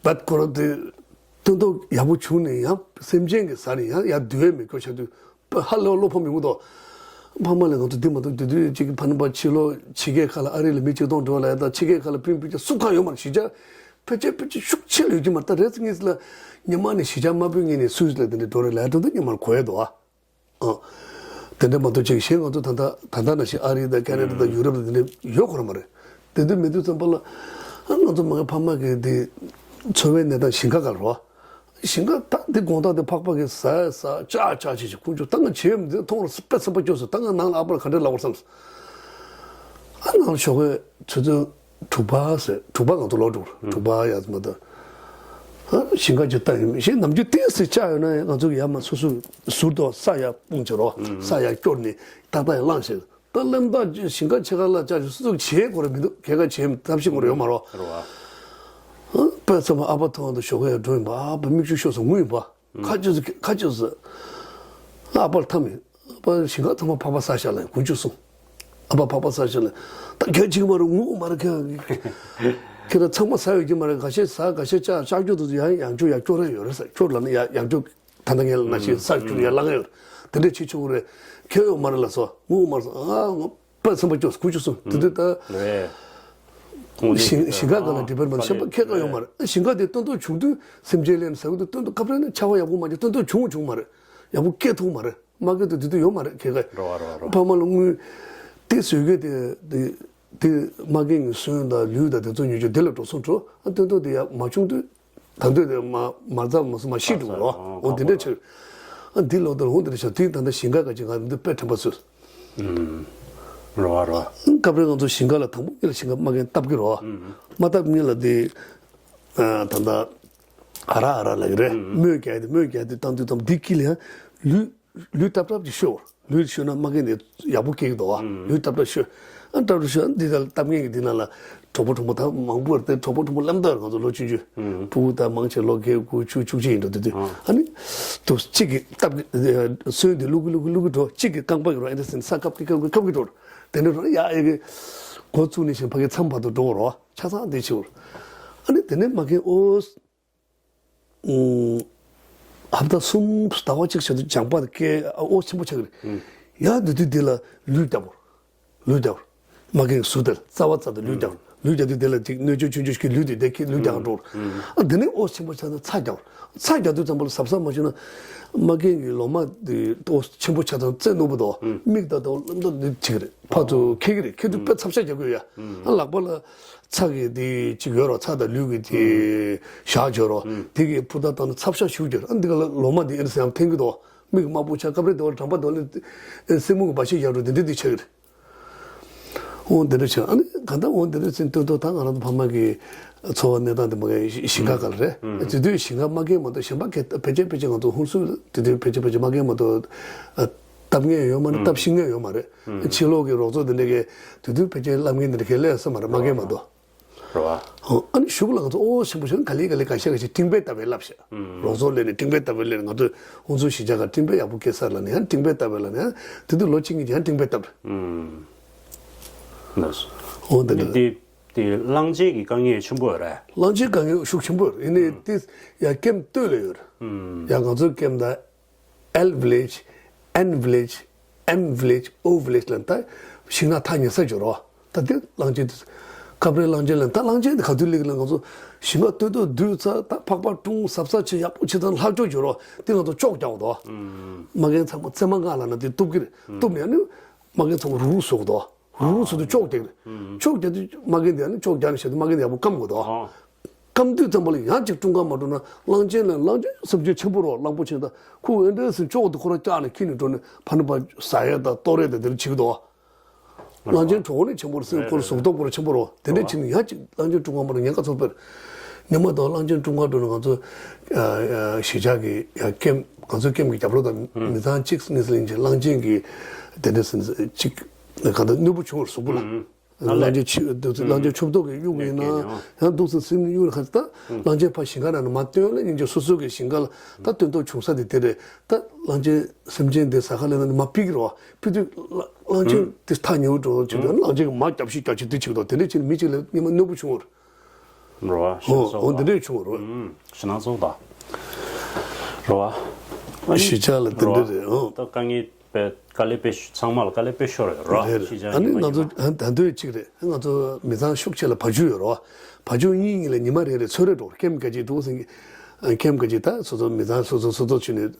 བད་ཁོ་ར་དེ་སྟོན་ཐོག་ཡག་པོ་བྱུང་ནས་ཡང་སེམས་ཅན་གྱི་ཟ་ནས་ཡང་ཡར་འདུལ་བས་མེད་སྐྱོ་ཆགས་དུས། ཧ་ལས་བློ་ཕམ་ཡོང་གི་འདུག་ཕ་མ་ལ་ང་ཚོ་འདི་མ་གཏོགས་དེ་དུས་གཅིག་གི་ཕ་ནུ་པ་ཕྱི་ལོགས་ཕྱི་རྒྱལ་ཁག་ལ་ཨ་རི་ལ་མི་གཅིག་སྟོང་འགྲོ་ལ་ཡ་ད་ཕྱི་རྒྱལ་ཁག་ལ་སྤུན་སྤུན་ཀྱག་སུ་གང་ཡོད་མ་རེད། གཞིས་ཆགས་ཕལ་ཆེར་ཕལ་ཆེར་ཤུགས་ཆེ་ལ་ཡོད་ཀྱི་མ་རེད། ད་རེས་ངེས་ལ་ཉི་མ་ནས་གཞིས་ཆགས་དམར་པོའི་ངོས་ནས་སུད་སི་ལ་དེ་འདྲ་འགྲོ་རེད་ལ་ཡ་འགྲོ་འདུག་ཉི་མར་གོ་ཡ་འདུག་ཨ། དེ་འདྲ་མ་གཏོགས་གཅིག་གཞན་ང་ཚོ་ད་ལྟ་ད་ལྟ་ནང་བཞིན་ཨ་རི་དང་ཁེ་ན་ཌ་དང་ཡུ་རོབ་དང་དེ་འདྲ་ཡོད་ཁོ་ར་མ་རེད། དེ་དུས་མེད་དུས་ཙམ་པ་ལ་ཨ་ང་ཚོ་མ་གི་ཕ་མ་གི་དེ་འཚོ་བའི་གནས་སྟངས་ཞིང་ཁ་ག་ལ་རོ། ཞིང་ཁ་ད་འདི་དགོང་དག་འདི་ཕག་པ་གི་ཟ་ཟ་ཅག་ཅག་བྱེད་ཅིག་ཁུངས་ཆུ་ད་ང་བྱེད་མི་འདི་མཐོང་རུ་དཔེ་སེམས་པ་སྐྱོ་སོང་། ད་ང་ནང་ལ་ཨ་ཕར་ག་འདྲ་ལབ་བར་བསམ། ཨ་ནང་ཞོགས་ཀས་ཆུ་ཚོད་དྲུག་པ་ཟེར་དྲུག་པ་ང་ཚོ་ལོག་འགྲོ་དྲུག་པ་ཡ་མ་ད། ཨ་ཞིང་ཁ་ཅིག་ལྟ་ཡིན་ཞེས་ནམ་རྒྱུན་ཏོག་ཙམ་ཅག་ཡོད་ན་ང་ཚོ་གི་ཡ་མ་སོ་སོ་ཟུར་དུ་ས་ཡ་སྤུངས་བྱེད་རོགས་ས་ཡ་སྐྱོར་ནས་ཏག་ཏག་ཡ་བླངས་བྱེད། ད་ལམ་ད་ཞིང་ཁ་ཕྱེད་ཀ་ལ་ཅག་ཞིག་སུ་ཚུགས་བྱེད་དགོས་རེད་མི་འདུག་ཁྱེད་ཀ་བྱེད་ཐབས་ཤེས་དགོས་རེད་ཡོད་མ་རོ། རོ་བ། ཨ་དཔེ་ཚ་མ་ཨ་ཕ་ཐོག་ཏུ་ཞོགས་ཀས་འགྲོ་ཡིན་པ་ཨ་ཕ་མིག་ཆུ་ཤོར་སོང་ངུ་ཡིན་པ། ཁ་ཅིག་སུ་ཁ་ཅིག་སུ། ཨ་ཕར་ཐམ་ཡིན། ཨ་ཕ་ཞིང་ཁ་ཚང་མ་ཕག་པ་ཟ་བཞག་ལ་དགུན་ཆུ་སོང་། ཨ་ཕ་ཕག་པ་ཟ་བཞག་ལ་ད་གལ་ཆེ་གི་མ་རེད་ངུ་གི་མ་རེད་ཁྱེད། ཁྱེད་རང་ཚང་མ་ཟ་ཡོད་ཀྱི་མ་རེད། འགའ་ཤས་ཟ་འགའ་ཤས་བཅག་བཅག་རྒྱུ་དུ་ཡང་ཡང་ཆུ་ཡང་སྐྱོར་ར་ཡོད་རེད་ཟ་སྐྱོར་ལ་ནི་ཡང་ཡང་ཆུ། ད་ལྟ་ངས་ལ་ན་ཞིག་ས་ཆུ་ཡར་ལངས་ཡོད། དེ་འདྲས་བྱེད་ཆོག་གི་རེད། ཁྱོད་ཡོད་མ་རེད་ལ་སོ་ངུ་མ་རེད་སོ་ཨ་ངོ་དཔེ་སེམས་པ་སྐྱོ་སོ་ཁུ་ཆུ་སོ་དེ་དུས་ད། ཞིང་ཞིང་ཁ་ག་ལ་འབྲི་བར་མ་ཤེས་པ་ཁྱེད་ཀ་ཡོད་མ་རེད། ཞིང་ཁ་དེ་སྟོན་ཐོག་བྱུང་དུས་སེམས་ཅན་ལེན་ཟ་གི་དུས་སྟོན་ཐོག་སྐབས་རེ་ནས་ཆར་པ་ཡག་པོ་མ་བྱས་སྟོན་ཐོག་བྱུང་བྱུང་མ་རེད། ཡག་པོ་སྐྱེ་ཐུབ་མ་རེད། མ་སྐྱེ་དུས་དེ་དུས་ཡོད་མ་རེད་ཁྱེད་ཀ་རོ་བ་རོ་བ་རོ་ཕ་མ་ལ་དངུལ་དེ་བཟོས་གི་དེ་དེ། དེ་མ་རྒན་གྱི་སོན་དང་ལུས་དང་དེ་ཚོ་ཉོ་རྒྱུ་དེ་ལ་འགྲོ་སོང་འགྲོ་ཨ་སྟོན་ཐོག་དེ་ཡ་མ་བྱུང་དུས་ད་འདོད་དེ་མ་མ་རྩ་མ་སོང་མ་ཤི་འགྲོ་རོ། འོ་དེ་འདྲ་ཆེ་ཨ་འདི་ལོ་ལྟར་འོ་དེ་འདྲ་ཆགས་དུས་ད་ལྟ་ཞིང་ཁ་ག་ཅིག་ང་འདི་དཔེ་དྲན་པ་སོས། རོ་བ་རོ་བ། སྐབས་རེ་ང་ཚོ་ཞིང་ཁ་ལ་དང་པོ་ཉིད་ལ་ཞིང་ཁ་མ་རྒན་བཏབ་གི་རོ། མ་བཏབ་ཉིད་ལ་དེ་ད་ལྟ་ཨ་ར་ཨ་ར་ལ་གི་རེད་མོས་རྒྱག་དེ་མོས་རྒྱག་དེ་བཏང་དུས་ཙམ་འདི་དཀྱིལ་ལ་ཡང་ལུས། ལུས་ཏབ་ཏབ་ཅིག་ཤོར། ལུས་ཤོར་ན་མ་རྒན་དེ་ཡག་པོ་སྐྱེ་གི་འདུག་བ། ལུས་ཏབ་ཏབ་ཤོར། ཨ་ཏབ་ཏབ་ཤོར་འདི་ལ་ཏབ་ངན་གི་འདི་ན་ལ་གྲོགས་པོ་གྲོགས་མོ་ད་མང་པོ་རེད་དེ་གྲོགས་པོ་གྲོགས་མོ་ལམ་ད་ང་ཚོ་ལོ་ཆུང་ཆུང་། ཕྲུ་གུ་ད་མང་ཆེ་ལོ་བརྒྱད་དགུ་བཅུ་བཅུ་གཅིག་ཡིན་འགྲོ་དུས་དུས། ཨ་ནི། དུ་གཅིག་གི་ཏབ་གི་སོན་དེ་བླུག་གི་བླུག་གི་བླུག་གི་འགྲོ་གཅིག་གི་རྐང་པ་གི་རོ་ཨེ་འདི་སེན་ས་ཁབ་ཀི་ཁབ་ཀི་ཁབ་ཀི་འགྲོ། དེ་ནས་རོ་ཡ་ཨེ་གི་འགོ་བཙུགས་ནས་བཞིན་ཕ་གི་མཚམས་བར་དུ་འགྲོ་རོ་ཆ་ཚང་དེ་ཆེ་བོར། ཨ་ནི་དེ་ནས་མ་རྒན་ཨོ། ཧབ་ཏ་གསུམ་ཟླ་བ་གཅིག་བྱས་དུས་ལྗང་པ་དང་སྐད་ཨོ་ཆེན་པོ་ཆགས་ཀྱི་རེད། ཡང་དེ་དུས་འདི་ལ་ལུས་བརྒྱབ་བོར། ལུས་བརྒྱབ་བོར། མ་རྒན་གྱི་ཟུར་དེར་རྩ་བ་རྩ་དུ་ལུས་རྒྱག་ལུས་རྒྱག་དུས་དེ་ལ་ཅིག་སྣོད་བཅུད་ཆུང་ཆུང་ཞིག་གིས་ལུས་དེ་དེ་ཁྱེར་ལུས་རྒྱག་འགྲོ། ཨ་དེ་ནས་ཨོ་ཆེན་པོ་ཆགས་ན་ཚྭ་རྒྱག་ཚྭ་རྒྱག་དུས་ཙམ་པ་ལ་ཟབ་ཟབ་མ་བྱུང་ན། མ་རྒན་གྱི་ལོ་མ་དེ་ཨོ་ཆེན་པོ་ཆགས་ཙང་རྩེ་རྣོ་པོ་དོ། མིག་དང་དོ་ལམ་དང་འདི་བྱེད་ཀྱི་རེད། ཕར་ཚུར་འཁེལ་གྱི་རེད། འཁེལ་དུས་དཔེ་ཚབ་ཤ་རྒྱག་གི་ཡོད་ཡ། ཨ་ལག་པ་ལ་ཚྭ་གི་དེ་ཅིག་ཡོད་རོ། ཚྭ་དང་ལུས་ཀྱི་དེ་ཞག་ཡོད་རོ། དེ་གི་ཕུ་ཐག་བཏང་ན་ཚབ་ཤ་ཞུགས་ཀྱི་རེད། ཨ་འདི་ག་ལ་ལོ་མ་དེ་ཨེ་རེད་ཟེར་ཡང་འཐེན་གི་དོ། མིག་དམར་པོ་ཆགས། སྐབས་རེ་དེ་བར་གྲང་པ་དོ་ལ་སེན་མོ་གི་འབའ་ཞིག་ཡར་འགྲོ། དེ་འདྲ་དེ་ཆགས་ཀྱི་རེད། འོ་འདི་འདྲ་བྱས། ཨ་ནི་གང་ལྟར་འོ་འདི་འདྲ་ཟིན་སྟོན་ཐོག་ད་ང་རང་ཚོ་ཕ་མ་གི་འཚོ་བ་གནས་སྟངས་དེ་མ་གི་ཞིང་ཁ་ག་ལ་རེད། དེ་དུས་ཞིང་ཁ་མ་རྒན་མ་གཏོགས་གཞན་པ་གི་ཕལ་ཆེར་ཕལ་ཆེར་ང་ཚོ་ཧུན་སུར་དེ་དུས་ཕལ་ཆེར་ཕལ་ཆེར་མ་རྒན་མ་གཏོགས་བཏབ་མཁན་ཡོད་མ་རེད། བཏབ་ཤེས་མཁན་ཡོད་མ་རེད། ཕྱི་ལོགས་ཀྱི་རོགས་ཚོགས་དེ་འདྲ་གི་དེ་དུས་ཕལ་ཆེར་བསླབ་མཁན་དེ་འདྲ་གི་སླེབས་ས་མ་རེད། མ་རྒན་མ་གཏོགས། རེད་བ། ཨ་ནི་གཞུག་ལ་ང་ཚོ་ཨོ་ཆེན་པོ་བྱུང་། ག་ལེ་ག་ལེ་ག་ཤེད་ག་ཤེད་ཀྲིང་པེ་ལྟ་བུའི་བསླབ་ཤག་རོགས་ཚོགས་ལས་ནས་ཀྲིང་པེ་ལྟ་བུའི་ལས་ནས་ང་ཚོ་ཧུན་སུར་གཞིས་ཆགས་ཀ་ཀྲིང་པེ་ཡག་པོ་སྐྱེས་ས་ལ་ནས་ཡང་ཀྲིང་པེ་ལྟ་བུའི་ལ་ནས་ཡང་དེ་དུས་ལོ་གཅིག་གཉིས་ཀྱི་ཡང་ཀྲིང་པེ་ལྟ་བུ། ལགས་སོ། ཨོ་འདི་འདྲ། དེ་དེ་གླང་ཆེན་གྱི་དཀའ་ངལ་ཆེན་པོ་ཡོད་རེད། གླང་ཆེན་དཀའ་ངལ་ཤུགས་ཆེན་པོ་ཡོད་རེད། ཡིན་ནའི་དེ་ཡང་ཀེམ་སྟོད་ལ་ཡོད་རེད། ཡང་ང་ཚོའི་ཀེམ་ད། L village, N village, M village, O village ལ་ད་ཞིང་ནགས་ཐག་ཉེ་ས་འབྱོར་བ། ད་དེ་གླང་ཆེན་དེ་ཁབ་རའི་གླང་ཆེན་ལ་ད་གླང་ཆེན་དེ་ག་དུས་སླེབས་ཀྱི་ལ་ང་ཚོ་ཞིང་ཁ་སྟོད་ཐོག་བསྡུས་ཚར། ད་ཕག་པ་དྲུང་ཟབ་ས་ཆེ་ཡག་པོ་ཆེ་ཚང་ལྷག་ཅོག་འབྱོར་བ་དེ་ང་ཚོ་ཅོག་རྒྱག་འདུག་མ་རྒན་ཚང་མ་ཚེར་མ་ལྔ་ལ་ན་དེ་གཏུབ་ཀྱི་རེད། གཏུབ་ནས་ནི་མ་རྒན་ཚང་མ་རུག་རུག་བཟོ་གི་འདུག་རུག་རུག་བཟོ་དུས་ཅོག་རྒྱག་གི་རེད། ཅོག་རྒྱག་དུས་མ་རྒན་དེ་ནི་ཅོག་རྒྱག་ནས་བྱས་དུས་མ་རྒན་དེ་ཡག་པོ་སྐམ་དགོས་འདུག་སྐམ་དུས་ཙམ་པ་ལ་ཡང་ཅིག་ཀྲུང་ཀ་མ་འགྲོ་ན་གླང་ཆེན་ལ་གླང་ཆེན་སེམས་ཅན་ཆེན་པོ་རོ། གླང་པོ་ཆེ་ད་ཁོ་ཨེ་འདྲ་སེ་ཅོག་དེ་ཁོ་རང་བཀྱགས་ནས་ཁྱེར་ནས་འགྲོ་ནས་ཕ་ནུ་པ་ཟ་ཡས་དང་གཏོར་ཡས་དང་དེ་འདྲ་བྱེད་ཀྱི་འདུག་གླང་ཆེན་གྲོགས་ནི་ཆེན་པོ་རེད་ཟེར། ཁོ་རང་གཟུགས་སྟོབས་ཁོ་རང་ཆེན་པོ་རོ། དེ་འདྲ་བྱེད་ནས་ཡང་ཅིག་གླང་ཆེན་ཀྲུང་ཀ་མ་འགྲོ་ཉེན་ཁ་ཚོར་བས། ཉི་མ་དང་གླང་ཆེན་ཀྲུང་ཀ་འགྲོ་ནས་ང་ཚོ་གཞིས་ཆགས་ཀྱི་ཀེམ་ང་ཚོ་ཀེམ་གྱི་རྒྱབ་ལོགས་དང་མི་ཚང་གཅིག་གཉིས་ལེན་གྱི་གླང་ཆེན་གྱི་དེ་འདྲ་སེ་ཅིག་གང་ལྟར་གནོད་པོ་བྱུང་བར་གཟུགས་པོ་ལ། གླང་ཆེན་ཆུ་འདུག་སེ་གླང་ཆེན་ཆུ་བཟློག་གི་གཡུག་ཡིན་ན་ཡང་འདུག་སེ་སེམས་གཡུག་ཁ་ད་གླང་ཆེན་ཕ་ཞིང་ཁ་ནང་ནས་མ་བཏོན་ལ་སྙིང་རྗེ་སོ་སོ་གི་ཞིང་ཁ་ལ་ད་བཏོན་ཐོག་བྱུང་ས་དེ་དེ་རེད། ད་གླང་ཆེན་སེམས་ཅན་དེ་ཟ་ཁ་ལེན་ན་མ་ཕིག་རོ། ཕི་དུས་གླང་ཆེན་དེ་ཐག་ཉེ་བོ་འགྲོ་བྱེད་དུས་གླང་ཆེན་གི་མ་རྒྱབ་ཤིག་རྒྱབ་ཆེ་དེ་ཆེ་དོ། དེ་འདྲས་བྱས་ནས་མི་གཅིག་ལ་སྙེ་མ་གནོད་པོ་བྱུང་བར། རོ་ཨ་ཤེས་སོང་ཨོ་ད། འདི་འདྲས་བྱུང་བར། ཞེ་ན་ཚོགས་ད། རོ་ཨ། གཞིས་ཆགས་ལ་དེ་འདྲས་རེད་ཨོ། ད་དཀའ་ངལ་པའི་དཀའ་ལས་དཔེ་ཚང་མ་ལ་དཀའ་ལས་དཔེ་ཤོར་ཡོད་རོ། རེད་རེད། ཨ་ནི་ང་ཚོ་ད་འདོད་ཅིག་རེད། ང་ཚོ་མི་ཚང་ཤུགས་ཆེ་ལ་བ་ཕྱུགས་ཡོད་རོ། བ་ཕྱུགས་གཉིས་གཉིས་ལ་ཉི་མ་རེ་རེ་ཚོད་རེ་འགྲོ་ཀེམ་ག་ཅིག་འདུག་ཟིན་གི་ཀེམ་ག་ཅིག་ད་སོ་སོ་མི་ཚང་སོ་སོ་སོ་སོ་ཆུ་ནས་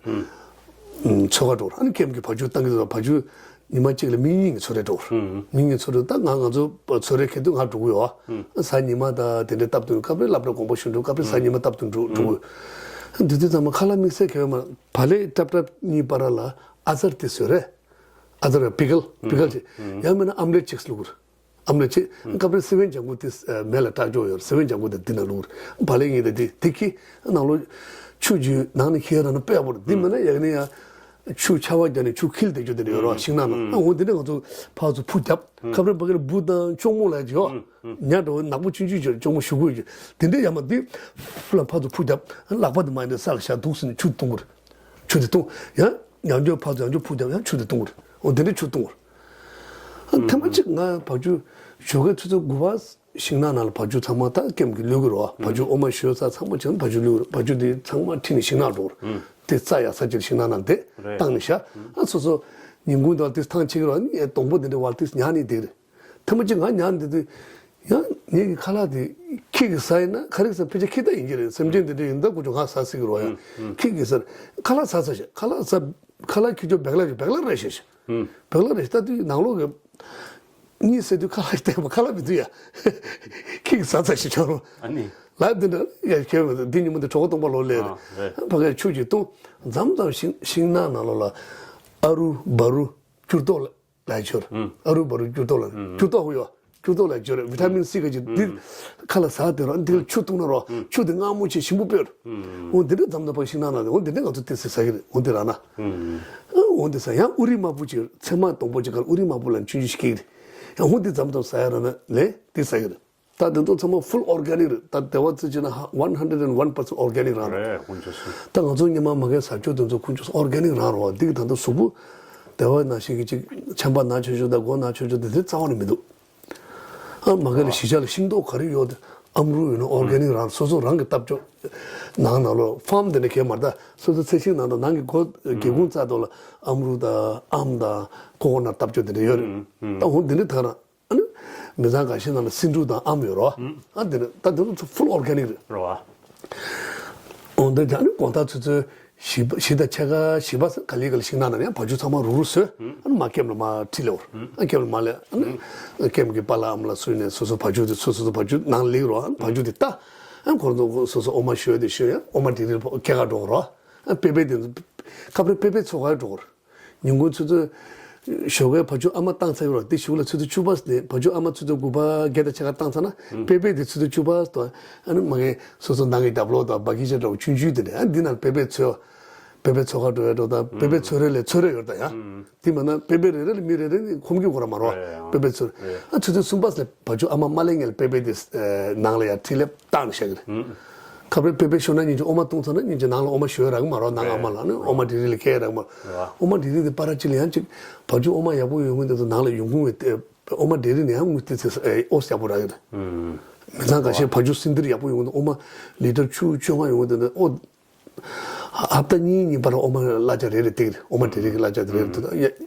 ཚོད་ག་འགྲོ། ཨ་ནི་ཀེམ་གི་བ་ཕྱུགས་བཏང་གི་འདུག་བ་ཕྱུགས་ཉི་མ་གཅིག་ལ་མི་གཉིས་ཀྱི་ཚོད་རེ་འགྲོ། མི་གཉིས་ཚོད་རེ་ད་ང་ང་ཚོ་ཚོད་རེ་ཁེལ་དུས་ང་འགྲོ་གི་ཡོད། གཟའ་ཉི་མ་ད་དེ་འདྲའི་སྟབས་བསྟུན་སྐབས་རེ་སློབ་གྲྭ་དགོངས་པ་ཞུ་འགྲོ་སྐབས་རེ་གཟའ་ཉི་མ་སྟབས་བསྟུན་འགྲོ་འགྲོ་གི་ཡོད། འདི་དུས་ཚང་མ་ཁ་ལག་དམིགས་བསལ་གལ་ཡོད་མ་རེད། བ་ལེ་ཏབ་ཏབ་གཉིས་བར་ལ་ཨ་ཙར་དེ་བཟོས་རེད། ཨ་ཙར་པི་ཀལ་པི་ཀལ་ཅིག་ཡང་མིན་ན་ཨམ་ལེ་ཅིག་བླུགས་རེད། ཨམ་ལེ་ཅིག་སྐབས་རེ་སི་བན་ལྗང་གུ་དེ་མེ་ལ་བཏང་འཇོག་ཡོད་རེད། སི་བན་ལྗང་གུ་དེ་འདི་ན་བླུགས་རེད། བ་ལེ་གཉིས་དེ་དེ་དེ་ཁྱི་ནང་ལོ་ཆུ་རྒྱུས་ནང་ནས་ཁྱི་ར་ན་དཔེ་ཡག་པོ་རེད། འདི་མིན་ན་ཡག་ནི་ཡང་ཆུ་ཆར་པ་བརྒྱབ་ནས་ཆུ་འཁྱིལ་བསྡད་རྒྱུ་དེ་འདྲ་ཡོད་རེད་བ། ཤིང་ནགས་ནང་ཨ་འོ་དེ་འདྲ་ང་ཚོ་ཕར་ཚུར་འཕུར་བརྒྱབ། ཁབ་རེ་བ་གི་ལ་འབུ་དང་ལྕོང་མོ་ལ་ཅིག་ཡོད། ཉ་འདྲ་བོ་ནག་པོ་ཆུང་ཆུང་ཅིག་ལྕོང་མོ་ཞུ་དགོས་ཅིག་དེ་འདྲ་ཡང་མ་དེ་ཕུ་ལ་ཕར་ཚུར་འཕུར་བརྒྱབ། ལག་པ་དེ་མ་ཡིན་ན་ས་ལ་བཞག་འདུག་ཟེར་ནས་ཆུ་བཏུང་གི་རེད། ཆུ་དེ་བཏུང་། ཡང་ཡང་འཇོག་ཕར་ཚུར་ཡང་འཇོག་འཕུར་བརྒྱབ་ཡང་ཆུ་དེ་བཏུང་གི་རེད། འོ་དེ་འདྲ་ཆུ་བཏུང་གི་རེད། ཐེངས་མ་གཅིག་ང་བ་ཕྱུགས་ཞོགས་ཀའི་ཆུ་ཚོད་དགུ་པ་ཤིང་ནགས་ནང་ལ་བ་ཕྱུགས་ཚང་མ་ད་ཀེམ་གྱི་ལུས་ཀྱི་རོ། བ་ཕྱུགས་འོ་མ་ཞོ་ས་ཚང་མ་བྱས་ན་བ་ཕྱུགས་ལུས་ཀྱི་རོ། བ་ཕྱུགས་དེ་ཚང་མ་ཁྲིད་ནས་ཤིང་ནགས་འགྲོ་གི་རེད། དེ་རྩྭ་ཡག་ས་ཅིག་ཤིང་ནགས་ནང་དེ་བཏང་ནས་བཞག་ཨ་སོ་སོ་ཉིན་གུང་དང་དེ་ཐང་ཆད་ཀྱི་རོ། ཨ་ནི་སྡོང་པོ་དེ་འདྲ་བར་དེ་ཉར་ནས་བསྡད་ཀྱི་རེད། ཐེངས་མ་གཅིག་ང་ཉར་འདི་དུས་ཡང་ངེད་ཀྱི་ཁ་ལག་དེ་ཁྱི་གིས་ཟ་ཡིན་ན་ག་རེ་ཟ་ཕལ་ཆེར་ཁྱི་ད་ཡིན་གྱི་རེད། སེམས་ཅན་དེ་འདྲ་ཡིན་ད་ཁོ་ཚོ་ང་ཟ་སྲིད་ཀྱི་རོ། ཡང་ཁྱི་གིས་ཟ། ཁ་ལག་ཟ་ཟ་ཞེས་ཁ་ལག་ཟ། ཁ་ལག་ཁྱི་ཚོ་བེག་ལ་བེག་ལ་རེད་ཞེས། བེག་ལ་རེད་ད་དུས་ནང་ལོགས་ཀྱི་གཉིད་སད་དུས་ཁ་ལག་བལྟས་པ་ཁ་ལག་མི་འདུག་ཡ། ཁྱི་གིས་ཟ་ཟ་ཞེས་ཆོག་རོ། ཨ་ནི། ལབ་འདི་འདྲ་ཡ་ཁྱེད་འདི་ཉིན་མོ་འདི་གྲོགས་སྟོང་པ་ལོ་ལས་རེད། ཕ་གིར་ཆུ་ཅིག་བཏུང་། མཚམས་མཚམས་ཤིང་ཤིང་ནགས་ནང་ལོགས་ལ་ཨ་རུ་བ་རུ་སྐྱུར་ཏོག་ལ། ལ་ཆོར། ཨ་རུ་བ་རུ་སྐྱུར་ཏོག་ལ། སྐྱུར་ཏོག་ཧུ་ཡོ། སྐྱུར་ཏོག་ལ་ཆོར་བི་ཊ་མིན་སི་ག་ཅིག་འདི་ཁ་ལ་ཟ་དེ་རོ། འདི་ལ་ཆུ་བཏུང་ན་རོ། ཆུ་དེ་མངར་མོ་ཆེ་ཞིམ་པོ་དཔེ་རེད། འོ་འདི་འདྲ་མཚམས་མཚམས་ཕར་ཤིང་ནགས་ནང་དེ་འོ་འདི་འདྲ་ང་ཚོ་དེ་སི་ཟ་གི་རེད། འོ་འདི་ར་ན། འོ་འདི་ཟ་ཡང་ཨུ་རི་དམར་པོ་ཅིག་ཚེར་མ་སྡོང་པོ་ཅིག་ག་ལ་ཨུ་རི་དམར་པོ་ལ་ཆུང་ཆུང་ཞིག་སྐྱེ་གི་རེད། ཡང་འོ་འདི་མཚམས་མཚམས་ཟ་ཡ་ར་ན་ལས་དེ་ཟ་གི་རེད། ད་དེ་ཚོ་ཚང་མ་full organic རེད། ད་སྡེ་བ་ཚོ་བྱས་ན་one hundred and one percent organic རང་རེད། རེད་ཁོང་ཚོ་སུ། ད་ང་ཚོ་སྔོན་མ་མ་གིར་ཟ་ཆོག་དེ་ཚོ་ཁོང་ཚོ་organic རང་རེད་བ། འདི་གི་ད་ལྟ་གཟུགས་པོ་སྡེ་བ་ནང་བཞིན་གྱི་ཅིག་ཆམ་པ་ན་ཆོག་ཆོག་དང་མགོ་ན་ཆོག་ཆོག་དེ་ཚོ་རྩ་བ་ནས་མི་འདུག་ཨ་མ་གིར་ལ་གཞིས་ཆགས་ལ་ཤིང་ཏོག་ག་རེ་ཡོད་དེ་ཨམ་རུ་ཡོད་ན་organic རང་སོ་སོ་རང་གི་བཏབ་ཆོག་ནང་ནང་ལོ་farm དེ་འདྲ་གས་མ་རེད། ད་སོ་སོ་ཚལ་ཤིང་ནང་དང་ནང་གི་སྒོ་སྒེའུ་ཁུང་རྩ་ཐོག་ལ་ཨམ་རུ་དང་ཨམ་དང་ཀོ་ཀོ་ནཊ་བཏབ་ཆོག་དེ་འདྲ་ཡོད་རེད། ད་འོ་འདི་འདྲ་ད་རང་། ཨ་ནི། མི་ཚང་འགའ་ཤས་ནང་ལ་སེ་འབྲུ་དང་ཨམ་ཡོད་རོ། ཨ་འདི་ནི་ད་འདི་ཚོ་ཕུལ་ཨོར་གྷ་ནིག་རེད། རོ། འོ་འདི་ད་ནི་དགོང་དག་ཆུ་ཚོད་བཞི་པ་བཞི་དང་ཕྱེད་ཀ་བཞི་པ་ག་ལེ་ག་ལེ་ཞིག་གནང་ན་ཡང་བ་ཕྱུགས་ཚང་མ་རུག་རུག་བཟོས། ཨ་ནི་མ་ཀེམ་ལ་མ་ཁྲིད་ལེ་བོར། ཨ་ཀེམ་ལ་མ་ལེ་ཨ་ནི་ཀེམ་གི་པཱ་ལགས་ཨ་མ་ལགས་སུ་ནས་སོ་སོ་བ་ཕྱུགས་དེ་སོ་སོ་སོ་བ་ཕྱུགས་ནང་ལེགས་རོ། ཨ་ནི་བ་ཕྱུགས་དེ་ལྟ། ཨ་ནི་ཁོ་ཚོ་སོ་སོ་ཨོ་མ་ཞོས་དེ་ཞོས་ཡང་ཨོ་མ་དེ་རིལ་སྐྱེལ་ག་འགྲོ་རོ། ཨ་པེ་པེ་དེ་ཚོ་ཁ་པར་པེ་པེ་ཚོ་ག་འགྲོ་རོ། ཉིན་གུང་ཆུ་ཚོད་ཞོགས་ཀའི་བ་ཕྱུགས་ཨ་མ་བཏང་ཚར་ཡོད་ར། དེ་གཞུག་ལ་ཆུ་ཚོད་བཅུ་པ་ནས་བ་ཕྱུགས་ཨ་མ་ཆུ་ཚོད་དགུ་པ་བརྒྱད་དང་ཕྱེད་ཀ་བཏང་ཚར་ན་པེ་པེ་དེ་ཆུ་ཚོད་བཅུ་པ་དང་ཨ་ནི་མ་གི་སོ་སོ་ནང་གི་རྒྱབ་ལོགས་དང་སྦ་གི་ཆ་འདྲ་བོ་ཆུང་ཆུང་དེ་འདྲ། ཨ་འདི་ནང་པེ་པེ་ཚོས་པེ་པེ་ཚོ་ག་འགྲོ་ཡ་འགྲོ་དང་པེ་པེ་ཚོ་རེ་ལས་ཚོ་རེ་ཡོད་ད་ཡ། དེ་མ་ན་པེ་པེ་རེ་རེ་ལ་མི་རེ་རེ་ནི་ཁོམ་གི་གོ་ར་མ་རོ། རེད་ཡ། པེ་པེ་ཚོ་རེད། ཨ་ཆུ་ཚོད་གསུམ་པ་ལ་བ་ཕྱུགས་ཨ་མ་མ་ལེ་ངལ་པེ་པེ་དེ་ནང་ལ་ཡ་ཁྲིད་ལེབ་བཏང་ནས་བཞག་གི་རེད། ཁ་པར་པེ་པེ་ཤོར་ན་སྙིང་རྗེ་ཨོ་མ་བཏུང་ཚར་ན་སྙིང་རྗེ་ནང་ལ་ཨོ་མ་ཞོ་རག་མ་རོ། ནང་ཨ་མ་ལ་ནི་ཨོ་མ་དེ་རིལ་ལ་ཁྱེར་རག་མ་རོ། ཨོ་མ་དེ་རིལ་དེ་པར་ཅི་ལ་ཡང་ཅིག་བ་ཕྱུགས་ཨོ་མ་ཡག་པོ་ཡོང་གི་འདུག་ནང་ལ་ཡོང་ཁུངས་ཡོད་དེ་ཨོ་མ་དེ་རིལ་ནི་ཡང་དངུལ་ཏི་ཙི་ཨོ་ཡག་པོ་རག་གི་རེད། མི་ཚང་འགའ་ཤས་བ་ཕྱུགས་སིན་དིར་ཡག་པོ་ཡོང་གི་འདུག་ཨོ་མ་ལི་ཊར་བཅུ་བཅོ་ལྔ་ཡོང་གི་འདུག་ཨོ་ཧབ་ཏ་གཉིས་གཉིས་བར་ཨོ་མ་གླ་ཆ་རེ་རེ་སྟེར་གི་རེད། ཨོ་མ་དེ་རིལ་གི་གླ་ཆ་དེ་རེ་རེ་འདུག་བ་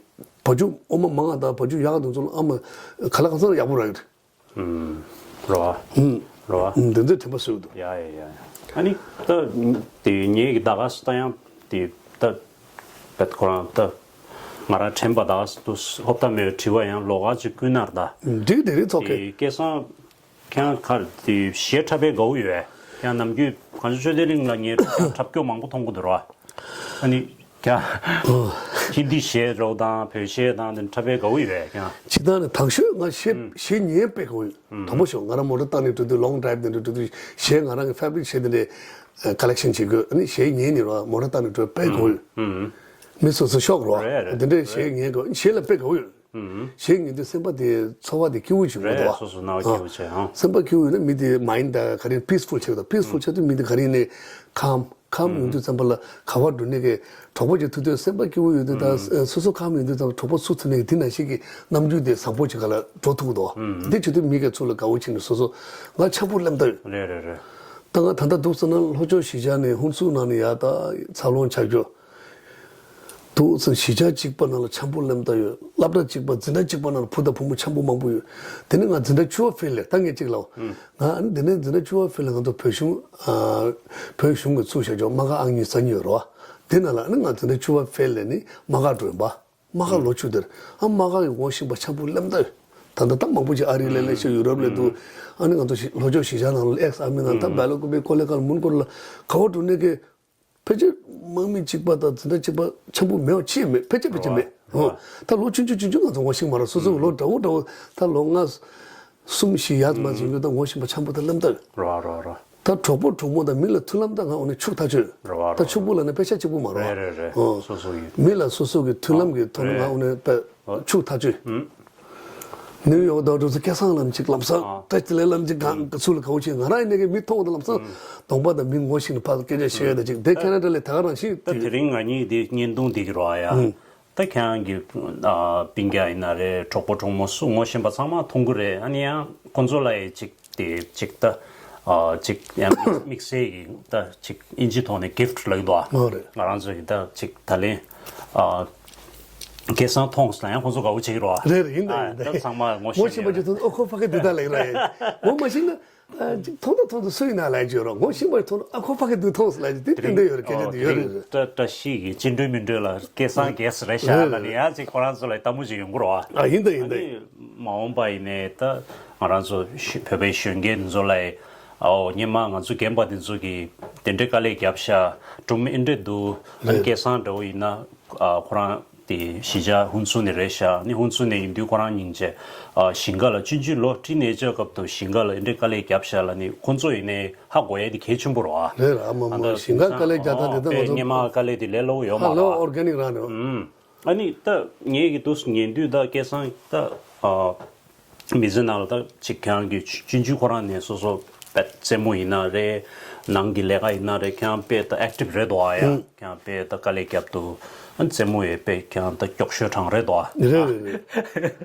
ཕྱུགས་ཨོ་མ་མང་བ་དང་བ་ཕྱུགས་ཡག་ག་དུ་ཚོ་ལ་ཨ་མ་ག་ལ་གང་ཚང་ཡག་པོ་རག་གི་རེད། རོ། རོ། འདི་ཚོའི་དྲན་པ་གསོས་འདུག་ཡ་ཡ་ཡ། ཨ་ནི་ད་དེ་ངེད་ཀྱི་ད་ག་སུ་ད་ཡང་དེ་ད་བེད་ཁོ་རང་ད་ང་རང་དྲན་པ་ད་ག་སུ་དུ་ཧོབ་ད་མེད་དྲི་བ་ཡང་ལོགས་ཀ་ཅིག་བསྐུལ་ན་ད། འགྲིག་དེ་རིགས་ཚོ་ཁེ། དེ་སྐལ་བཟང་ཁྱེད་ཁར་དེ་གཞས་འཁྲབ་པའི་དགའ་བོ་ཡོད། ཁྱེད་ནམ་རྒྱུན་གངས་ལྗོངས་ཆོས་ལྡན་གླིང་ལ་ངས་འཁྲབ་སྐྱོ་མང་པོ་མཐོང་གི་འདུག་རོ། ཨ་ནི། ཀྱང་། ཧིན་དི་གཞས་རོགས་དང་བོད་གཞས་དང་དེ་འཁྲབ་པའི་དགའ་བོ་ཡོད་ཀྱང་། ཅི་ལྟར་ནི་དང་ཤོས་ང་གཞས་གཞས་ཉན་དཔེ་དགའ་བོ་ཡོད། དང་པོ་ཤོག་ང་རང་མོ་ཊ་བཏང་ནས་འགྲོ་དུས་ལོང་ཌ་རའིབ་དེ་འདྲ་འགྲོ་དུས་གཞས་ང་རང་གི་ཕེ་ཝ་རིཊ་གཞས་དེ་འདྲའི་ཀ་ལེག་ཤན་བྱེད་དགོས། ཨ་ནི་གཞས་ཉན་ནས་རོགས་མོ་ཊ་བཏང་ནས་འགྲོ་དཔེ་དགའ་བོ་ཡོད། མི་སོ་སོ་ཤོག་རོགས། རེད་རེད། དེ་འདྲའི་གཞས་ཉན་དགོས། གཞས་ལ་དཔེ་དགའ་བོ་ཡོད། གཞས་ཉན་དུས་སེམས་པ་དེ་ཚོར་བ་དེ་སྐྱིད་པོ་ཞིག་འོང་རེད། དོ། སོ་སོ་སྣང་བ་སྐྱིད་པོ་བྱས་ཨང་། སེམས་པ་སྐྱིད་པོ་ཡོད་ན་མི་དེ་མའིན་ཌ་ག་རེ་པིས་ཕུལ་ཆགས་དང་། པིས་ཕུལ་ཆགས་དུས་མི་དེ་ག་རེ་ནས་ཁམ་ཁམ་ཡོང་དུས་ཙམ་པ་ལ་ག་བ་འགྲོ་ནས་ཀྱི་གྲོགས་པོ་ཅིག་ཐུག་དུས་སེམས་པ་སྐྱིད་པོ་ཡོང་དུས་དང་སོ་སོ་ཁམ་ཡོང་དུས་ཙམ་པ་གྲོགས་པོ་ཚུར་ཐུག་ནས་དེ་ནང་བཞིན་གྱི་རྣམ་འགྱུར་དེ་བཟང་པོ་ཅིག་ག་ལ་འགྲོ་ཐུབ་དོ། འདི་བྱེད་དུས་མི་ག་ཚུར་ལ་དགའ་བོ་བྱས་ནས་སོ་སོ་ང་འཆམ་པོ་སླེབས་ད་ཡོད། རེད་རེད་རེད། ད་ང་ད་ལྟ་འདུག་ཟེར་ན་ལྷོ་ཕྱོགས་གཞིས་ཆགས་ནས་ཧུན་སུར་ནང་ནས་ཡར་ད་འཚར་ལོངས་བྱ་རྒྱུ། འདུག་ཟེར་གཞིས་ཆགས་གཅིག་པ་ནང་ལ་འཆམ་པོ་སླེབས་ད་ཡོད། སློབ་གྲྭ་གཅིག་པ་འཛིན་གྲྭ་གཅིག་པ་ནང་ལ་བུ་དང་བུ་མོ་འཆམ་པོ་མང་པོ་ཡོད། དེ་ནས་ང་འཛིན་གྲྭ་བཅུ་པ་ཕེལ་ལས་ད་ངས་གཅིག་ལབ། ང་ཨ་ནི་དེ་ནས་འཛིན་གྲྭ་བཅུ་པ་ཕེལ་ལས་ང་ཚོ་བོད་གཞུང་ཨ་བོད་གཞུང་གི་ཚུགས་བཞག་ཆོག་དམག་སྒར་ཨང་གཉིས་རྩ་གཉིས་ཡོད་རེད་བ། དེ་ནང་ལ་ཨ་ནི་ང་འཛིན་གྲྭ་བཅུ་པ་ཕེལ་ལས་ནི་དམག་སྒར་འགྲོ་ཡིན་པ། དམག་སྒར་ལོ་བཅུ་དེར་ཨ་དམག་སྒར་གྱི་ངོ་ཤེས་པ་འཆམ་པོ་སླེབས་ད་ཡོད། ད་ལྟ་ད་མང་པོ་ཅིག་ཨ་རི་ལ་སླེབས་ཤག་ཡུ་རོབ་ལ་འདུག་ཨ་ནི་ང་ཚོ་ལྷོ་ཕྱོགས་གཞིས་ཆགས་ནང་ལ་ཨེག་སི་ཨར་མི་ནང་ད་སྦེལ་ཀོབ་པེ་ཀོ་ལེ་གྷལ་མུན་གོར་ལ་ག་བ་འགྲོ་ནས་ཀྱི། ཕལ་ཆེར་དམག་མི་གཅིག་པ་དང་འཛིན་གྲྭ་གཅིག་པ་འཆམ་པོ་མེད་པ་ཅིག་མེད། ཕལ་ཆེར་ཕལ་ཆེར་མེད། རེད་བ། ཨོ། ད་ལོ་ཆུང་ཆུང་ཆུང་ཆུང་ང་ཚོ་ངོ་ཤེས་མ་རེད། སོ་སོ་གི་ལོ་འདྲ་བོ་འདྲ་བོ་ད་ལོ་ལྔ་གསུམ་བཞི་ཡར་མར་འཛིན་རྒྱུ་ད་ངོ་ཤེས་པ་འཆམ་པོ་ད་སླེབས་ད་ཡོད། རེད་བ་རེད་བ་རེད། ད་གྲོགས་པོ་གྲོགས་མོ་དང་མི་ལ་མཐུན་ལམ་ད་ང་འོ་ནས་ཕྱུག་ཐག་ཆོད། རེད་བ་རེད་བ། ད་ཕྱུག་པོ་ལབ་ན་དཔེ་ཆ་གཅིག་པོ་མ་རེད་བ། རེད་རེད་རེད། ཨོ། སོ་སོ་ཡིན། མི་ལ་སོ་སོ་གི་མཐུན་ལམ་གྱི་ཐོག་ནས་ང་འོ་ནས་དཔེ་ཕྱུག་ཐག་ཆོད། ནིའུ་ཡོག་དང་འགྲོ་ཚེ་སྐལ་བཟང་ལམ་གཅིག་ལམ་སང་ཨ། ཏྲ་ཅི་ལེ་ལམ་གཅིག་གང་ག་ཚུལ་ལ་ག་བོ་ཆེ་ང་རང་ཡིན་ནའི་མི་མཐོང་བ་དང་ལམ་སང་གདོང་པ་དང་མི་ངོ་ཤེས་ནས་ཕར་སྐད་ཆ་བཤད་ཡ་ད་ཅིག་དེ་ཁེ་ན་ཌ་ལ་ད་ག་རང་ཤི་ད་དེ་དེ་རིང་ང་གཉིས་འདི་བརྙན་ཐུང་འདི་གི་རོ་ཨ་ཡ། ད་ཁྱེད་རང་གི་ཨ་སྤུན་ཀྱག་ཡིན་ན་རེད། གྲོགས་པོ་གྲོགས་མོ་སུ་ངོ་ཤེས་པ་ཚང་མ་མཐོང་གི་རེད། ཨ་ནི་ཡང་ཁོང་ཚོ་ལ་ཡི་ཅིག་དེ་ཅིག་ད་ཨ་ཅིག་ཡང་དམིགས་བསལ་གྱི་ད་ཅིག་ཨིན་ཇི་ཐོག་ནས་གིཕ་ཊི་ལབ་ཀྱི་འདུག་ཨ། ཨོ་རེད། ང་རང་ཚོ་གི་ད་ཅིག་ད་ལན་ཨ་སྐལ་བཟང་མཐོང་སོང་ན་ཡང་ཁོང་ཚོ་དགའ་བོ་བྱེད་ཀྱི་རེད་བ། རེད་རེད། ཡིན་ད་ཨ་ཡིན་ད་ད་ཡིན། ཚང་མ་ངོ་ཤེས་ངོ་ཤེས་པ་ནས་ཅིག་མཐོང་ཨོ་ཁོ་ཕ་གི་འདི་ད་ལེགས་ར་ཡིན། ངོ་མ་ཤེས་ན་ཨ་ཅིག་མཐོང་ད་མཐོང་ད་སུ་ཡིན་ན་ལབ་ཀྱི་ཡོད་ར། ངོ་ཤེས་པ་མཐོང་ན་ཨ་ཁོ་ཕ་གི་འདི་མཐོང་སོང་ལབ་ཀྱི་དེ་དེ་འདྲ་ཡོད་རེད། སྐད་ཆ་དེ་ཡོད་རེད། ཨོ་དེ་རིང་བཀྲ་བཀྲ་ཤིས་ཀྱི་ཅི་འདྲ་མི་འདྲ་ལ་སྐལ་བཟང་རྒྱལ་སྲས་རེད་ཤག་ལབ་ནས་ཡང་ཅིག་ཁོ་རང་ཚོ་ལ་ལྟད་མོ་ཅིག་ཡོང་གི་རེད་བ། ཨ་ཡིན་ད་ཡིན་ད་ཡིན། མ་འོངས་པ་ཡིན་ནའི་ད་ང་རང་ཚོ་ཤི་བོད་པའི་གཞོན་སྐྱེས་འདི་ཚོ་ལ་ཨའོ་སྔོན་མ་ང་ཚོ་རྒན་པ་འདི་ཚོ་གིས་དེ་འདྲའི་དཀའ་ལས་བརྒྱབ་ཤག་སྒྲུང་ཨེ་འདྲ་འདུག་ཨ་ནི་རེད། སྐལ་བཟང་འདྲ་བོ་ཡིན་ན་ཨ་ཁོ་རང་དེ་གཞིས་ཆགས་ཧུན་སུར་ནས་རེད་ཤག་ཨ་ནི་ཧུན་སུར་ནས་ཡིན་དུས་ཁོ་རང་སྙིང་རྗེ་ཨ་ཞིང་ཁ་ལ་ཆུང་ཆུང་ལོ་ཁྲི་ནས་ཆགས་སྐབས་དུ་ཞིང་ཁ་ལ་ཨེ་འདྲའི་དཀའ་ལས་བརྒྱབ་ཤག་ལབ་ནི་ཁོ་ཚོ་ཡིན་ནའི་ཧ་གོ་ཡ་དེ་གལ་ཆེན་པོ་རེད་བ། རེད་ར་མ་མ་ཨ་ད་ཞིང་ཁ་དཀའ་ལས་བརྒྱབ་སྟངས་དེ་ད་ང་ཚོ་སྔོན་མ་དཀའ་ལས་དེ་ལས་སླ་བོ་ཡོད་མ་ཧ་ལོ་རེད་བ། ཨོར་གྷ་ནིག་རང་རེད་བ། ཨ་ནི་ད་ངས་ཀྱི་དུས་སུ་ཉན་དུས་ད་སྐལ་བཟང་ད་ཨ་མི་ཚེ་ནང་ལ་ད་ཅིག་ཁྱེད་རང་གི་ཆུང་ཆུང་ཁོ་རང་ནས་སོ་སོ་དཔེ་རྩེད་མོ་ཡིན་ན་རེད། ནང་གི་ལས་ཀ་ཡིན་ན་རེད། ཁྱེད་རང་དཔེ་ད་ཨེག་ཊིབ་རེད་འདུག་ཨ་ཡ། ཨུ། ཁྱེད་རང་དཔེ་ད་དཀའ་ལས་རྒྱབ་འདུག་ཨ་རྩེད་མོ་ཡི་དཔེ་ཁྱེད་རང་ད་མགྱོགས་ཤོས་གྲས་རེད་འདུག་ཨ། རེད་རེད་རེད།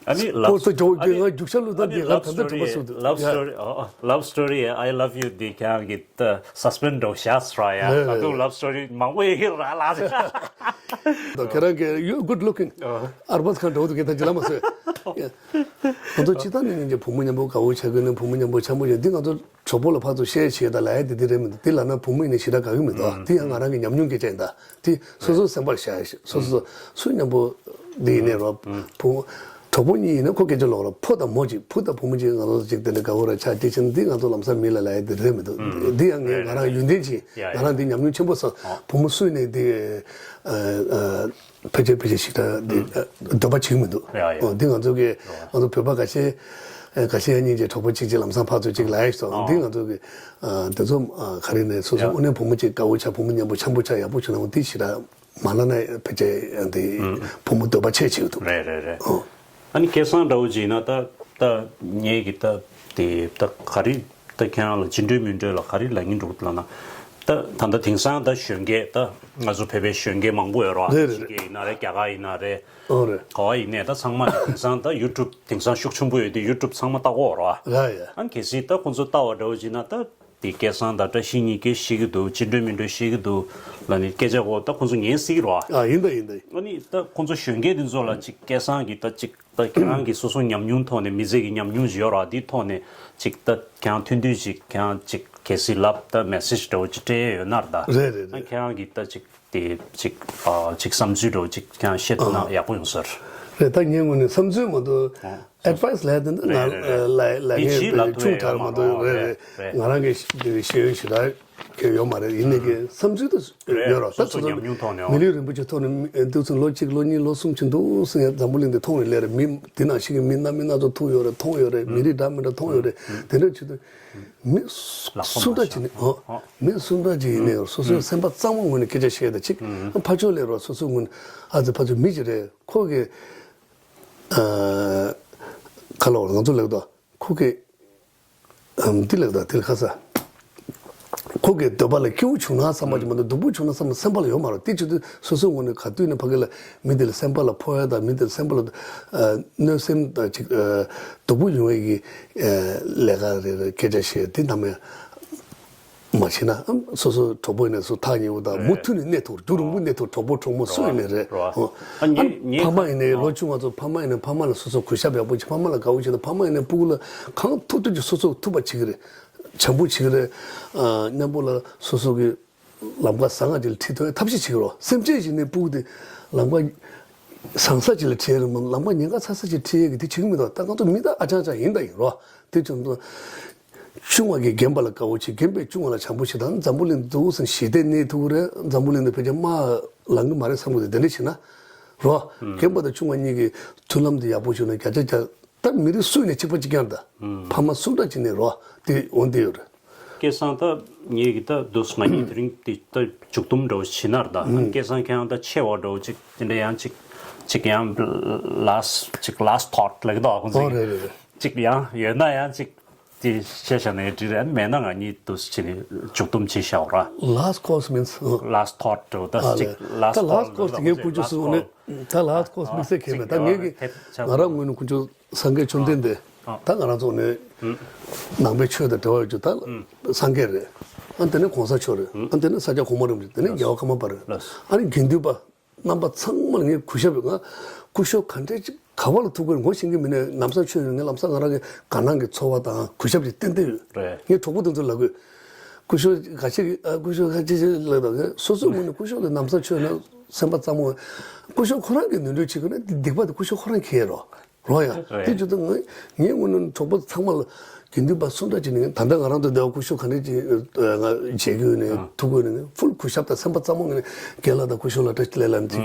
ཨ་ནི་ལབ་ཁོ་ཚོ་ཇོ་ཨ་ཇོ་ནི་ང་རྒྱུག་ཤར་ལུགས་ཨ་དང་ནི་དེ་ང་ལབ་ད་ལྟ་སི་ཊོ་གྲོད་པ་རི་ཟུག་འདུག་ལབ་སི་ཊོ་རི་ཨ་ལབ་སི་ཊོ་རི་I love you འདི་ཁྱེད་རང་གི་ད་སི་སི་པེན་སི་འདྲ་བོ་བཞག་སོང་ཡ། ད་དུང་ལབ་སི་ཊོ་རི་མང་པོ་ཡོད་ཀྱི་ར་ལ། ད་ཁྱེད་རང་གི you good looking ཨར་བཱས་ཁང་འགྲོ་འདུག་གི་ད་ཇི་ལ་མ་སོས། ང་ཚོ་ཅི་ད་ནི་ཉིན་གྱི་བུ་མོ་མཉམ་པོ་དགའ་བོ་ཆགས་ཀྱི་ནི་བུ་མོ་མཉམ་པོ་འཆམ་པོ་ཡོད་འདི་ང་ཚོ་གྲོགས་པོ་ལ་ཕར་ཚུར་ཤེར་བྱེད་ད་ལ་ཡ་དེ་དེ་རེད་མི་འདུག་དེ་ལ་ན་བུ་མོ་ཡིན་ནི་ཞེ་དྲག་དགའ་གི་མི་འདུག་ཨ། དེ་ཡང་ང་རང་གི་ཉམས་མྱོང་སྐད་ཆ་ཡིན་ད། དེ་སོ་སོ་སེམས་པར་བཞག་ཡ་ཞིག་སོ་སོ་སུ་མཉམ་པོ་འདི་ཡིན་ནའི་རོ། བུ་མོ་གྲོགས་པོ་གཉིས་ཡིན་ན་ཁོ་སྐད་ཆ་ལོག་ར་ཕོ་དང་མོ་གཅིག་བུ་དང་བུ་མོ་གཅིག་ང་ཚོ་གཅིག་དེ་འདྲ་དགའ་བོ་ར་ཆགས་དེ་ཕྱིན་འདི་ང་ཚོ་ལམ་སང་མི་ལ་ལ་ཡ་དེ་རེད་མི་འདུག་འདི་ཡང་ངས་ང་རང་ཡོན་ཏན་ཅིག་ང་རང་འདི་ཉམས་མྱོང་ཆེན་པོ་སོང་བུ་མོ་སུ་ཡིན་ནའི་དེ། ཕལ་ཆེར་ཕལ་ཆེར་ཞིག་ད་འདི་འདོད་པ་བྱེད་ཀྱི་མི་འདུག་ཡ་ཡ། འོ་འདི་ང་ཚོ་གི་ང་ཚོ་བོད་པ་ཁ་ཤས་ཁ་ཤས་ཡང་སྙིང་རྗེ་གྲོགས་པོ་གཅིག་གཅིག་ལམ་སང་ཕར་ཚུར་གཅིག་ལ་ཡ་ཞིག་སོང་འདི་ང་ཚོ་གི་དེ་ཚོ་ག་རེ་ནས་སོ་སོ་ཡ། དངོས་གནས་བུ་མོ་གཅིག་དགའ་བོ་ཆགས་བུ་མོ་མཉམ་པོ་འཆམ་པོ་ཆགས་ཡག་པོ་བྱུང་ན་འོ་འདི་ཞིག་ད་མ་ལ་ན་ཕལ་ཆེར་འདི་བུ་མོ་འདོད་པ་ཆེ་ཆེ་འདུག་རེད་རེད་རེད། ཨོ། ཨ་ནི་སྐལ་བཟང་འདྲ་བོ་ཅིག་ཡིན་ན་ད་ད་ངས་ཀྱི་ད་དེ་ད་ག་རེ་ད་ཁྱེད་རང་ལ་ཅི་འདྲའི་མི་འདྲའི་ལ་ག་རེ་ལབ་ཀྱིན་འདུག་ལབ་ན། ད་ད་ལྟ་དེང་སང་ད་གཞོན་སྐྱེས་ད་ང་ཚོ་བོད་པའི་གཞོན་སྐྱེས་མང་པོ་ཡོད་རེད་བ། རེད་རེད་ཕྱི་རྒྱལ་ཡིན་ན་རེད་རྒྱ་གར་ཡིན་ན་རེད། ཨོ་རེད། ག་བ་ཡིན་ནའི་ད་ཚང་མ་ནི་དེང་སང་ད་ཡུ་ཊུབ་དེང་སང་ཤུགས་ཆེན་པོ་ཡོད་དུས་ཡུ་ཊུབ་ཚང་མ་ལྟ་གི་ཡོད་རེད་བ། ཡ་ཡ། ཨ་ནི་གལ་སྲིད་ད་ཁོང་ཚོ་ལྟ་བ་འདྲ་བོ་ཅིག་ན་ད། དེ་སྐལ་བཟང་དང་བཀྲ་ཤིས་གཉིས་ཀས་ཤེས་ཀྱི་འདུག་ཅི་འདྲ་མི་འདྲ་ཤེས་ཀྱི་འདུག་ལབ་ནས་སྐད་ཆ་གོ་ད་ཁོང་ཚོ་ཉན་སྲིད་ཀྱི་རེད་བ། ཨ་ཡིན་ད་ཡིན་ད་ཡིན། ཨ་ནི་ད་ཁོང་ཚོ་གཞོན་སྐྱེས་དེ་ཚོ་ལ་ཅིག་སྐལ་བཟང་གིས་ད་ཅིག་ད་ཁྱེད་རང་གི་སོ་སོ་ཉམས་མྱོང་ཐོག་ནས་མི་ཚེ་གི་ཉམས་མྱོང་ཞིག་ཡོད་རེད་བ། དེའི་ཐོག་ནས་ཅིག་ད་ཁྱེད་རང་ཐུང་ཐུང་ཅིག་ཁྱེད་རང་ཅིག་གལ་སྲིད་ལབ་ད་མེ་སེ་ཇི་འདྲ་བོ་ཅིག་སྤྲད་ཡོད་ན་རེད་ད། རེད་རེད་ཨ་རེད། ཁྱེད་རང་གིས་ད་ཅིག་དེ་ཅིག་ཨ་ཅིག་བསམ་ཚུལ་འདྲ་བོ་ཅིག་ཁྱེད་རང་བཤད་ཐུབ་ན་ཨ་ཡག་པོ་ཡོང་ས་རེད། རེད་ད་ངའི་ངོས་ནས་བསམ་ཚུལ་མ་གཏོགས། ཨ་ཨེཌ་ཝའི་སི་ལབ་དེ་འདི་ང་རེད་རེད་རེད། ལ་ལ་ངས་ངས་ཅིག་ལབ་ཐུབ་ཆུང་ཡ་དྲགས་མ་མ་གཏོགས་གཏོགས་རེད་རེད་རེད། ང་རང་གི་ཤེས་ཡོན་ཞེ་དྲག་གི་ཡོད་མ་རེད། ཡིན་ནའི་གི་བསམ་ཚུལ་དེ་རེད་ཡོད་ར། སོ་ད་སོ་ཚོ་ཉམས་མྱོང་ཐོག་ནས་མི་ལུས་རིན་པོ་ཆེ་ཐོག་ནས་འདུག་ཚུན་ལོ་གཅིག་ལོ་གཉིས་ལོ་གསུམ་ཕྱིན་འདུག་སེ་འཛམ་བུ་གླིང་འདི་མཐོང་ནས་སླེབས་རེད། མི་འདི་ནང་བཞིན་གི་མི་སྣ་མི་སྣ་ཚོ་ཐུག་ཡོད་རེད། མཐོང་ཡོད་རེད། མི་རིགས་འདྲ་མི་འདྲ་མཐོང་ཡོད་རེད། དེ་འདྲ་བྱེད་དུས་མི་སུ་འདྲ་ཅིག་ནས་ཨོ་མི་སུ་འདྲ་ཅིག་ཡིན་ནའི་སོ་སོའི་སེམས་པ་གཙང་མ་ངོས་ནས་སྐད་ཆ་བཤད་ད་ཅིག་ཕར་ཕྱོགས་སླེབས་རོགས། སོ་སོའི་ངོས་ནས་ཨ་ཙི་ཕར་ཚུར་མི་ཅིག་རེད། ཁོ་གི་ཁ་ལོ་ང་ཚོ་ལེགས་དོ་ཁོ་གི་འདི་ལེགས་དོ་དེ་ལ་ཁ་ས་ཁོ་གི་འདོད་པ་ལ་སྐྱིད་པོ་བྱུང་ན་བསམ་པ་ཅིག་མ་གཏོགས་སྡུག་པོ་བྱུང་ན་བསམ་པ་སེམས་པ་ལ་ཡོད་མ་རེད། དེ་བྱེད་དུས་སོ་སོའི་ངོས་ནས་ག་དུས་ནས་ཕ་གི་ལ་མི་དེ་ལ་སེམས་པ་ལ་ཕོག་ཡ་དང་མི་དེ་ལ་སེམས་པ་ལ་གནོད་སེམས་དང་ཅིག་སྡུག་པོ་ཡོང་བའི་གི་ལས་ཀ་རེ་རེ་སྐད་ཆ་བཤད་དེ་ནམ་ཡང་མ་བྱེད་ན་ཨམ་སོ་སོ་གྲོགས་པོ་ཡིན་ན་སུ་ཐག་ཉེ་བོ་དང་མུ་མཐུད་ནས་གནས་ཐུབ་རྒྱུ་རིང་པོ་གནས་ཐུབ་གྲོགས་པོ་གྲོགས་མོ་སུ་ཡིན་ནའི་རེད། ཨ་ཨ་ངས་ངས་ཕ་མ་ཡིན་ནའི་ལོ་ཆུང་བ་ཚོ་ཕ་མ་ཡིན་ནའི་ཕ་མ་ལ་སོ་སོ་གུས་ཞབས་ཡག་པོ་བྱེད། ཕ་མ་ལ་དགའ་བོ་བྱེད་དང་ཕ་མ་ཡིན་ནའི་སྤུ་གུ་ལ་གང་ཐུབ་ཐུབ་ཀྱིས་སོ་སོ་ཐུབ་པ་བྱེད་ཀྱི་རེད། བྱམས་པོ་བྱེད་ཀྱི་རེད། མཉམ་པོ་ལ་སོ་སོ་གི་ལམ་ཁ་བཟང་ང་ཅིག་ལ་ཁྲིད་ཐུབ་ཡ་ཐབས་ཤེས་བྱེད་ཀྱི་རོགས། སེམས་ཅན་ཞིག་ནས་སྤུ་གུ་དེ་ལམ་ཁ་བཟང་ས་ཅིག་ལ་ཁྲིད་ཡ་རེད་མ་ལམ་ཁ་ཉེན་ཁ་ཚ་ས་ཅིག་ཁྲིད་ཡ་གི་དེ་བྱེད་ཀྱི་མི་འདུག་ད་ང་ཚོ་མི་ད་ཨ་ཅང་ཅང་ཡིན་ད་ཡིན་རོགས། དེ་བྱུང་ཚོ་ཆུང་བ་གིས་རྒན་པ་ལ་དགའ་བོ་བྱེད། རྒན་པས་ཆུང་བ་ལ་བྱམས་པོ་བྱེད་དང་འཛམ་བུ་གླིང་འདུག་སེ་ཞི་བདེ་གནས་ཐུབ་ཀྱི་རེད། འཛམ་བུ་གླིང་འདི་ཕལ་ཆེར་དམག་ལང་གི་མ་རེད་བསམ་གི་འདུག་དེ་འདྲ་བྱེད་ན་རོགས། རྒན་པ་དང་ཆུང་བ་གཉིས་ཀྱི་མཐུན་ལམ་དེ་ཡག་པོ་བྱུང་ན་བརྒྱ་ཆ་བརྒྱ། ད་མི་རིགས་སུ་ནས་གཅིག་པ་གཅིག་རྐྱང་རེད་ད། ཕ་མ་སུ་འདྲ་གཅིག་ནས་རོ་དེ་འོང་དེ་ཡོད་རེད། སྐལ་བཟང་ད་ངེད་ཀྱི་ད་དུས་ང་གཉིས་དེ་རིང་དེ་ད་མཇུག་སྡོམ་འདྲ་བོ་བྱེད་ན་རེད་ད། སྐལ་བཟང་ཁྱེད་རང་ད་ཆེ་བ་འདྲ་བོ་ཅིག་དེ་འདྲ་ཡང་ཅིག་ཅིག་ཡང་last་ཅིག་last thought་ལབ་ཀྱི་འདུག་ཁོང་ཚོ་ཨོ་རེད་རེད་རེད། ཅིག་ཡང་ཡོད་ན་ཡང་ཅིག་དེ་བཤད་བཞག་ནས་འགྲིག་རེད། མེད་ན་ང་གཉིས་དུས་ཕྱིན་ནས་མཇུག་སྡོམ་བྱེད་བཞག་ར། Last course means last thought་འདྲ་བོ་ད་ཅིག་last call་ངས་ཁོང་ཚོ་སུ་ནས་ད་last course་དམིགས་བསལ་གལ་མེད། ད་ངས་ཀྱི་ང་རང་ངོས་ནས་ཁོང་ཚོ་སངས་རྒྱས་བཅོམ་ལྡན་འདས་ད་ང་རང་ཚོ་ནས་ནང་པའི་ཆོས་དང་འབྲེལ་བ་ཡོད་རྒྱུ་ད་སངས་རྒྱས་རེད། ཨ་དེ་ནས་གོང་ས་མཆོག་རེད། ཨ་དེ་ནས་ས་སྐྱ་གོང་མ་རིན་པོ་ཆེ། དེ་ནས་རྒྱལ་བ་ཀརྨ་པ་རེད། ཨ་ནི་དགེ་འདུན་པ་རྣམ་པ་ཚང་མ་ལ་ངས་གུས་ཞབས་ཡོད། ང་སྐུ་ཞབས་ག་འདྲས་ཅིག་ག་བ་ལ་ཐུག་དགོས་ངོ་ཤེས་ཀྱི་མི་ནས་ལམ་སང་ཆོས་ཡོད། ངས་ལམ་སང་ང་རང་གི་དགའ་སྣང་གི་ཚོར་བ་དང་གུས་ཞབས་ཅིག་ཏན་ཏན་ཡོད། ངས་གྲོགས་པོ་དེ་ཚོ་ལ་གུས་སྐུ་ཞབས་ག་ཅིག་སྐུ་ཞབས་ག་ཅིག་ཅིག་ལབ་དང་སོ་སོའི་ངོས་ནས་སྐུ་ཞབས་དེ་ལམ་སང་ཆོས་ན་སེམས་པ་གཙང་མོ། སྐུ་ཞབས་ཁོ་རང་གིས་ནོར་འཁྲུལ་བྱེད་དགོས་ན་དེ་སྡིག་པ་དེ་སྐུ་ཞབས་ཁོ་རང་འཁྱེར་རོགས། རོ་ཡ། རེད། དེ་བྱེད་དུས་ངས་ངའི་ངོས་ནས་གྲོགས་པོ་ཚང་མ་ལ་དགེ་འདུན་པ་སུ་འདྲ་ཅིག་ནས་ད་ལྟ་ང་རང་ཚོ་འདི་བ་སྐུ་ཞབས་ག་འདྲ་ཅིག་ང་མཇལ་གྱི་ཡོད་ནས་ཐུག་གི་ཡོད་ནས་ཕུལ་གུས་ཞབས་དང་སེམས་པ་གཙང་མ་ངས་རྒན་ལགས་དང་སྐུ་ཞབས་ལགས་བཀྲ་ཤིས་བདེ་ལེགས་ལབ་ཅིག་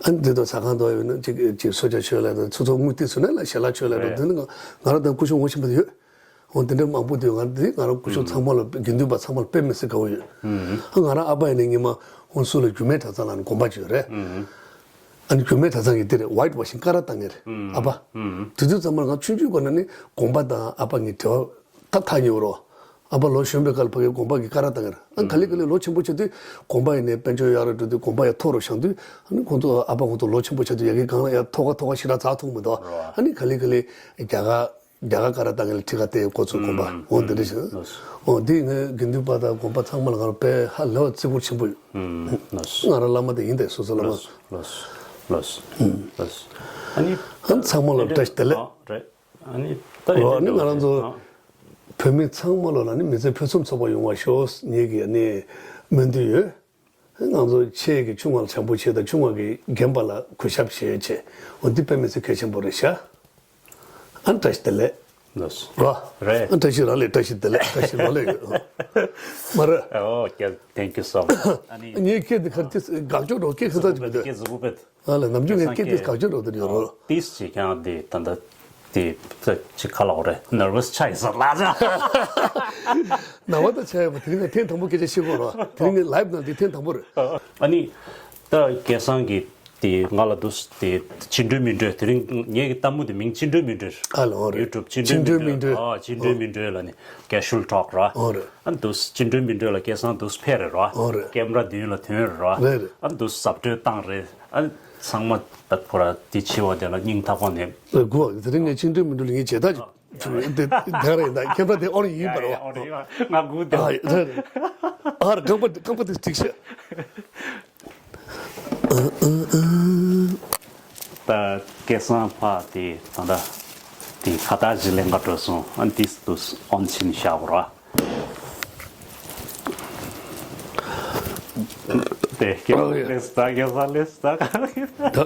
ཨ་ནི་འདི་དང་ཟ་ཁང་དུ་ཡོད་ན་ཅིག་ཅིག་གསོལ་ཇ་མཆོད་ལགས་དང་ཚོ་ཚོ་དངུལ་དེ་ཚོ་ནས་ལ་ཞལ་ལག་མཆོད་ལགས་དང་འདི་ནི་ང་རང་དང་སྐུ་ཞབས་ངོ་ཤེས་པ་དེ་ཡོད། འོ་དེ་འདྲ་མང་པོ་འདུག་ང་འདི་ང་རང་སྐུ་ཞབས་ཚང་མ་ལ་དགེ་འདུན་པ་ཚང་མ་ལ་དཔེ་མི་སྲིད་དགའ་བོ་ཡོད། ཨ་ང་རང་ཨ་ཕ་ཡིན་ན་ཉི་མ་ཧོན་སུར་ལ་རྒྱུད་སྨད་གྲྭ་ཚང་ལ་ནི་དགོན་པ་ཅིག་ཡོད་རེད། ཨ་ནི་རྒྱུད་སྨད་གྲྭ་ཚང་གི་དེ་རེད་white washing ཀ་ར་བཏང་ངེས་རེད་ཨ་ཕ། དུས་ཚོད་ཙམ་པར་ང་ཆུང་ཆུང་སྒོ་ན་ནི་དགོན་པ་དང་ཨ་ཕ་གཉིས་འབྲེལ་བ་ཐབས་ཐག་ཉེ་བོ་རོ། ཨ་ཕ་ལོ་གཞོན་པའི་སྐབས་ལ་ཕ་གིའི་དགོན་པ་གི་ཀ་ར་བཏང་གི་རེད། ཨ་ནི་ག་ལེ་ག་ལེ་ལོ་ཆེན་པོ་ཆགས་དུས་དགོན་པ་ཡིན་ནའི་དཔལ་འབྱོར་ཡག་རུ་འགྲོ་དུས་དགོན་པ་ཡར་མཐོ་རུ་བཞེངས་དུས། ཨ་ནི་ཁོང་ཚོ་ཨ་ཕ་ཁོང་ཚོ་ལོ་ཆེན་པོ་ཆགས་དུས་ཡ་གི་སྒང་ལ་ཡར་ཐོག་ཁ་ཐོག་ཁ་ཞེ་དྲག་འཛེགས་ཐུབ་མི་འདུག་ཨ་ནི་ག་ལེ་ག་ལེ་རྒྱ་གར་རྒྱ་གར་ཀ་ར་བཏང་གི་ལ་ཁྲི་ཁ་གཏད་འགོ་ཚུགས་དགོན་པ། འོ་འདི་འདྲ་ཞིག་འོ་འདི་ངའི་དགེ་འདུན་པ་དང་དགོན་པ་ཚང་མ་ལ་ང་རང་དཔེ་ཧ་ལས་པ་བརྩི་བཀུར་ཆེན་པོ་ཡོད། ང་རང་བླ་མ་དེ་ཡིན་ཏེ་སོ་སོ་བླ་མ། ལགས་སོ། ལགས་སོ། ལགས་སོ། ཨ་ནི། ཨ་ཚང་མ་ལ་བཀྲ་ཤིས་བདེ་ལེགས། ཨ་རེད། ཨ་ནི་ད་རེད། ཨ་ནི་ང་རང་ཚོ་བོད་མི་ཚང་མ་ལ་ལ་ནི་མི་ཚེ་ཕུན་སུམ་ཚོགས་པ་ཡོང་བ་ཤོག་ངེད་ཀྱི་ཨ་ནི་སྨོན་འདུན་ཡོད། ང་ཚོ་ཆེ་གི་ཆུང་བ་ལ་བྱམས་པོ་བྱེད་དང་ཆུང་བ་གི་རྒན་པ་ལ་གུས་ཞབས་བྱེད་བྱེད། འོ་འདི་དཔེ་མི་སྲིད་གལ་ཆེན་པོ་རེད་ཤག་ཨ་བཀྲ་ཤིས་བདེ་ལེགས། ལགས་སོ། རོ། རེད། ཨ་བཀྲ་ཤིས་རང་ལེགས། བཀྲ་ཤིས་བདེ་ལེགས། བཀྲ་ཤིས་རོ་ལེགས་ཡོད། མ་རེད། ཨོ་ཀེ། Thank you so much. ཨ་ནི། ངའི་སྐད་དེ་གར་དེ་དགག་སྐྱོ་རོ་སྐད་ཁ་ཚ་ཅིག་མི་འདུག་སྐད་གཟུགས་པོ་བེད། ཨ་ལ་ནམ་རྒྱུན་ངའི་སྐད་དེ་དགག་སྐྱོ་རོ་དེ་ཡོད་རོ། ཏིས་ཅིག་ཀྱང་དེ་ད་ལྟ་དེ་ཅིག་ཁ་ལོག་རེད། ནར་བས་ཆགས་ཡིན་ས་ལ་ཅག་ནང་བ་ད་ཆགས་ཡོད་པ་དེ་རིང་ང་ཐེངས་དང་པོ་སྐད་ཆ་བཤད་གོ་རོ། དེ་རིང་ངའི་ལའེབ་ནང་དེ་ཐེངས་དང་པོ་རེད། ཨ་ནི། ད་སྐལ་བཟང་གིས་དེ་ང་ལ་འདུག་སེ་དེ་བཅིངས་འགྲོལ་མི་འགྲོལ། དེ་རིང་ངེད་ཀྱི་ལྟད་མོ་དེ་མིང་བཅིངས་འགྲོལ་མི་འགྲོལ། ཨ་ལ་འོ་རེད། ཡུ་ཊུབ་བཅིངས་འགྲོལ་མི་འགྲོལ། ཨ་བཅིངས་འགྲོལ་མི་འགྲོལ་ལ་ནི་Casual Talk ར། འོ་རེད། ཨ་འདུག་སེ་བཅིངས་འགྲོལ་མི་འགྲོལ་ལ་སྐལ་བཟང་འདུག་སེ་ཕེབས་རེད་ར། འོ་རེད། ཀེམ་ར་མདུན་ལ་ཐོན་རེད་ར། རེད་རེད། ཨ་འདུག་སེ་ཟབ་སྤྲོས་བཏང་རེད། ཨ་ཚང་མ་ད་ཁོ་ར་དེ་ཆེ་བ་དེ་ལ་སྙིང་ཐག་པ་ནས། རེད་གོ། དེ་རིང་ངས་བཅིངས་འགྲོལ་མི་འགྲོལ་ངས་བྱེད་ཐག་ཆོད། དེ་དེ་རེད་ད། ཁྱེད་པ་དེ་ཨོ་ཡིན་པ་རེད་བ། ང་སྒུག་བསྡད། ཨ་རེད་རེད། ཨ་རེད། རྐང་པ་རྐང་པ་དེ་འགྲིག་ཤག་ད་སྐལ་བཟང་ཕ་དེ་ད་ལྟ་དེ་ཁ་བཏགས་ཅིག་ལེན་ག་འགྲོ་སོང་། ཨ་ཏིས་ཏུས་ཨོན་ཕྱིན་བཞག་གོ་ར། དེ་སྐལ་བཟང་ལེས་ད། སྐལ་བཟང་ལེས་ད། ད།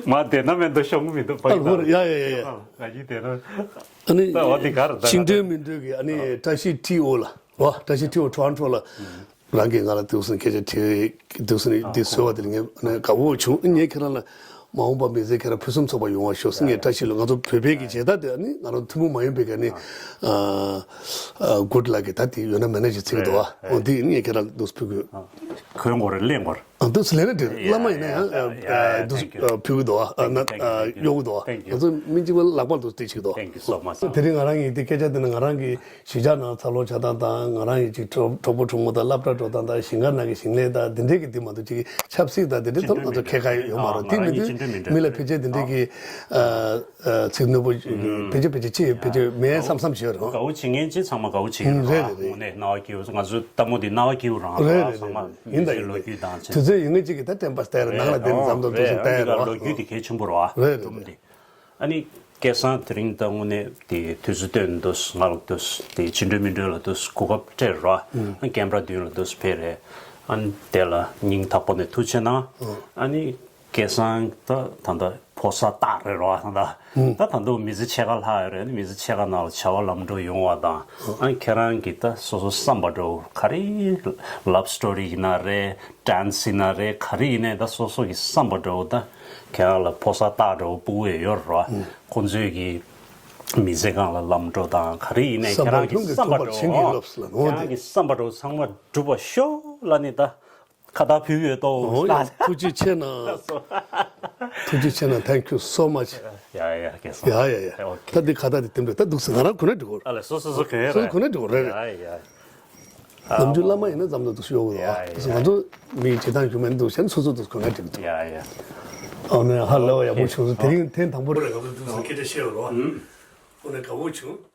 མ་བསྡད་ན་མེད་དུ་ཤོང་གི་མི་འདུག་པ། ཨ་ཧོར། ཡ་ཡ་ཡ་ཡ། ང་གཉིས་བསྡད་ན། ཨ་ནི། ད་འོ་དེ་ག་རེ་ད། བཅིངས་འགྲོལ་མི་འགྲོལ་གྱི་ཨ་ནི་བཀྲ་ཤིས་ཊི་ཨོ་ལ། འོ་བཀྲ་ཤིས་ཊི་ཨོ་ཊོ་རོན་ཊོ་ལ། རང་གིས་ང་ལ་དེ་བཟུང་སྐད་ཆ་དྲིས། དེ་བཟུང་ནས་འདི་བཟོས་པ་དེ་ལ་ངས་ཨ་ནི་དགའ་བོ་བྱུང་། ངས་ཁྱེད་རང་ལ་མ་འོངས་པ་མི་ཚེ་ཁྱེད་རང་ཕུན་སུམ་ཚོགས་པ་ཡོང་བ་ཤོག་ཟེར་ངས་བཀྲ་ཤིས་ལ། ང་ཚོ་བོད་པའི་གི་བྱེད་སྟངས་དེ་ཨ་ནི་ང་རང་ཐུན་མོང་མ་ཡིན་པའི་ག་ནི་ཨ་ཨ་good luck གི་ད་དེ་ཡོད་ན་མེད་ན་ཞིག་ཚིག་འདུག་བ། འོ་འདི་ངས་ཁྱེད་རང་ལ་འདུག་ཕུལ་དགོས། གོན་དགོས་རེད། ལེན་དགོས་རེད། ཨ་འདུག་སེ་ལེན་ན་འགྲིག་བླ་མ་ཡིན་ན་ཡང་ཨ་འདུག་ཕུལ་གི་འདུག་བ། ཨ་ན་གཡོག་གི་འདུག་བ། ང་ཚོ་སྨིན་གཅིག་པ་ལག་པ་འདུག་སྟེ་ཅིག་འདུག་བ། དེ་རིང་ང་རང་གི་དེ་སྐད་ཆ་དེ་ནི་ང་རང་གི་གཞིས་ཆགས་ནང་འཚར་ལོངས་བྱ་སྟངས་དང་། ང་རང་གི་ཅིག་གྲོགས་གྲོགས་པོ་གྲོགས་མོ་དང་སློབ་གྲྭ་འགྲོ་སྟངས་དང་། ཞིང་ཁ་ནང་གི་ཞིང་ལས་དང་། འདི་འདྲའི་གི་འདི་མ་གཏོགས་ཅིག་ཆབ་སྲིད་དང་འདི་འདྲའི་ཐོག་ང་ཚོ་ཁྱད་ཁ་ཡོད་མ་རེད། དེ་མི་འདུག་མི་ལ་ཕལ་ཆེར་འདི་འདྲའི་གི་ཨ་ཨ་ཚིག་རྣོན་པོ་ཕལ་ཆེར་ཕལ་ཆེར་ཅི་ཕལ་ཆེར་མེད་བསམ་བསམ་བྱས་རོགས། དགའ་བོ་བྱེད་མཁན་ཅི་ཚང་མ་དགའ་བོ་བྱེད་ཀྱི་རེད། རེད་རེད་རེད། དངོས་གནས་རྣ་བ་སྐྱིད་པོ། ང་ཚོའི་ལྟད་མོ་འདི་རྣ་བ་སྐྱིད་པོ་རང་རེད། རེད་རེད། ཚང་མ་ཡིན་དང་ཡིན། ལོ་རྒྱུས་དང་ཆེ། དུས་ཚོད་ཡིན་ངེས་ཅིག་གི་ད་བསྟན་པ་སྟེར་ནང་ལ་བསྟན་འཛམ་དུ་འགྲོ་སོང་བསྟན་རོགས། ལོ་རྒྱུས་དེ་གལ་ཆེན་པོ་རེད་བ། རེད་རེད་སྒྲུང་འདི། ཨ་ནི་སྐལ་བཟང་དེ་རིང་ད་དངོས་གནས་དེ་དུས་ཚོད་བཏོན་འདུག་ང་ལ་འདུག་དེ་བཅིངས་འགྲོལ་མི་འགྲོལ་ལ་འདུག་གོ་སྐབས་སྤྲད་རོགས། ཨ་ཀེམ་ར་མདུན་ལ་འདུག་ཕེབས་རེད། ཨ་ནི་དེ་ལ་སྙིང་ཐག་པ་ནས་ཐུགས་རྗེ་གནང་། ཨ་ནི་སྐལ་བཟང་ད་ད་ལྟ་ཕོ་གསར་རྟགས་རེད་རོ། ད་ད་ད་ལྟ་མི་ཚེ་ཕྱེད་ཀ་ལྷག་ཡོད་རེད། མི་ཚེ་ཕྱེད་ཀ་ནང་ལ་བྱ་བ་ལམ་འགྲོ་ཡོང་བ་དང་། ཨ་ཁྱེད་རང་གིས་ད་སོ་སོ་བསམ་པ་འདྲ་བོ་ག་རེ་love story ཡིན་ན་རེད། dance ཡིན་ན་རེད། ག་རེ་ཡིན་ནའི་ད་སོ་སོ་གི་བསམ་པ་འདྲ་བོ། ད་ཁྱེད་རང་ལ་ཕོ་གསར་རྟགས་འདྲ་བོ་ཕྲུ་གུ་ཡོད་རེད་རོ། ཁོང་ཚོའི་གི་མི་ཚེ་སྒང་ལ་ལམ་འགྲོ་དང་ག་རེ་ཡིན་ནའི་ཁྱེད་རང་གི་བསམ་པ་འདྲ་བོ། ཁྱེད་རང་གི་བསམ་པ་འདྲ་བོ་ཚང་མ་འགྲུབ་པ་ཤོག་ལབ་ནས་ད། ཁ་བཏགས་ཕུལ་ཡོད་དོ། ཨོ་ཡ། ཐུགས་རྗེ་ཆེ་གནང་། ཐུགས་རྗེ་ཆེ་གནང་། Thank you so much། ཡ་ཡ་ཡ། ཡ་ཡ་ཡ། ད་འདི་ཁ་བཏགས་འདི་དེ་འདྲ་ད་འདུག་སེ་ང་རང་གོན་ན་འགྲིག་གོ། ཨ་ལས་སོ་སོ་སོ་གོན་ཡ་རེད། སོ་སོ་གོན་ན་འགྲིག་གོ། རེད་རེད། ཡ་ཡ། ནམ་རྒྱུན་བླ་མ་ཡིན་ན་འཛམ་ཐང་འདུག་སེ་ཡོད་གོ། ཡ་ཡ། ང་ཚོ་མི་སྤྱིར་བཏང་རྒྱུ་མེད་འདུག་བྱས་ན་སོ་སོ་འདུག་སེ་གོན་ན་འགྲིག་འདུག། ཡ་ཡ། ཨ་ནི་ཧ་ལས་པ་ཡག་པོ་བྱུང་སོང་། དེ་རིང་ཐེངས་དང་པོ་རེད། ང་ཚོ་འདུག་སེ་སྐད་ཆ་བཤད་ཡོད་རོ། ཨ་ནི་དགའ་བོ་བྱུང་།